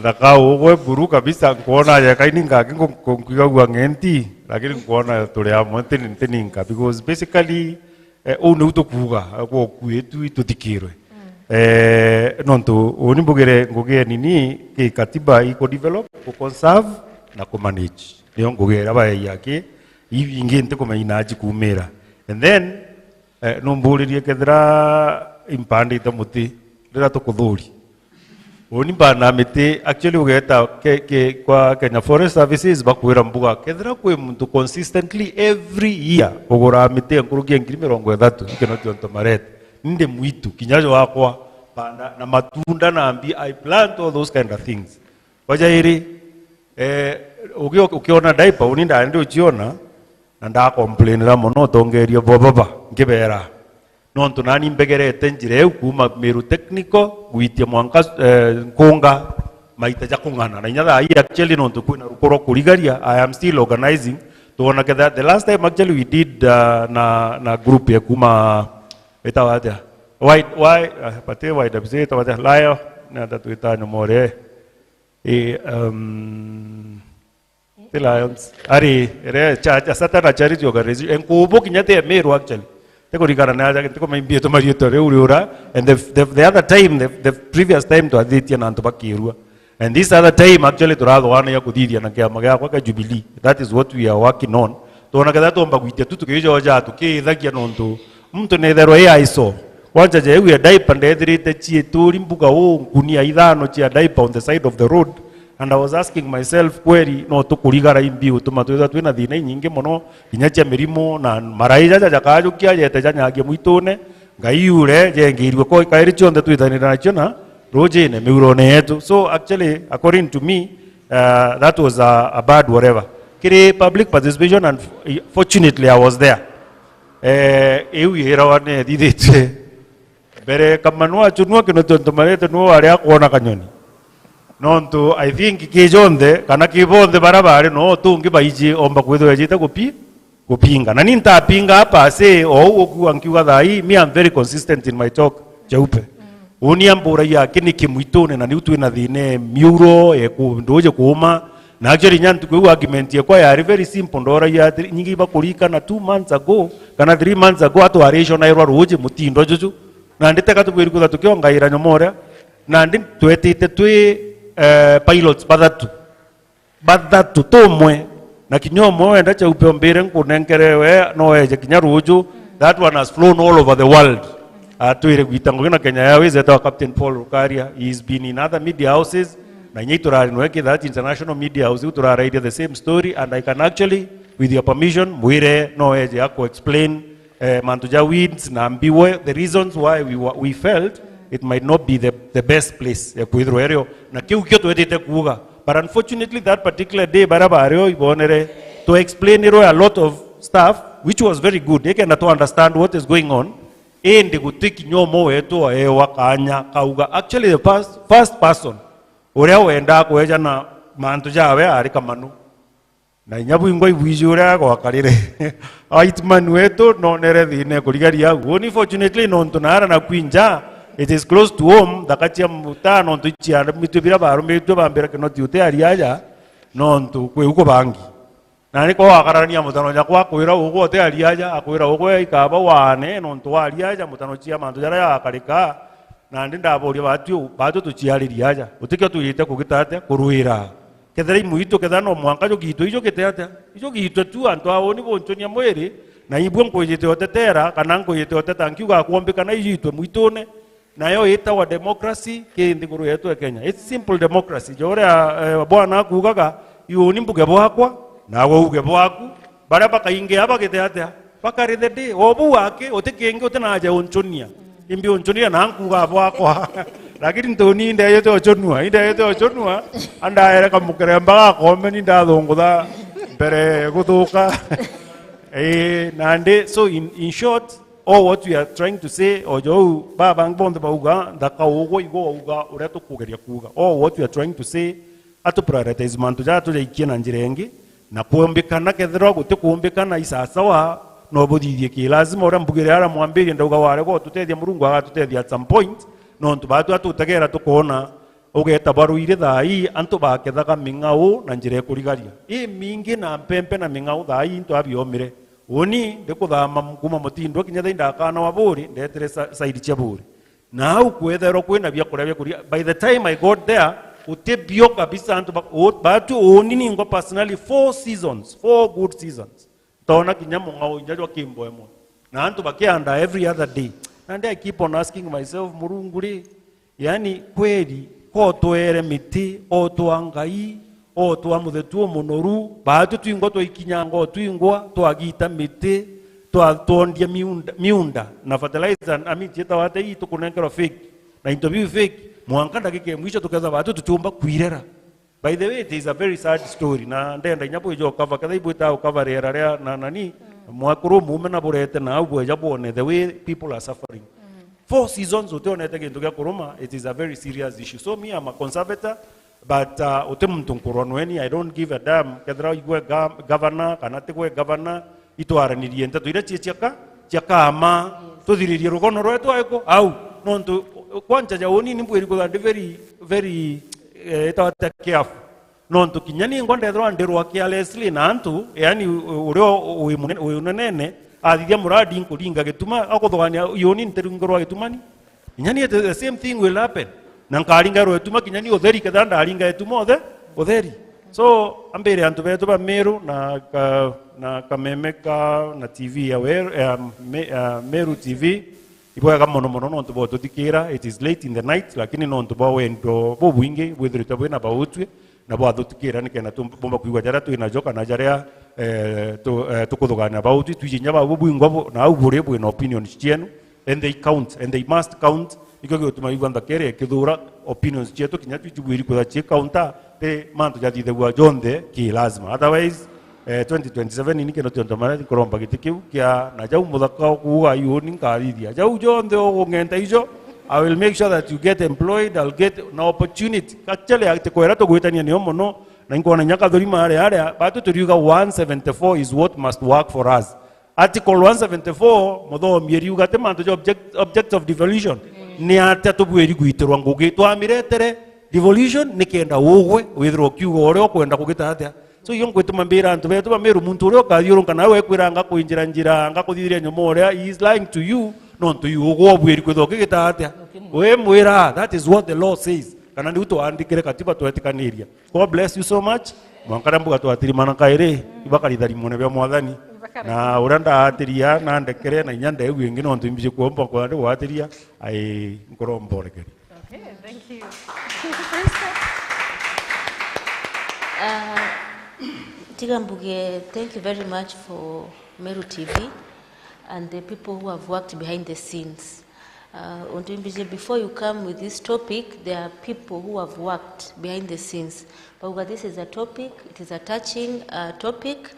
thaka ugwe buru kabisa, nkwona aja kaini ngaki nku-, nku-, nkwigagua ng'enti, lakini nkwona turi amwe, ntini, ntininka, because basically, eh, uu niu tukuuga, eh, gwokuitu ituthikirwe. Mm. Eh, nontu uni mbugire ngugi ya nini, ki katiba iku develop, ku conserve na ku manage. Niyo ngugi iria baeia ki, iu ingi ntikumenya ina aji kuumira. And then, eh, numburirie kethira impandite muti riria tukuthuria. Uni mbana miti, actually, ugeeta ke-, ke-, kwa Kenya Forest Services, bakwira mbuga, kethira kwi muntu consistently every year uguraa miti ya nkuruki ya ngiri mirongo ithatu, ikino kionto marete, ni ndi mwitu, kinya jwakwa, panda na matunda na mbi, I plant all those kind of things. Kwa jairi, eh, ugi-, ukiona diaper, uni ndaendi uciona, na ndacomplainira mono utongeria bwa baba, nkibera. Nontu nani mbegerete njira iu kuuma Meru Technical gwitia mwanka, eh, Nkunga maita ja kung'ana. Na inya thaa ii actually nontu kwina ruko rwa kurigaria, I am still organizing. Twona ketha the last time actually we did, uh, na, na group ya kuuma, itawa atia? Wide, wide, uh, but Y W C itawa atia? Layo, na tatu itano more. Eh, um, Ti Lions. Ari, ere, cha-, cha-, Satana Charity Organization. Enkubu kinya ti Emiru actually. Tikurikana na aja, tikumenya mbi ituma riitwa riu riura. And the, the, the other time, the, the previous time twathitie na antu bakirua. And this other time actually turathuganagia kuthithia na kiama giakwa kia Jubilee. That is what we are working on. Twona ketha tuomba gwitia tu tukijoja tukiithagia nontu muntu netherwa i aiso. Kwanja ja iu ya diaper ndethirite ciituri mbuga uu ngunia ithano cia diaper on the side of the road. And I was asking myself, kweri no tukurigara imbi utuma twithwa twina thina inyingi mono, kinya cia mirimo na marai jaja jakajukia jete janyagia mwitune, Ngai iure jengiirue ko kairi cionthe twitanira nacio na rujine miurone yetu. So actually, according to me, uh, that was a, a bad whatever. Kiri public participation, and fortunately I was there. Eh, iu yirawa nethithitue mbere Kamanu achunua Kinoti ontu marete nuo wari akwona kanyoni. Nontu I think ki jonthe kana ki bonthe bara bari no tungi baiji omba kwithirwa ejite gupi-, gupinga. Na ni ntapinga hapa ase o uu ukua nkiuga thaa hii, me I'm very consistent in my talk, Chaupe. Uni amburagia aki ni kimwitune na niu twina thina e miuro, e ku-, nduje kuuma. Na actually nya ntuku iu argument yakwa yari very simple, ndoragia atiri, nyingi bakurikana two months ago kana three months ago atwaricionairwa ruji mutindo juju. Nandi teka tubwiri kwithirwa tukiongaira nyomore. Nandi twetite twi, eh, pilots bathatu. Bathatu tumwe, na kinya umwe wenda Chaupe ombire nkunenkere we no eje kinya ruju. That one has flown all over the world. Atwire gwita ngugi na Kenya Airways, etawa Captain Paul Rukaria. He's been in other media houses, na inya iturari nwe ki that international media house, iu turarairia the same story, and I can actually, with your permission, mwire no eje ako explain eh, mantu ja winds na mbiwe, the reasons why we, wa-, we felt it might not be the, the best place ya kwithirwa irio, na kiu kio twetite kuuga. But unfortunately, that particular day, bara bario ibonere, to explainirwe a lot of stuff which was very good, ikenda to understand what is going on. Indi guti kinya umwe wetu waewa kanya kauga, actually the first, first person uria wendaa kweja na mantu jawe ari Kamanu. Na inya bwingwa ibwiji uria gwakarire. White man wetu nonere thina ikurigaria au. Uni fortunately nontu naara na kwinja, it is close to home, thaka cia mutaa nontu iciaramitwe biria barumitue bambira Kinoti uti aria aja, nontu kwi uko bangi. Na niko wakararania mutano nyakwa akwira ugwe uti aria aja, akwira ugwe ikaba waane nontu wa aria aja, mutano cia mantu jaria jagakarika. Nandi ndaboria batu, batu tuciaririe aja, utikio twirite kugita atia kurwira? Kethira i mwitu, kethira no mwanka jugitwe, ijugite atia? Ijugitwe tu, antu a uni bunchonia mwiri, na ibue nkwijite utetera, kana nkwijite uteta nkiuga kwombikana ijitwe mwitune, nayo itawa democracy ki nthiguru yetu ya Kenya. It's simple democracy. Jo uria, eh, bwana akuugaga, i uni mbuge bwakwa, nawe uge bwaku, baria bakaingia bagite atia? Bakari the day. O buu aki, uti kingi, uti na aja unchunia. Imbi unchunia na nkuuga bwakwa. Lakini ntuni indeyete uchunua, indeyete uchunua, andaere kamukeremba gakome ni ndathungutha mbere guthuka. Eh, nandi, so in, in short, all what we are trying to say, o jou babangi bonthe bauga, nthaka ugwe igwe wauga uria tukugeria kuuga. All what we are trying to say, atu prioritize mantu jaa tujaikie na njira ingi, na kuumbikana, kethirwa guti kuumbikana isasawa, no buthithie ki lazima uria mbugire ara mwambirie, ndauga ware gututethia, Murungu agatutethia at some point, nontu batu atutegera tukoona ugeta bwa ruiri thaa ii, antu bakethaga ming'au na njira ikurigaria. Imingi na mpempe na ming'au thaa ii into abiomire. Uni ndikuthama kuma mutindwa kinya thaa ii ndakana wa buri, ndetire sa-, side cia buri. Na au kwetherwa kwina biakuria bia kuria. By the time I got there, guti bio kabisa antu ba-, o-, batu uni ningwa personally four seasons, four good seasons. Ntona kinya mung'ao inya jwa kimbo imwe. Na antu bakianda every other day. Nandi I keep on asking myself, Murungu ri, yani kweli, ko twere miti, o twa Ngai, o twa muthetu umunoru, baatu twingwa twaikinyanga o twingwa, twagita miti, twa-, twondia miunda, miunda, na fertilizer, na miti itawa ate ii tukunenkerwa fake, na into biu fake, mwanka ndagika ya mwisho tukethwa baatu tutiumba kwirera. By the way, it is a very sad story, na ndenda inya bwija ukava, ketha ibwita ukava riera ria na nani, mwakuru muume na burete na au bweja bwone the way people are suffering. Four seasons utionete gintu gia kuruma, it is a very serious issue. So me, I'm a conservator, but, uh, uti muntu nkurwa nweni, I don't give a damn. Kethira igwe ga-, governor, kana tigwe governor, itwaranirie nteto iria cie ciaka, cia kama, tuthiririe rugono rwetu aiko, au, nontu, kwancha ja uni ni mbwiri kwithwa ndi very, very, eh, itawa careful. Nontu kinya ningwa ndethirwa ndirwa carelessly na antu, yani u-, uria u-, wi munene, wi unenene, athithia muradi nkuringa gituma, akuthugania yuni ntiringirwa gitumani. Kinya ni the same thing will happen. Na nkaringa gituma kinya ni utheri, ketha ndaringa gituma uthe-, utheri. So, ambire antu betu ba Meru na ka-, na kameme ka, na T V ya Weru, eh, Me-, eh, Meru T V, ibwega mono mono nontu bwa tuthikira. It is late in the night, lakini nontu bwa wendo bubwingi bwithirite bwina bautwi, na bwathutikira nikenda tumbomba kwigua jaria twinajo kana jaria, eh, tu-, eh, tukuthugania bau twi-, twiji inya bau bwingwa bu-, na au buri bwina opinions cienu. And they count, and they must count. Ikio gigutuma igua nthakere ikithura opinions cietu kinya twi cibwiri kwithirwa cii counter, ti mantu jathithagua jonthe ki lazima. Otherwise, eh, twenty twenty-seven ini kino tionto maria nkuromba giti kiu kia na jau muthaka ukuuga iuni nkathithia. Jau jonthe ugung'enta ijo, I will make sure that you get employed, I'll get na opportunity. Actually, ati kwera tugwitania nio mono, na inkwona inya Kathurima aria, aria, batu turiuga one seventy-four is what must work for us. Article one seventy-four, muthomi eriuga ati mantu ja object, object of devolution. Ni atia tubwiri gwitirwa ngugi? Twamiretere devolution nikenda ugwe, withirwa ukiuga uria ukwenda kugita atia. So, iyo ngwituma mbira antu betu ba Meru, muntu uria ukathiurunka nawe ekwira ngakwinjira njira, ngakuthithiria nyuma uria, he is lying to you, nontu iugwe ubwiri kwithirwa ukigita atia. Wi mwira, that is what the law says. Kana niu twandikire katiba twetikaniria. God bless you so much. Mwanka ria mbuga twatirimana kairi, ibakaritharimone bia Mwathani. Ibakaritharimone. Na uria ndaatiria na ndekere na inya ndeu ingi nontu imbiji kuomba kwa ndi gwatiria, ai nkuromba urekeri. Okay, thank you. Uh, tiga mbuge, thank you very much for Meru T V and the people who have worked behind the scenes. Uh, untu imbiji, before you come with this topic, there are people who have worked behind the scenes. Bauga, this is a topic, it is a touching, uh, topic.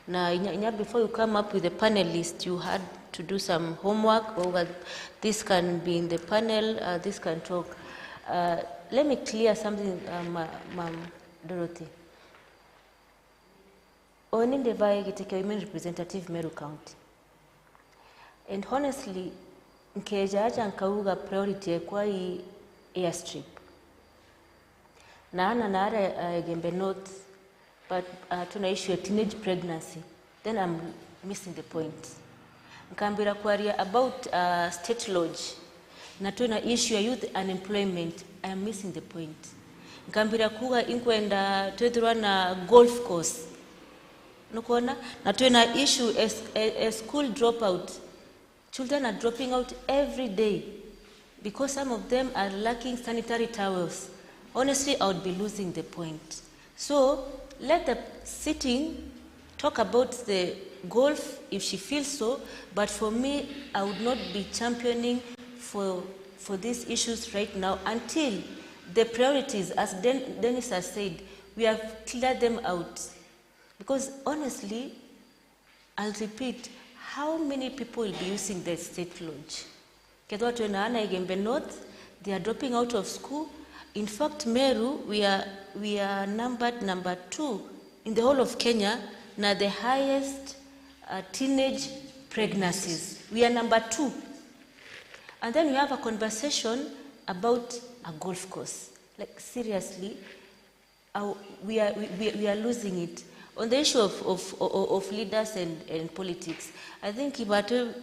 Na inya, inya before you come up with the panelist, you had to do some homework. Bauga, this can be in the panel, uh, this can talk. Uh, let me clear something, uh, ma-, Ma'am Dorothy. Oni ndi vai giti kia women representative Meru County. And honestly, nkeja aja nkauga priority ekwa i airstrip. Na ana na aria, uh, Igembe North, but, uh, tuna issue ya teenage pregnancy, then I'm missing the point. Nkambira kwaria about, uh, state lodge, na twina issue ya youth unemployment, I am missing the point. Nkambira kuuga inkwenda twithirwa na golf course. Nukwona? Na twina issue as a, a school dropout. Children are dropping out every day because some of them are lacking sanitary towels. Honestly, I would be losing the point. So, let the sitting talk about the golf if she feels so, but for me, I would not be championing for, for these issues right now until the priorities, as Den-, Dennis has said, we have cleared them out. Because honestly, I'll repeat, how many people will be using the state lodge? Kethwa twina ana Igembe North, they are dropping out of school. In fact, Meru, we are, we are numbered number two in the whole of Kenya, na the highest, uh, teenage pregnancies. We are number two. And then we have a conversation about a golf course. Like, seriously, uh, we are, we, we, we are losing it. On the issue of, of, of, of leaders and, and politics, I think Ibate,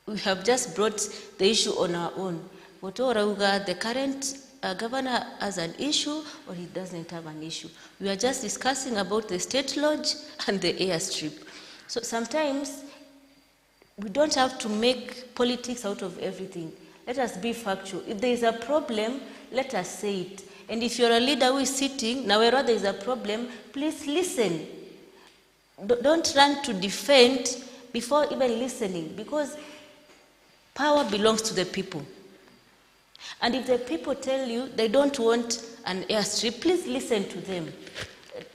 we have just brought the issue on our own. Guti urauga the current, uh, governor has an issue or he doesn't have an issue. We are just discussing about the state lodge and the airstrip. So sometimes we don't have to make politics out of everything. Let us be factual. If there is a problem, let us say it. And if you're a leader who is sitting, na werwa there is a problem, please listen. D-, don't run to defend before even listening, because power belongs to the people. And if the people tell you they don't want an airstrip, please listen to them.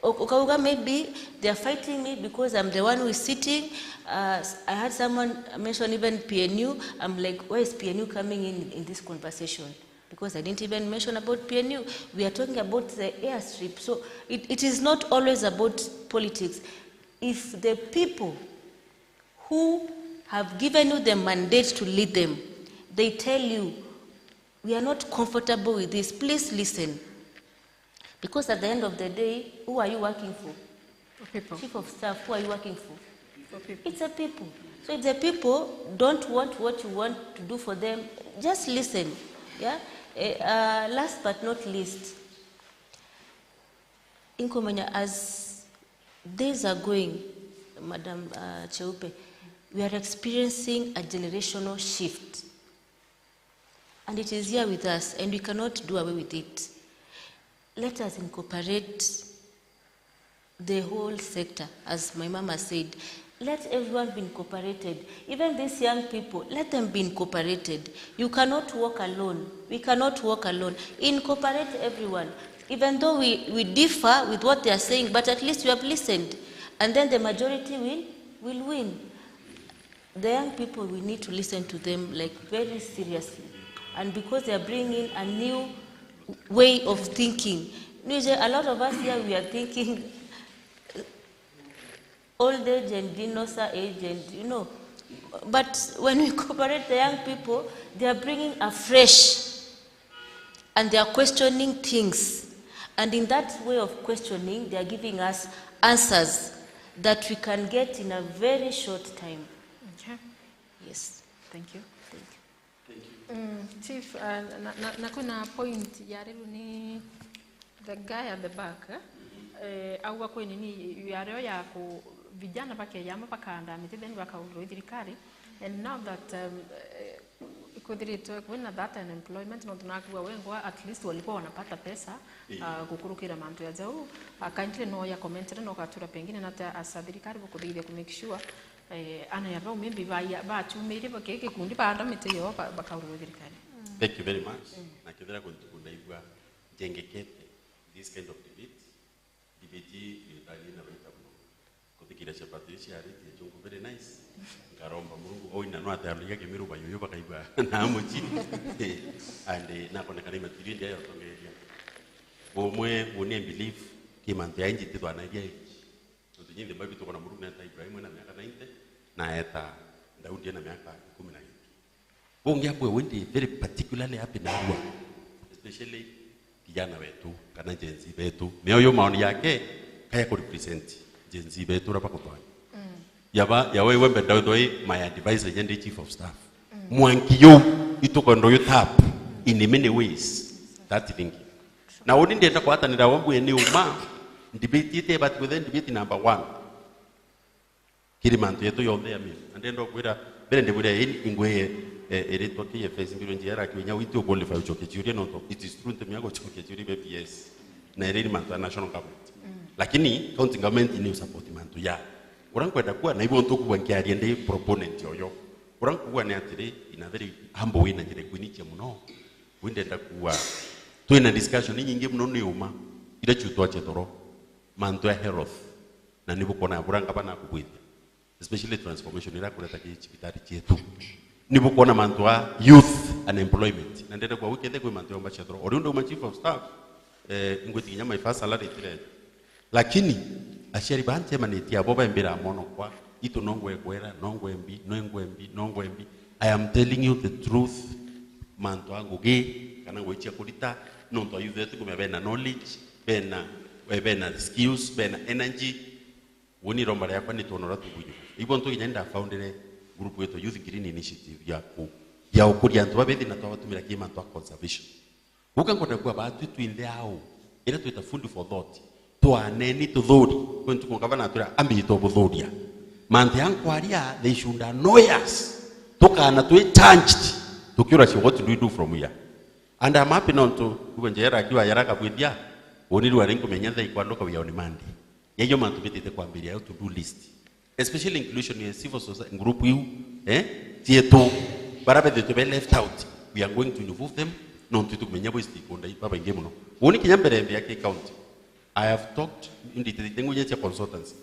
U-, ukauga, maybe they are fighting me because I'm the one who is sitting. Uh, s-, I had someone mention even P N U. I'm like, where is P N U coming in, in this conversation? Because I didn't even mention about P N U. We are talking about the airstrip. So it, it is not always about politics. If the people who have given you the mandate to lead them, they tell you, "We are not comfortable with this, please listen." Because at the end of the day, who are you working for? For people. Chief of staff, who are you working for? For people. It's a people. So if the people don't want what you want to do for them, just listen. Yeah? Eh, uh, last but not least, inkumenya, as days are going, Madam, uh, Cheupe, we are experiencing a generational shift. And it is here with us, and we cannot do away with it. Let us incorporate the whole sector, as my mama said. Let everyone be incorporated. Even these young people, let them be incorporated. You cannot walk alone. We cannot walk alone. Incorporate everyone. Even though we, we differ with what they are saying, but at least you have listened. And then the majority will, will win. The young people, we need to listen to them, like, very seriously. And because they are bringing a new way of thinking. Nije, a lot of us here, we are thinking old age and dinosaur age and, you know. But when we cooperate the young people, they are bringing a fresh, and they are questioning things. And in that way of questioning, they are giving us answers that we can get in a very short time. Okay. Yes. Thank you. Thank you. Mm, Chief, uh, na, na, na kwina point yariru ni the guy at the back, eh? Eh, auga kwi nini yario ya ku vijana bakeyama bakanda miti then bakaurwa i thirikari, and now that, um, eh, kwithiritwe kwina that unemployment, nontu nakuwa wengwa at least walikuwa wanapata pesa, ah, gukurukira mantu ya jau. Ah, kindly no ya comment no gatura pengine nata asa thirikari bukuthithia ku make sure Eh, ana ya bau maybe ba, bachumire ba, kii gikundi baanda miti yo ba, bakaurwa thirikari. Thank you very much. Na kethira kuntu kundaigua njengekete this kind of debate, debate ii itani na baita muno. Kuthikira cia Patricia aritie chungu very nice. Nkaromba Murungu oina no atearuria kimiru bayuyu bakaigua na muchi. And, eh, nakoneka ni material ndia yotongeria. Umwe uni belief ki mantu ya inji tithwanagia inji. Nontu nyinthe mbabi tukona Murungu neeta Ibrahimu ena miaka ninety, na eeta Daudi ena miaka ikumi na ingi. Bungi abwe we ndi very particularly happy narua, especially kijana wetu kana Gen Z betu. Nio yo maoni yake kaya ku represent Gen Z betu uria bakutwanya. Yaba, ya we, we mbenda withwe my advisor, nya ndi chief of staff. Mwanki yu itukwenda uyu tap in many ways. That thinking. Na uni ndienda kwatanira wambu ni uma, debate ite but within debate number one. Kiri mantu yetu yonthe ya Meru. Na ndienda kwira, mbere ndibwira ii ingwe, eh, iritwa K F S mbirwe njira yarakiwe nya witi u qualify ucokia ciuria nontu it is true ntumia gucokia ciuria bia P S. Na iri ni mantu ya national government. Lakini county government ni u support mantu ya. Uria nkwenda kuwa, na ibo ntukugwa nkiaria ndi proponent oyo. Uria nkuuga ni atiri, in a very humble way na njira ikwinichia muno, wi ndenda kuuga twina discussion inyingi muno ni uma ira ciu twache toro, mantu ya health, na ni bukwona buria ngavana akubwithia, especially transformation ira akureta ki cibitari cietu. Ni bukwona mantu ya youth unemployment, na ndenda kuuga wiki nthe kwi mantu yomba cia toro. Ori undu uma chief of staff, eh, ingwiti kinya my first salary itire. Lakini aciari baa ncemanitie abo baimbira mwanokwa, itu no ngwekwera, no ngwembi, no ngwembi, no ngwembi. I am telling you the truth, mantu a ngugi kana ngugi cia kurita, nontu a youth etu kumenya bena knowledge, bena, eh, bena skills, bena energy. Uni iromba riakwa ni twona uria tubwinyu. Ibo ntu kinya ndafoundire group yetu Youth Green Initiative ya ku, ya ukuria antu babethi na twabatumira ki mantu a conservation. Guka nkwenda kuuga baatwi twinthe au, ira twita food for thought, twaneni tuthuri, kwi ntuku ngavana atwira, "Ambi tubuthuria." Mantu ya nkwaria, they should annoy us. Tukana twi changed, tukiura cio, "What do we do from here?" And I'm happy nontu, kuuga njera akiwa yara kabwithia, uni riu ari nkumenya thaa ikwanduka we are on Monday. Yaiyo mantu bitite kwambiria yo to do list. Especially inclusion ya civil society group iu, eh, cietu, bara bethitwe be left out, we are going to involve them, nontu itukumenya bo stakeholder babaingi muno. Uni kinya mbere mbia ki county, I have talked, nditithite ngunya cia consultancy.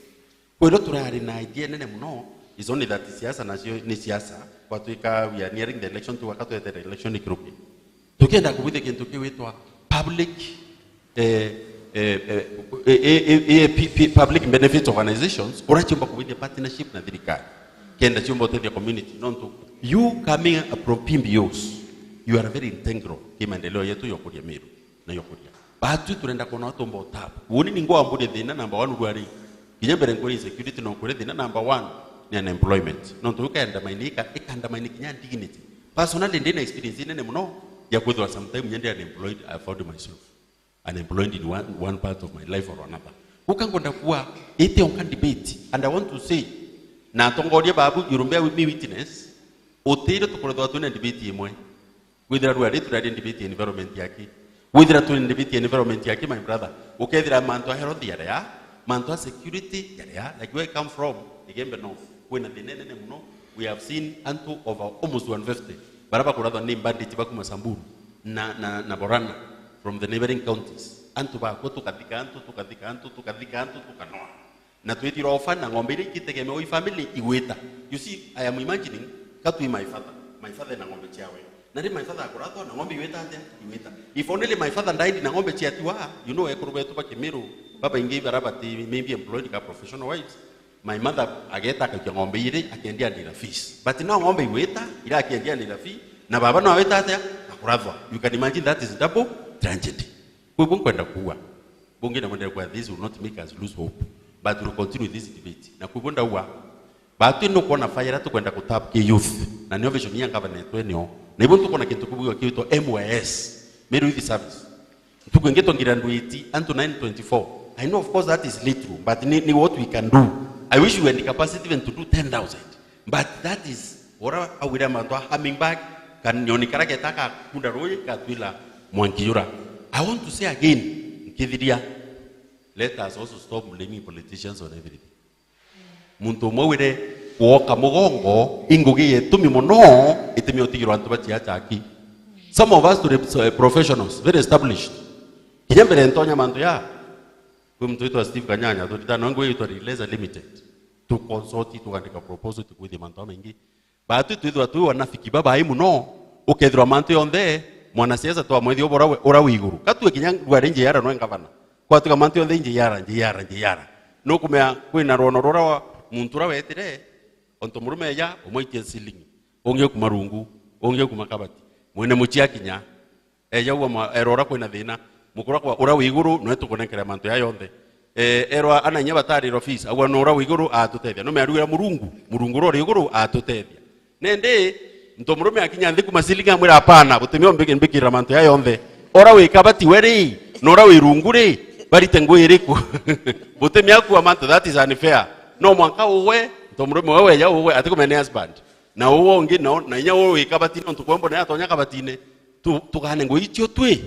Kwiro turari na idea nene muno, is only that siasa nacio ni siasa, kwatwika we are nearing the election, tugaka twethere election ikiruki. Tukienda kubwithia kintu kiwitwa public, eh, eh, eh, eh, eh, eh, eh, P-, P-, public benefit organizations, uraciumba kubwithia partnership na thirikari. Kenda ciumba utethia community. Nontu, you coming from P B Os, you are very integral ki maendeleo yetu ya ukuria Meru na ya ukuria. Baatwi turenda kwona watu mbo tap. Woni ni ngwamburia thina number one rwari. Kinya mbere nkwire insecurity no nkwire thina number one ni unemployment. Nontu ukenda mainika, ikanda mainika kinya dignity. Personally, ndina experience nene muno ya kwithirwa sometime nyende unemployed, I found myself unemployed in one, one part of my life or another. Guka nkwenda kuuga, ite onka debate, and I want to say, na atongoria babu, you bear with me witness, utire tukorethwa twina debate imwe. Withira rua ri turaria debate ya environment yaki. Withira turi debate ya environment yaki, my brother, ukethira mantu a health yaria, mantu a security yaria, like where I come from, Igembe North, kwina thina inene muno. We have seen antu over almost one fifty bara bakurathwa ni bandits bakuma Samburu na, na, na Borana, from the neighboring counties. Antu bakwa tukathika antu, tukathika antu, tukathika antu, tukanoa. Na twithirwa ofa na ng'ombe iria ikitegemewa i family igwita. You see, I am imagining, ka twi my father. My father ena ng'ombe ciawe. Na ri my father akurathwa na ng'ombe igwita atia? Igwita. If only my father died na ng'ombe ciatiwa, you know, ekuru betu ba Kimiru, babaingi bara bati maybe employed ka professional wives. My mother ageta akakia ng'ombe iri akiendia nira fees. But now ng'ombe igwita, ira akiendia nira fee, na baba no awita atia? Akurathwa. You can imagine that is double tragedy. Kwa hivyo nkwenda kuuga, bungi na mwendelee kwa, this will not make us lose hope, but we'll continue this debate. Na kwa hivyo ndauga, batu ni ukwona fire tukwenda kutap ki youth, na nio vision ya governor yetu enio. Na hivyo tukwona kintu kibugwa kiitwa M Y S, Meru Youth Service. Ntuku ingi twa graduate antu nine twenty-four. I know, of course, that is little, but ni, ni what we can do. I wish we had capacity even to do ten thousand. But that is, ora awire mantu a coming back, kanyoni kara geta kakunda rui, gatwila mwanki jura. I want to say again, nkithiria, let us also stop blaming politicians on everything. Muntu umwe wire kwoka mugongo, i ngugi yetumi mono, itumi utigirwa antu batia chaki. Some of us turi, eh, professionals, very established. Kinya mbere ntonya mantu ya, kwi muntu witwa Steve Kanyanya, turitana ngui yitwa Relays Limited. Tu consult, tukandika proposal, tukwithia mantu amaingi. Batu twithwa twi wanafiki babai muno, ukethirwa mantu yonthe, mwanasiasa twamwethia ubora we, ura wi iguru. Katue kinya Rware J R noe ngavana. Kwatuka mantu yonthe J R, J R, J R. Nukumea kwina rwono rura wa muntu ura wetire, onto murume eja, umwaitie ceiling, ungi ukuma rungu, ungi ukuma kabati. Mwene mucii akinya, eja ugwa mwa-, erwa ura kwina thina, mukuru akwa ura wi iguru, noe tukunenkera mantu ya yonthe. Eh, erwa ana inya batarirwa fees, agwa no ura wi iguru atutethia. Nume arugera Murungu, Murungu ura uri iguru atutethia. Nende, nto murume akinya nthi kuma ceiling amwira, "Hapana, butimio mbiki-, mbikira mantu ya yonthe. Ura wi kabati we ri, na ura wi rungu ri, barite ngui iriku?" Butimio akua mantu, that is unfair. No mwanka uwe, nto murume we weja uwe, atikumenya ni husband. Na uwe ungi, na, na inya uwe wi kabati, nontu kwombo naye atonya kabatine. Tu-, tugane ngui icio twi.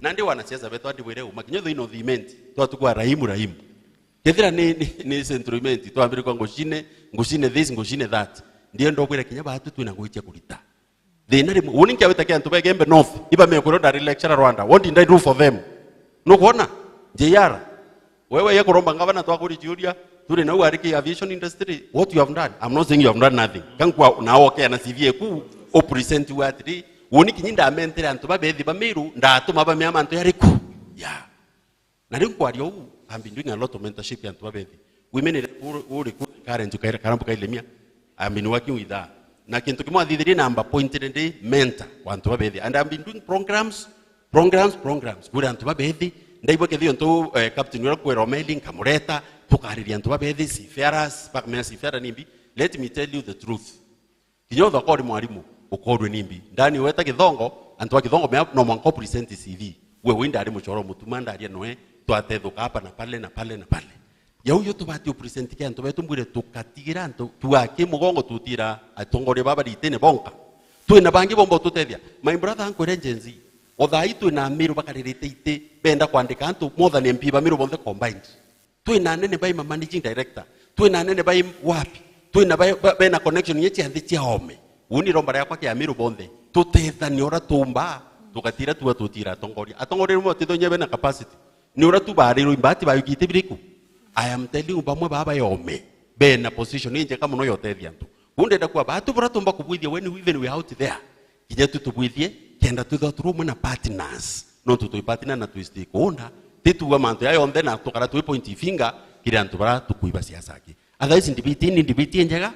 Nandi wanasiasa betu andibwire uma, kinya thina uthimenti, twatukwa raimu, raimu. Kethira ni, ni, ni Central Imenti, twambire kwa ngucine, ngucine this, ngucine that. Ndienda ubwira kinya batu twina ngui cia kurita. Thina rimwe, uni nkiawita kia antu ba Igembe North, iba mekwirwo ndari lecturer Rwanda. What did I do for them? Nukwona? J R. Wewe ye kuromba ngavana twakuri ciuria, turi nau ari ki aviation industry, what you have done? I'm not saying you have done nothing. Kankwa na oke na C V eku, o present you atiri, uni kinyi ndamentere antu babethi ba Meru, ndatuma bamea mantu yariku? Yeah. Na riu nkwaria uu, I've been doing a lot of mentorship ya antu babethi. Women iri ku, uri ku current kaira karambu kailemia, I've been working with her. Na kintu kimwe athithirie namba point ni ndi mentor wa antu babethi. And I've been doing programs, programs, programs. Kuri antu babethi, ndaigua kethio ntu, eh, captain uria kwera omeli, nkamureta, tukariria antu babethi, seafarers, bakamenya seafarer nimbi. Let me tell you the truth. Kinya uthakori mwarimu, ukorwe nimbi. Ndani weta Githongo, antu ba Githongo mea, no mwanka u present C V. We wi ndari muchoro mutuma ndaria noe, twatethuka hapa na pale na pale na pale. Yau yo tubati u present ke antu betu mbwire tukatigira antu, tuaki mugongo tutira atongoria baba ritene bonka. Twina bangi bomba ututethia. My brother, ankwire Gen Z, o thaa ii twina Amiru bakaririte iti, benda kwandika antu more than M P ba Miru bonthe combined. Twina anene bai ma managing director, twina anene bai wapi, twina bai, ba, bena connection inya cia nthi cia ome. Uni iromba riakwa kia Amiru bonthe, tutethanie ura tumba, tugatira tuga tutira atongoria. Atongoria rimwe batithonyia bena capacity. Ni ura tu barirwe imbati bayukite biriku. I am telling you, bamwe baba yome, bena position injeka muno ya utethia antu. Uu ndenda kuga batu bura tumba kubwithia when we, even we are out there. Kinya tu tubwithie, kenda twithwa turi umwe na partners. Nontu twi partner na twi stakeholder, tituga mantu ya yonthe na tukara twi point finger kiri antu bara tukuiba siasa aki. Otherwise, ndibiti ni ndibiti njega,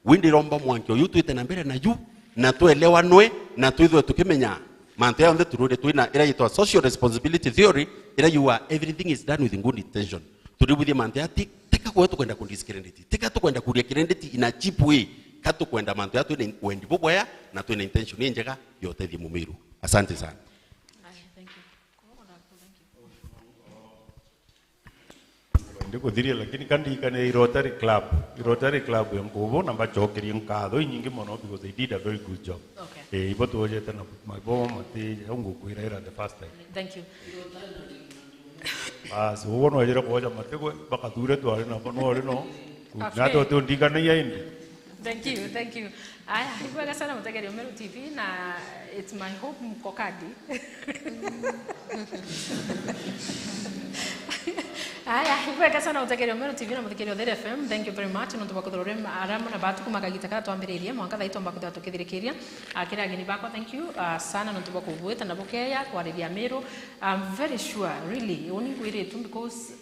wi ndiromba mwanki uyu twite na mbere na yu, na twelewanwe, na twithwe tukimenya mantu ya yonthe turure twina ira yitwa social responsibility theory, ira yuga everything is done with good intention. Turibwithie mantu ya ti, tika gwe tukwenda ku discredit, tika tukwenda kuria credit in a cheap way, ka tukwenda mantu ya twina wendi bubwea na twina intention injega ya utethia mumiru. Asante sana. Aye, thank you. Ndikuthiria, lakini ka ndirikane i Rotary Club. I Rotary Club ya Nkubu, na mbacokerie nkatho inyingi mono because they did a very good job. Okay. Eh, ibo twojete na maibo mati, au ngukwira ira the first time. Thank you. Basi, uguo nwejire kwoja matigwe, bakathure twari nabo, nwari no. Okay. Natu tundiganagia indi. Thank you, thank you. Aya, ibwega sana mutegeri Umeru T V, na it's my hope mko kadi. Aya, ibwega sana mutegeri Umeru T V na muthikiri Uthiru F M. Thank you very much nontu bwa kwithirwa uri aria amwe na batu kuma kagita karia twambiririe mwanka thaa ii twamba kwithirwa tukithirikiria, ah, kiri ageni bakwa. Thank you, ah, sana nontu bwa kubwita na bukeya kwariria Miru. I'm very sure, really, uni ngwiritu because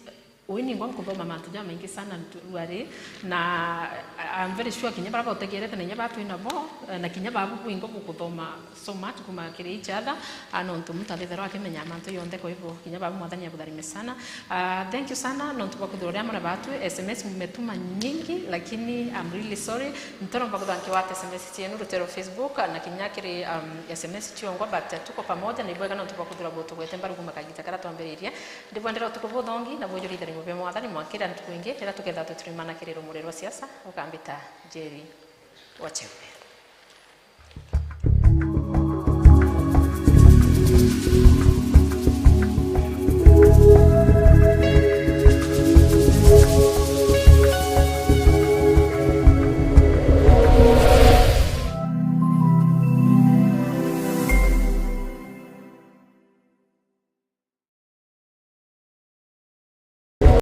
ui ningwa nkuthoma mantu jamaingi sana nturuari, na I'm very sure kinya baria bautegerete na inya baria twi nabo, eh, na kinya babu bwingwa bukuthoma so much kuma kiri each other, ah, nontu muntu athitherwa akimenya mantu yonthe. Kwa hivyo kinya babu Mwathani abutharime sana. Ah, thank you sana nontu bwa kwithirwa uri amwe na batu. S M S mmetuma nyingi, lakini I'm really sorry, ntiromba kwithirwa nkiwata S M S cienu rutero Facebook, na kinya kiri, um, S M S ciongwa, but, uh, tuko pamoja, na ibwega nontu bwa kwithirwa butugwete mbaru kuma kagita karia twambiririe. Ndibwendera utuku buthongi na bujuri itharimo bia Mwathani mwankira ntuku ingi riria tuketha tuturimana kiri rumuri rwa siasa. Ukambita Njeri wa Cheume.